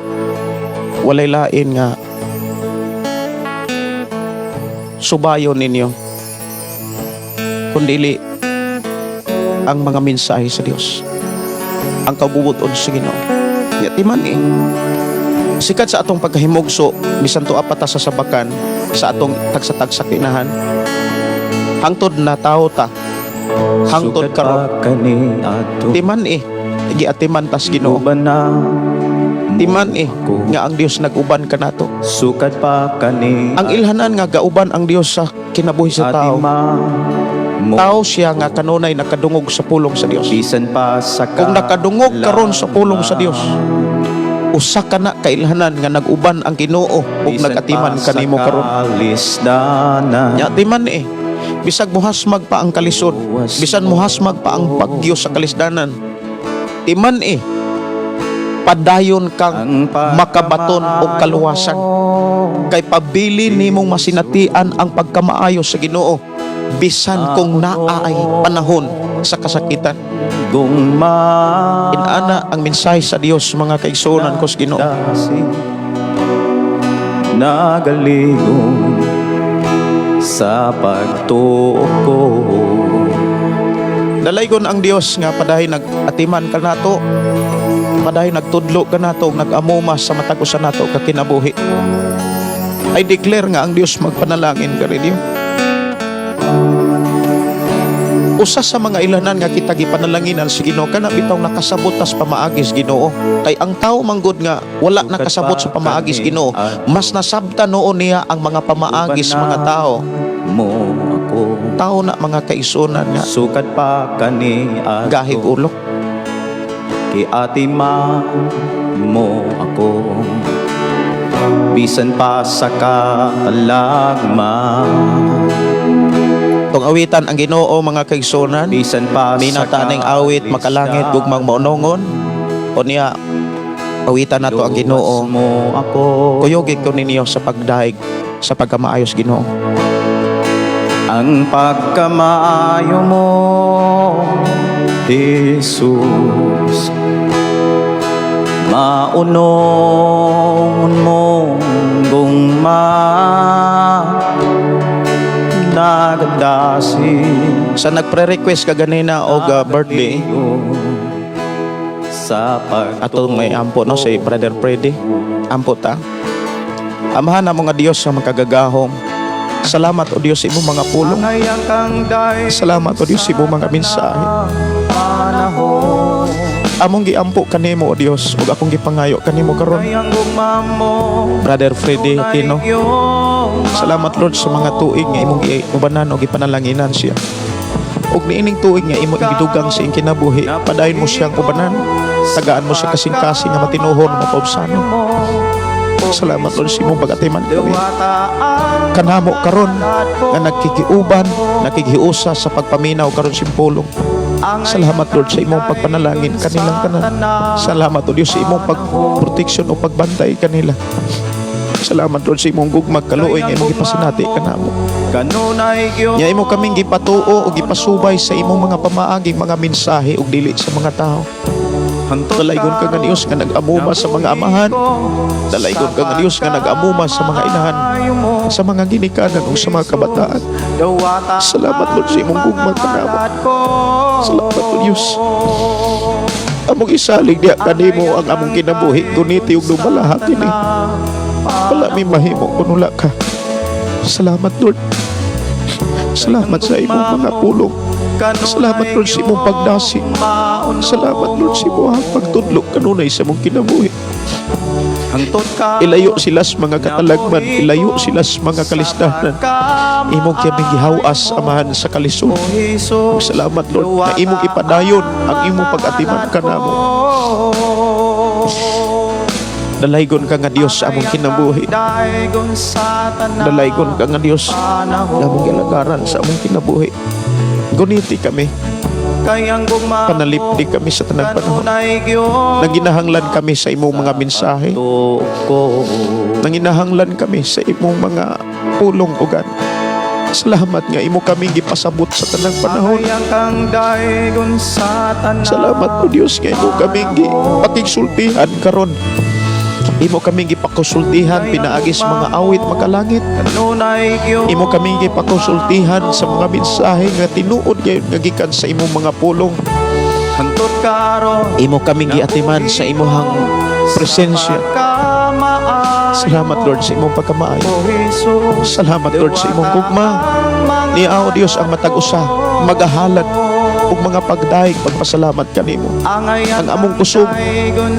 Walay lain nga subayon ninyo kundili ang mga mensahe sa Dios, ang kabubuton sa Ginoo. Ya, timan eh. Sikat sa atong pagkahimugso, bisan tuwa pa ta sa sabakan sa atong tagsa-tagsa kinahan, hangtod na tao ta, hangtod Sukad karon, pa kani adto timan eh, giatiman tas Ginoo. Uban na Timan eh ako. nga ang Dios nag-uban kanato. Sukad pa kani Ang ilhanan nga gauban ang Dios sa kinabuhi sa tao, Atima mo tao siya nga kanunay nakadungog sa pulong sa Dios. Bisan pa sa Kung nakadungog karon sa pulong sa Dios, usa ka na kailhanan nga nag-uban ang Ginoo ug nag-atiman kanimo karon. Kalisdanan. Nya timan eh. Bisag muhasmag pa ang kalisod, bisan muhasmag pa ang bagyo sa kalisdanan. Timan eh. Padayon kang Ang makabaton og kaluwasan. Kay pabili nimong masinatian ang pagkamaayo sa Ginoo bisan kung naa ay panahon sa kasakitan. Gugma. Inana ang mensahe sa Dios, mga kaigsuonan ko sa Ginoo. Nagaligon sa pagtuo ko. Dalaygon ang Dios nga padayon nag-atiman kanato, padayon nagtudlo kanato, nag-amuma sa matag usa nato ka kinabuhi. I declare nga ang Dios magpanalangin kaninyo. Usa sa mga ilanan nga kita gipanalanginan sa Ginoo, kana bitaw nakasabot tas pamaagis Ginoo. Kay ang tao manggod nga wala nakasabot sa pamaagis Ginoo, mas nasabta noon niya ang mga pamaagis mga tao. Mo ako. Tao na, mga kaigsuonan, nga Sukad pa kani adto gahig ulo. Giatiman mo ako bisan pa sa katalagman. Tong awitan ang Ginoo, mga kaigsuonan. Bisan pa Minaw sa ta ning awit, "Makalangit gugmang maunongon." O niya awitan nato ang Ginoo. Luwas mo ako. Kuyogit ko ninyo sa pagdahig sa pagkamaayos Ginoo. Ang pagkamaayo mo, Jesus, Maunon mo gugma Nagadasi. Sa nagpre-request kaganina og birthday sa pag atong may ampo, no, si Brother Freddy. Ampo ta. Amahan namo nga Dios sa makagagahom. Salamat, o Dios, sa imong mga pulong. Salamat, o Dios, sa imong mga mensahe. Among giampo kanimo, o Dios, ug akong gipangayo kanimo karon. Brother Freddy Aquino. Salamat, Lord, sa mga tuig nga imong giubanan o gipanalanginan siya. Ug niining tuig nga imong gidugang sa iyang kinabuhi, padayon mo siyang ubanan. Tagaan mo siya kasing-kasing nga matinuhon mapaubsanon. Salamat, Lord, sa imong pag-atiman kami. Kanamo karon nga nagkikiuban, nakikiusa sa pagpaminaw karon sa pulong. Salamat, Lord, sa imong pagpanalangin kanilang tanan. Salamat, O Dios, sa imong pagproteksyon o pagbantay kanila. Salamat, Lord, sa imong gugmag kaluoy nga imong gipasinati kanamo. Nya imo kaming gipatuo o gipasubay sa imong mga pamaaging mga mensahe ug dili sa mga tao. Dalaygon ka nga Dios nga nag-amuma sa mga amahan. Dalaygon ka nga Dios nga nag-amuma sa mga inahan, sa mga ginikanan ug sa mga kabataan. Salamat, Lord, sa imong gugma kanamo. Salamat, O Dios. Among isalig diha kanimo ang among kinabuhi, guniti ug dumalaha kini. Wala mi mahimo kun wala ka. Salamat, Lord. Salamat sa imong mga pulong. Salamat, Lord, sa imong pagdasi. Salamat, Lord, sa imong pagtudlo kanunay sa among kinabuhi. Ilayo sila sa mga katalagman, ilayo sila sa mga kalisdanan. Imong kami gihawas, Amahan, sa kalisod. Salamat, Lord, na imong ipadayon ang imong pag-atiman kanamo. Dalaygon ka nga Dios sa among kinabuhi. Dalaygon ka nga Dios nga among gilagaran sa among kinabuhi. Guniti kami, panalipdi kami sa tanang panahon. Nanginahanglan kami sa imong mga mensahe. Nanginahanglan kami sa imong mga pulong ugan. Salamat nga imo kaming gipasabot sa tanang panahon. Salamat, O Dios, nga imo kaming gipakigsultihan karon. Imo kaming gipakonsultihan pinaagi sa mga awit, makalangit. Kanunay gyud. Imo kaming gipakonsultihan sa mga mensahe nga tinuod gyud nga gikan sa imong mga pulong. Hangtod karon, Imo kaming giatiman sa imuhang presensya. Salamat, Lord, sa imong pagkamaayo. Salamat, Lord, sa imong gugma. Niya, O Dios, ang matag usa magahalad ug mga pagdayeg pagpasalamat kanimo. Ang among kusog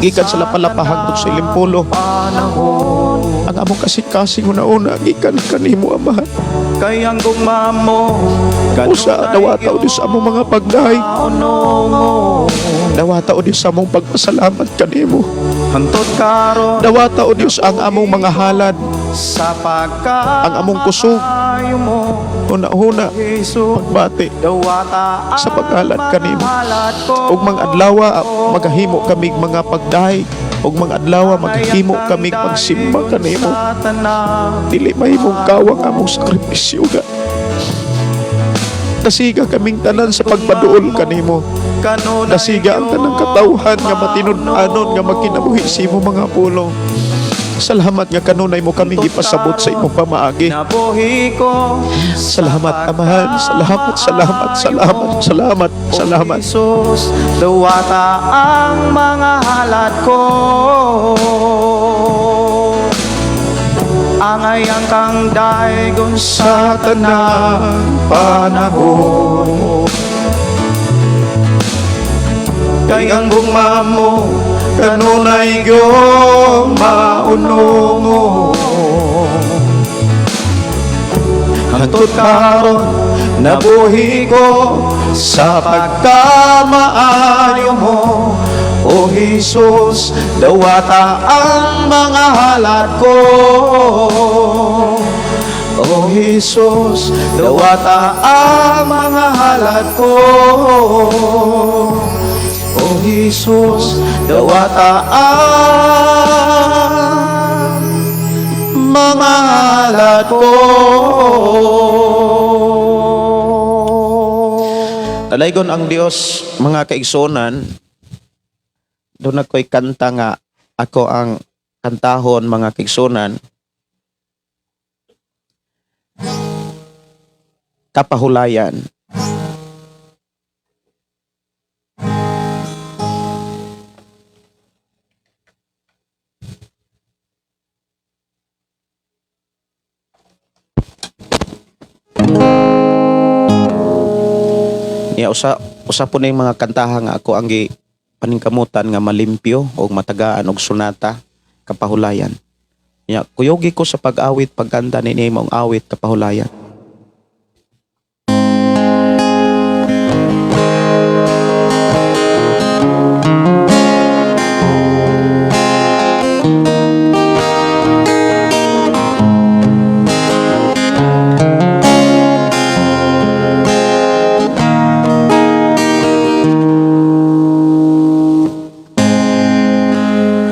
gikan sa lapalapa hangtod sa ilimpulo. Ang among kasing-kasing una-una gikan kanimo, Amahan. Kay ang gugma mo Usa dawata, O Dios, among mga pagdayeg. Dawata, O Dios, among pagpasalamat kanimo. Hangtod karon, Dawata, O Dios, ang among mga halad, sa pagka ang among kusog, maayo mo, una-una Jesus, pagbati dawata sa paghalad kanimo. halad ko. Ug mga adlaw magahimo kami mga pagdayeg, ug mga adlaw maghimo kami pagsimba kanimo. Dili mahimong kawang among sakripisyo ga. Dasiga kaming tanan sa pagpaduol kanimo. Dasiga ang tanang katawhan nga matinud-anon nga magkinabuhi sa imong mga pulong. Salamat nga kanunay mo kaming gipasabot sa imong pamaagi. Nabuhi ko. Salamat, Amahan. Salamat, salamat, salamat, salamat, salamat. Jesus, dawata ang mga halad ko. Angay ang kang daygon Sa tanang panahon, kay ang gugma mo kanunay gyud maunong. Hangtod karon nabuhi ko sa pagkamaayo mo. O Jesus, dawata ang mga halad ko. O Jesus, dawata ang mga halad ko. O Jesus, dawata ang mga halad ko. Talaygon ang Dios, mga kaigsunan. Doon ako'y kanta nga ako ang kantahon, mga kaigsunan. Kapahulayan. Ya, usa usa po na yung mga kantaha nga ako ang gi paningkamutan nga malimpyo o matagaan og sonata, Kapahulayan. Ya, kuyogi ko sa pag-awit pagkanta ni maong awit, Kapahulayan.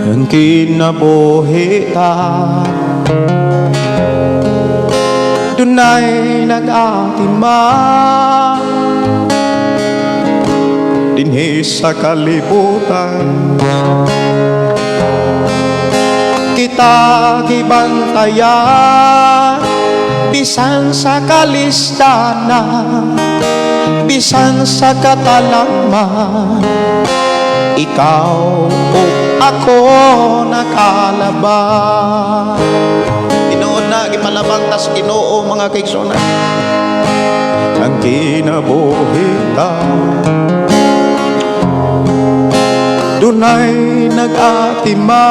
Ang kinabuhi ta, dunay nag-atima dinhi sa kalibutan. Kita gibantayan bisan sa kalistana, bisan sa katalagman, ikaw o ako nakalabang. Tinuod na gipalabang tas Ginoo, mga kaigsuonan. Ang kinabuhi ta, dunay nag-atima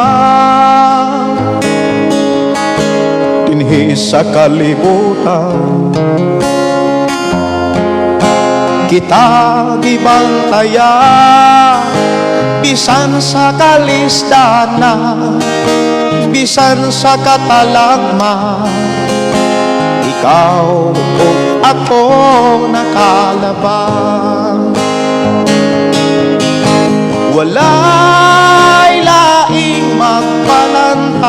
dinhi sa kalibutan. Kita gibantayan bisan sa kalistana, bisan sa katalagman, ikaw o ako nakalabang. Walay laing magpalantay,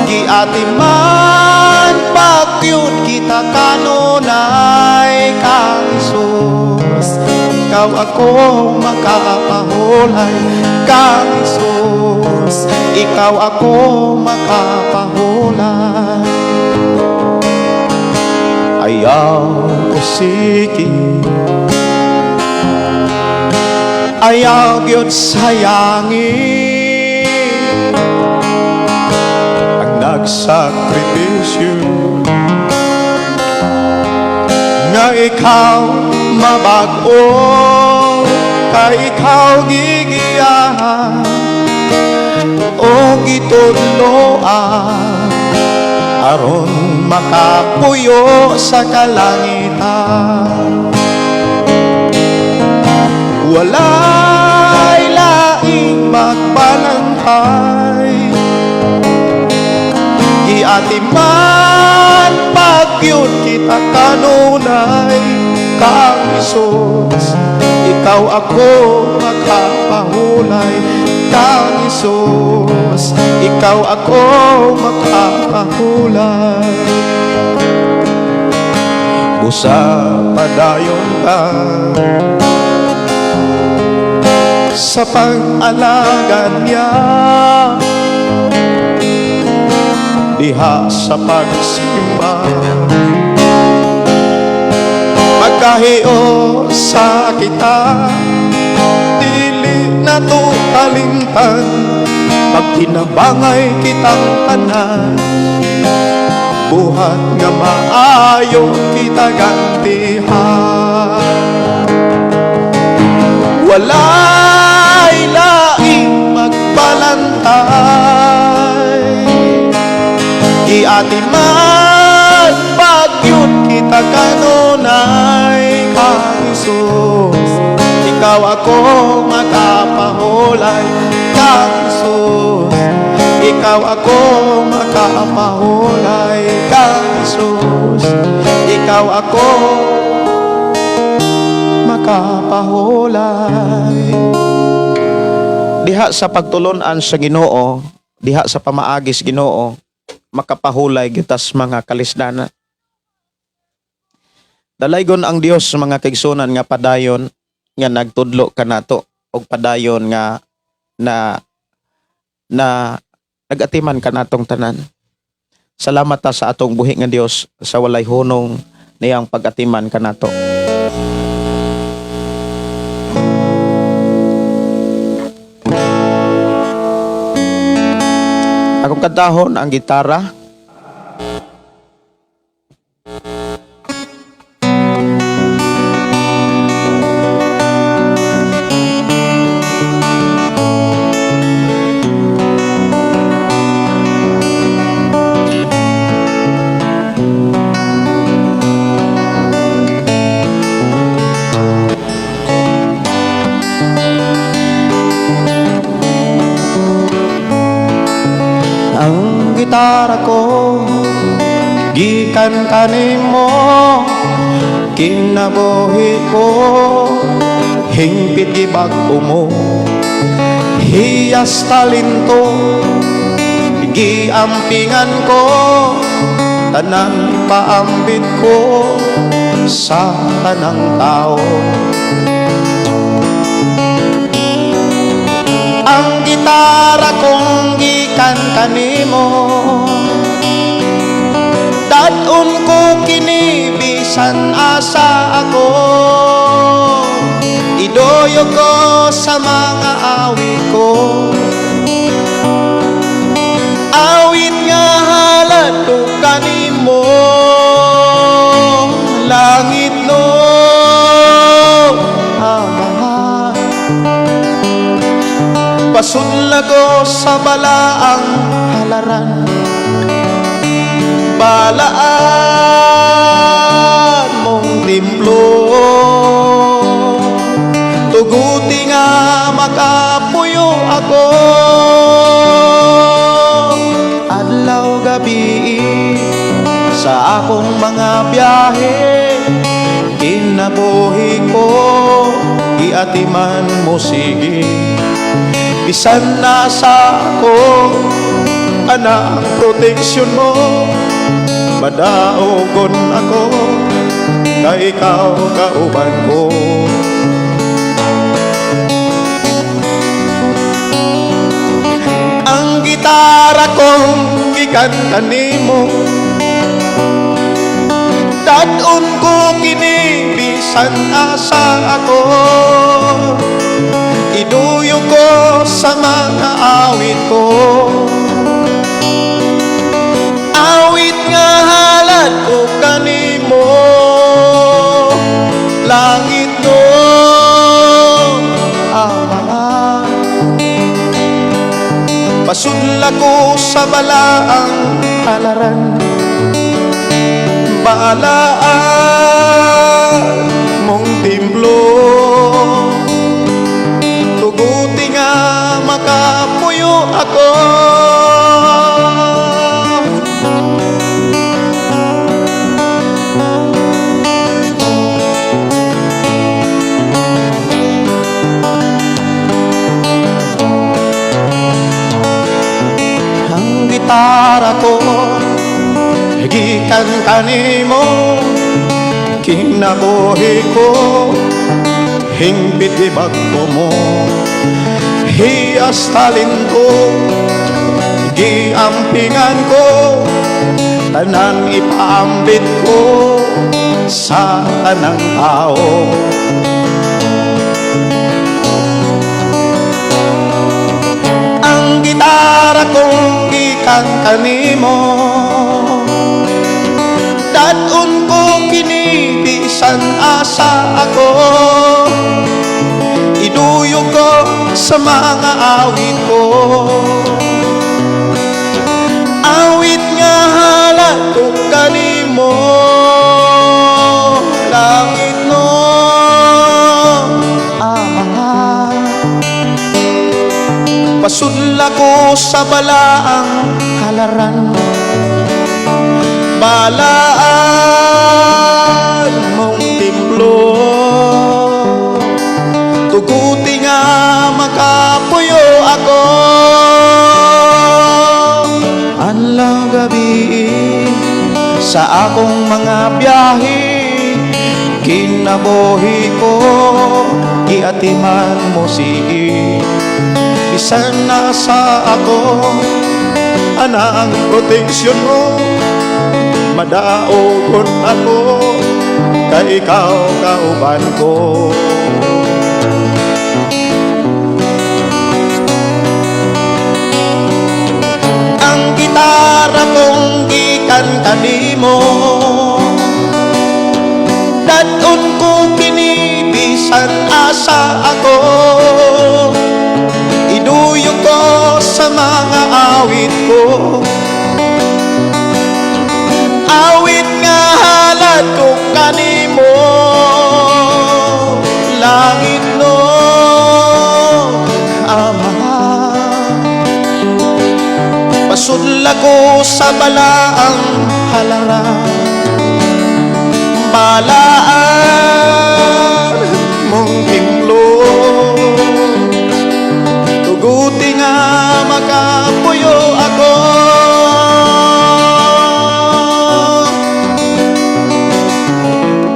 giatiman pagyud kita kanunay kang Jesus. Ikaw ako makapahulay kang Jesus. Ikaw ako makapahulay. Ayaw ko sige, ayaw gyud sayangi ang nagsakripisyo nga ikaw mabag-o, kay ikaw gigiyahan o gitudloan aron makapuyo sa kalangitan. Walay laing magbalantay, giatiman pagyud kita kanunay kang Hesus. Ikaw ako makapahulay kang Hesus. Ikaw ako makapahulay. Busa padayon ka sa pag-alagad niya diha sa pagsimba. Magkahiyo sa kita, dili na to kalimtan. Pagkinabangay kitang tanan, buhat nga maayo kita gantihan. Walay laing magbalantay, giatiman pagyud kita kanunay kang Hesus. Ikaw ako makapahulay kang Hesus. Ikaw ako makapahulay kang Hesus. Ikaw ako makapahulay. Diha sa pagtulunan sa Ginoo, diha sa pamaagi sa Ginoo, makapahulay gitas mga kalisdana. Dalaygon ang Dios, mga kaigsunan, nga padayon nga nagtudlo kanato og padayon nga na na nagatiman kanatong tanan. Salamat ta sa atong buhi nga Dios sa walay hunong niyang pag-atiman kanato. Akong kantahon ang gitara. Ang gitara ko gikan kanimo, kinabuhi ko hingpit gibag-o mo. Hiyas talento giampingan ko, tanang ipaambit ko sa tanang tao. Ang gitara kong gikan kanimo, dad-on ko kini bisan asa ako. Idoyo ko sa mga awit ko, awit nga halad ko kanimo. Langit no Ama, pasudla ko sa balaang halaran. Balaan mong templo, tuguti nga makapuyo ako. Adlaw gabi sa akong mga biyahe, kinabuhi ko giatiman mo sige. Bisan nasa ako ana ang proteksyon mo, madaogon ako kay ikaw kauban ko. gikan kanimo. Dad-on ko kini bisan asa ako. Iduyo ko sa mga awit ko. Awit nga halad ko kanimo, langit no Ama. Pasudla ko sa balaang halaran, balaan mong templo. Tuguti nga makapuyo ako. Ang gitara ko gikan kanimo. Kinabuhi ko hingpit ibagko mo. Hiyas talento giampingan ko. Tanan ipaambit ko sa tanang tao. Ang gitara kong gikan kanimo. Dad-on ko kini bisan asa ako. Iduyo ko sa mga awit ko. Awit nga halad ko kanimo, langit no Ama. Pasudla ko sa balaang halaran, balaan mong templo. Tuguti nga makapuyo ako. Adlaw gabi sa akong mga biyahe, kinabuhi ko giatiman mo sige. Bisan nasa ako ana ang proteksyon mo. Madaogon ako kay ikaw kauban ko. Ang gitara kong gikan kanimo. Dad-on ko kini bisan asa ako. Iduyo ko sa mga awit ko. Awit nga halad ko kanimo, langit no Ama. Pasudla ko sa balaang halaran, balaan mong templo. Tuguti nga makapuyo ako.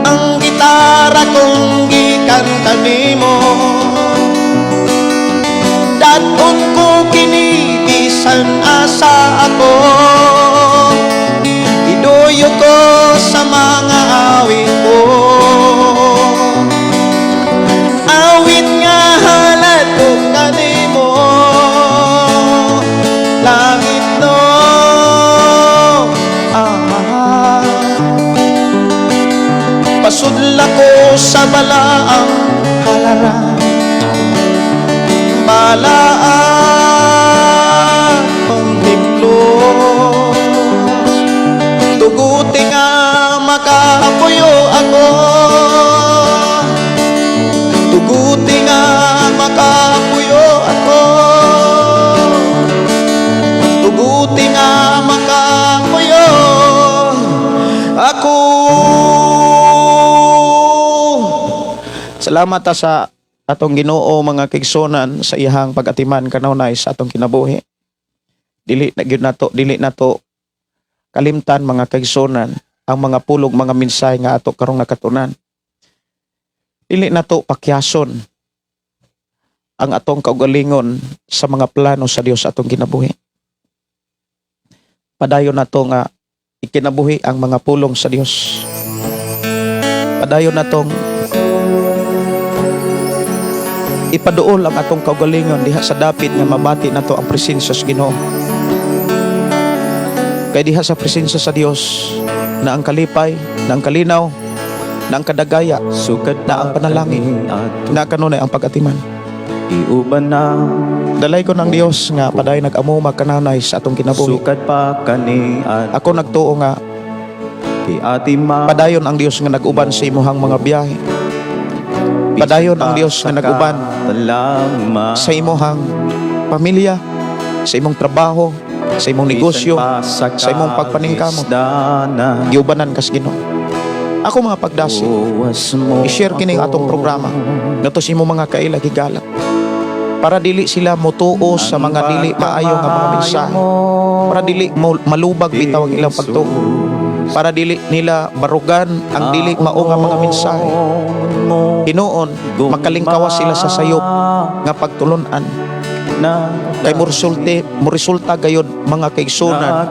Ang gitara kong gikan kanimo. Dad-on ko kini bisan asa ako. Iduyo ko sa mga awit ko. Awit nga halad ko kanimo, langit no Ama. Pasudla ko sa balaang halaran, balaan mong templo. Tuguti nga makapuyo ako. Tuguti nga makapuyo ako. Tuguti nga makapuyo ako. Salamat ta sa atong Ginoo, mga kaigsunan, sa iyang pag-atiman kanunay sa atong kinabuhi. Dili na gyud nato, dili nato kalimtan, mga kaigsunan, ang mga pulog, mga mensahe nga ato karong nakatunan. Dili nato pakyason ang atong kaugalingon sa mga plano sa Dios sa atong kinabuhi. Padayon nato nga ikinabuhi ang mga pulong sa Dios. Padayon natong ipaduol ang atong kaugalingon diha sa dapit nga mabati nato ang presensya sa Ginoo. Kay diha sa presensya sa Dios na ang kalipay, na ang kalinaw, na ang kadagaya, Sukad na ang panalangin, na kanunay ang pag-atiman. Iuban na. Dalaygon ang Dios nga padayon nag-amuma kananay sa atong kinabuhi. Sukad pa kani at Ako nagtuo nga Giatiman padayon ang Dios nga nag-uban sa imuhang mga biyahe. Padayon ang Dios nga nag-uban sa imuhang pamilya, sa imong trabaho, sa imong negosyo, sa imong pagpaningkamot. Giubanan kas Ginoo. Ako mga pagdasi, i-share kining atong programa ngadto sa imong mga kaila higala para dili sila motuo sa mga dili maayo nga mga mensahe, para dili mo malubag bitaw ang ilang pagtuo, para dili nila barugan ang dili mao nga mga mensahe. Hinuon makalingkawas sila sa sayop nga pagtulun-an, kay moresulta gayod, mga kaigsunan,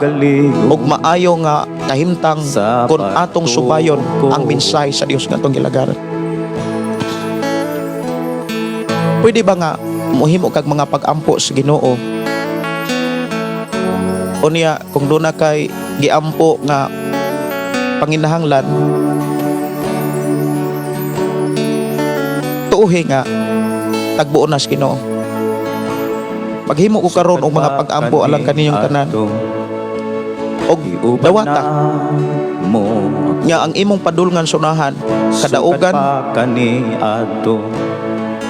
ug maayo nga kahimtang kung atong subayon ang mensahe sa Dios nga atong gilagaran. Pwede ba nga muhimo kag mga pag-ampo sa Ginoo? Unya kung duna kay giampo nga panginahanglan, tuuhi nga tagbuon na sa Ginoo. Maghimo ko karon og mga pag-ampo alang kaninyong tanan og dawata mo nga ang imong padulngan sunahan kadaugan, kani adto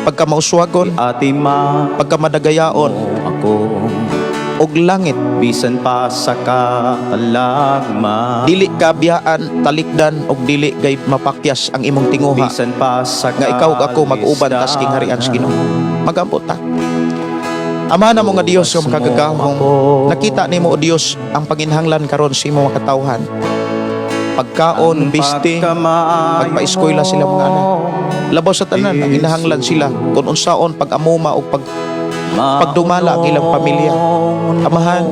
pagka mauswagon, Atima pagka madagayaon ako og langit. Bisan pa sa katalagma. Dili ka biyaan, talikdan, og dili gay mapakyas ang imong tinguha Bisan pa sa nga ikaw ug ako mag-uban tas gingharian sa Ginoo. Magampo ta. Ama namo nga Dios nga makagagahom, nakita nimo, o Dios, ang panginhanglan karon sa imong mga katawhan. Pagkaon, biste, pagpaeskwela sila mga anak. Labaw sa tanan, ang inahanglan sila kung unsaon pag-amuma o pagdumala ang ilang pamilya. Amahan,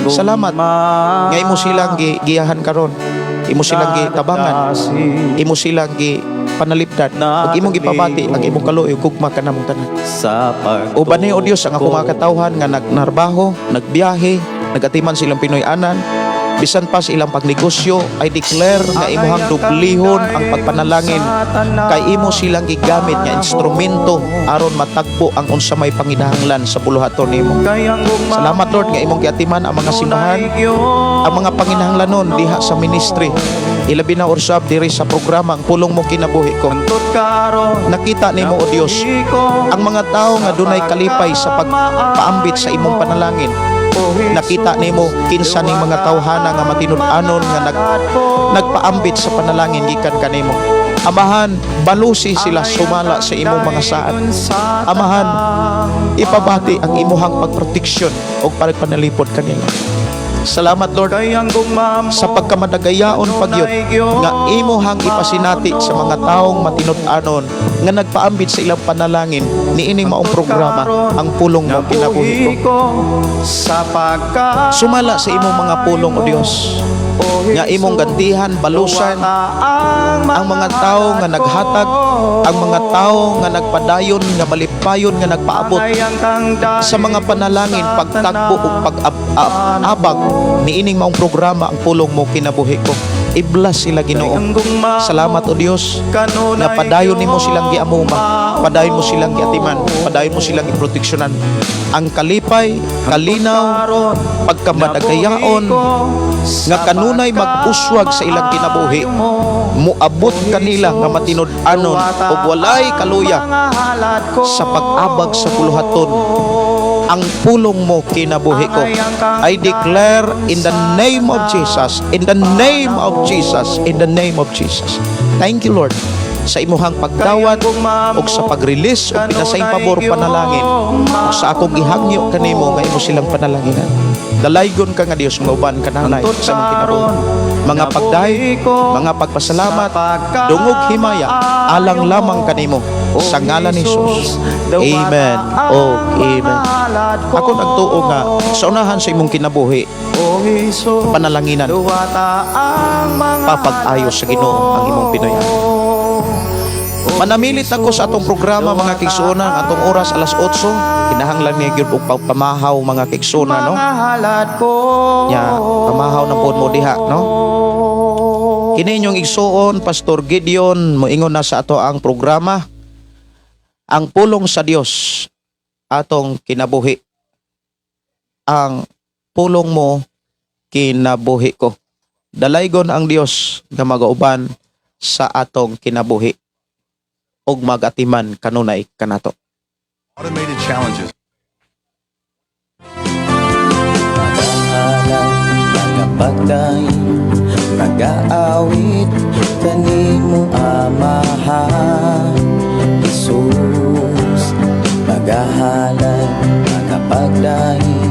salamat nga imo silang giyahan karon. Imo silang gitabangan, imo silang gi panalipdan ug imong gipabati ang imong kaluoy ug gugma kanamong tanan. Sa pagtuo Uban ni, O Dios, ang akong mga katawhan nga nagnarbaho, nagbiyahe, nagatiman silang Pinoy-anan, bisan pa sa ilang pagnegosyo, I declare nga imuhang dublihon ang pagpanalangin kay imo silang gigamit nga instrumento aron matagpo ang unsa may panginahanglan sa buluhaton nimo. Salamat, Lord, nga imong giatiman ang mga simbahan, ang mga panginahanglanon diha sa ministry. Ilabi na usab diri sa programa Ang Pulong Mo Kinabuhi Ko. Nakita nimo, O Dios, ang mga tao nga dunay kalipay sa pagpaambit sa imong panalangin. Nakita nimo kinsa ning mga tawhana nga matinud-anon nga nagpaambit sa panalangin gikan kanimo. Amahan, balusi sila sumala sa imong mga saad. Amahan, ipabati ang imuhang pagproteksyon o pagpanalipod kanila. Salamat, Lord, sa pagkamadagayaon pagyud nga imuhang ipasinati sa mga taong matinud-anon nga nagpaambit sa ilang panalangin niining maong programa Ang Pulong Mo Kinabuhi Ko. Sumala sa imong mga pulong, O Dios, nga imong gantihan, balusan ang mga tao nga naghatag, ang mga tao nga nagpadayon, nga malipayon nga nagpaabot sa mga panalangin, pagtagpo ug pag-abag niining maong programa Ang Pulong Mo Kinabuhi Ko. I-bless sila, Ginoo. Salamat, O Dios, nga padayon nimo silang giamuma, padayon mo silang giatiman, padayon mo silang iproteksyonan. Ang kalipay, kalinaw, pagkamadagayaon nga kanunay mag-uswag sa ilang kinabuhi muabot kanila nga matinud-anon ug walay kaluya sa pag-abag sa buluhaton Ang Pulong Mo Kinabuhi Ko. I declare in the name of Jesus, in the name of Jesus, in the name of Jesus. Thank you, Lord. Sa imuhang pagdawat ug sa pag-release og pinasaing pabor panalangin ug sa akong gihangyo kanimo nga imo silang panalanginan. Dalaygon ka nga Dios nga uban kananay sa mga kinabuhi. Mga pagdaig, mga pagpasalamat, dungog himaya, alang lamang kanimo sa ngalan ni Jesus. Amen. Oh, amen. Ako nagtuo nga sa unahan sa imong kinabuhi, O Jesus, panalanginan, duwata ang mga papag-ayo sa Ginoo ang imong Pinoyan. Manamilit ako sa atong programa, mga kaigsuonan, ang atong oras alas 8. Kinahanglan niya gyud og pamahaw, mga kaigsuonan, no? Mga halad ko. Nya, pamahaw na pod mo diha, no? Kini inyong igsuon, Pastor Gideon, moingon na sa ato ang programa, ang pulong sa Dios atong kinabuhi. Ang pulong mo, kinabuhi ko. Dalaygon ang Dios nga magauban sa atong kinabuhi ug magatiman kanunay kanato. Automated challenges. Magahalal, magapagdaing, magaawit kanimo, Amahan Jesus. Magahalal, magapagdaing,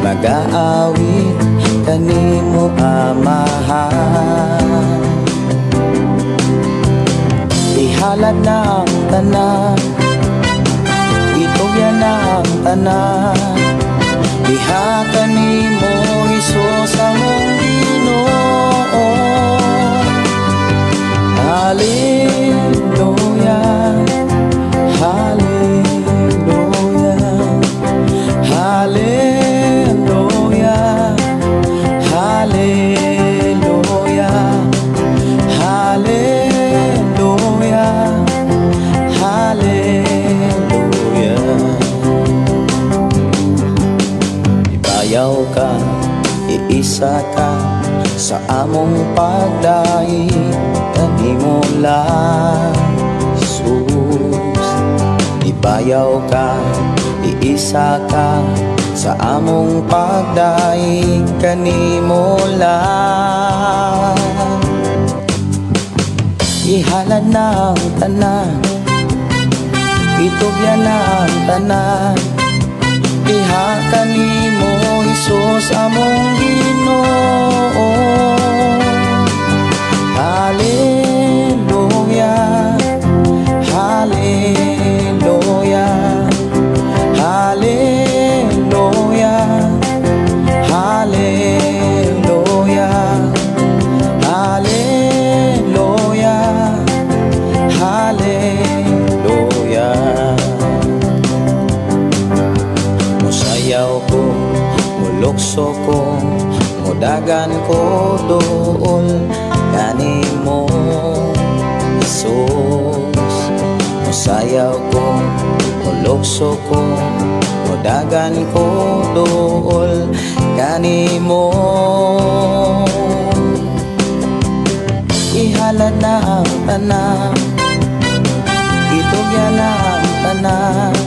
magaawit kanimo, Amahan. Ihalad na ang tanan, itugyan na ang tanan. Diha kanimo, Hesus, among Ginoo. Hallelujah, Hallelujah, Hallelujah, Hallelujah, Hallelujah, Hallelujah. Ibayaw ka, iisa ka sa among pagdaig kanimo lang, Jesus. Ibayaw ka, iisa ka sa among pagdaig kanimo lang. Ihalad na ang tanan, itugyan na ang tanan. Diha kanimo, Hesus, among Ginoo. Hallelujah, Hallelujah, Hallelujah, Hallelujah, Hallelujah, Hallelujah. Musayaw ko, mulukso ko, mudagan ko dool kanimo, Jesus. Musayaw ko, mulukso ko, mudagan ko dool kanimo. Ihalad na ang tanan, itugyan na ang tanan.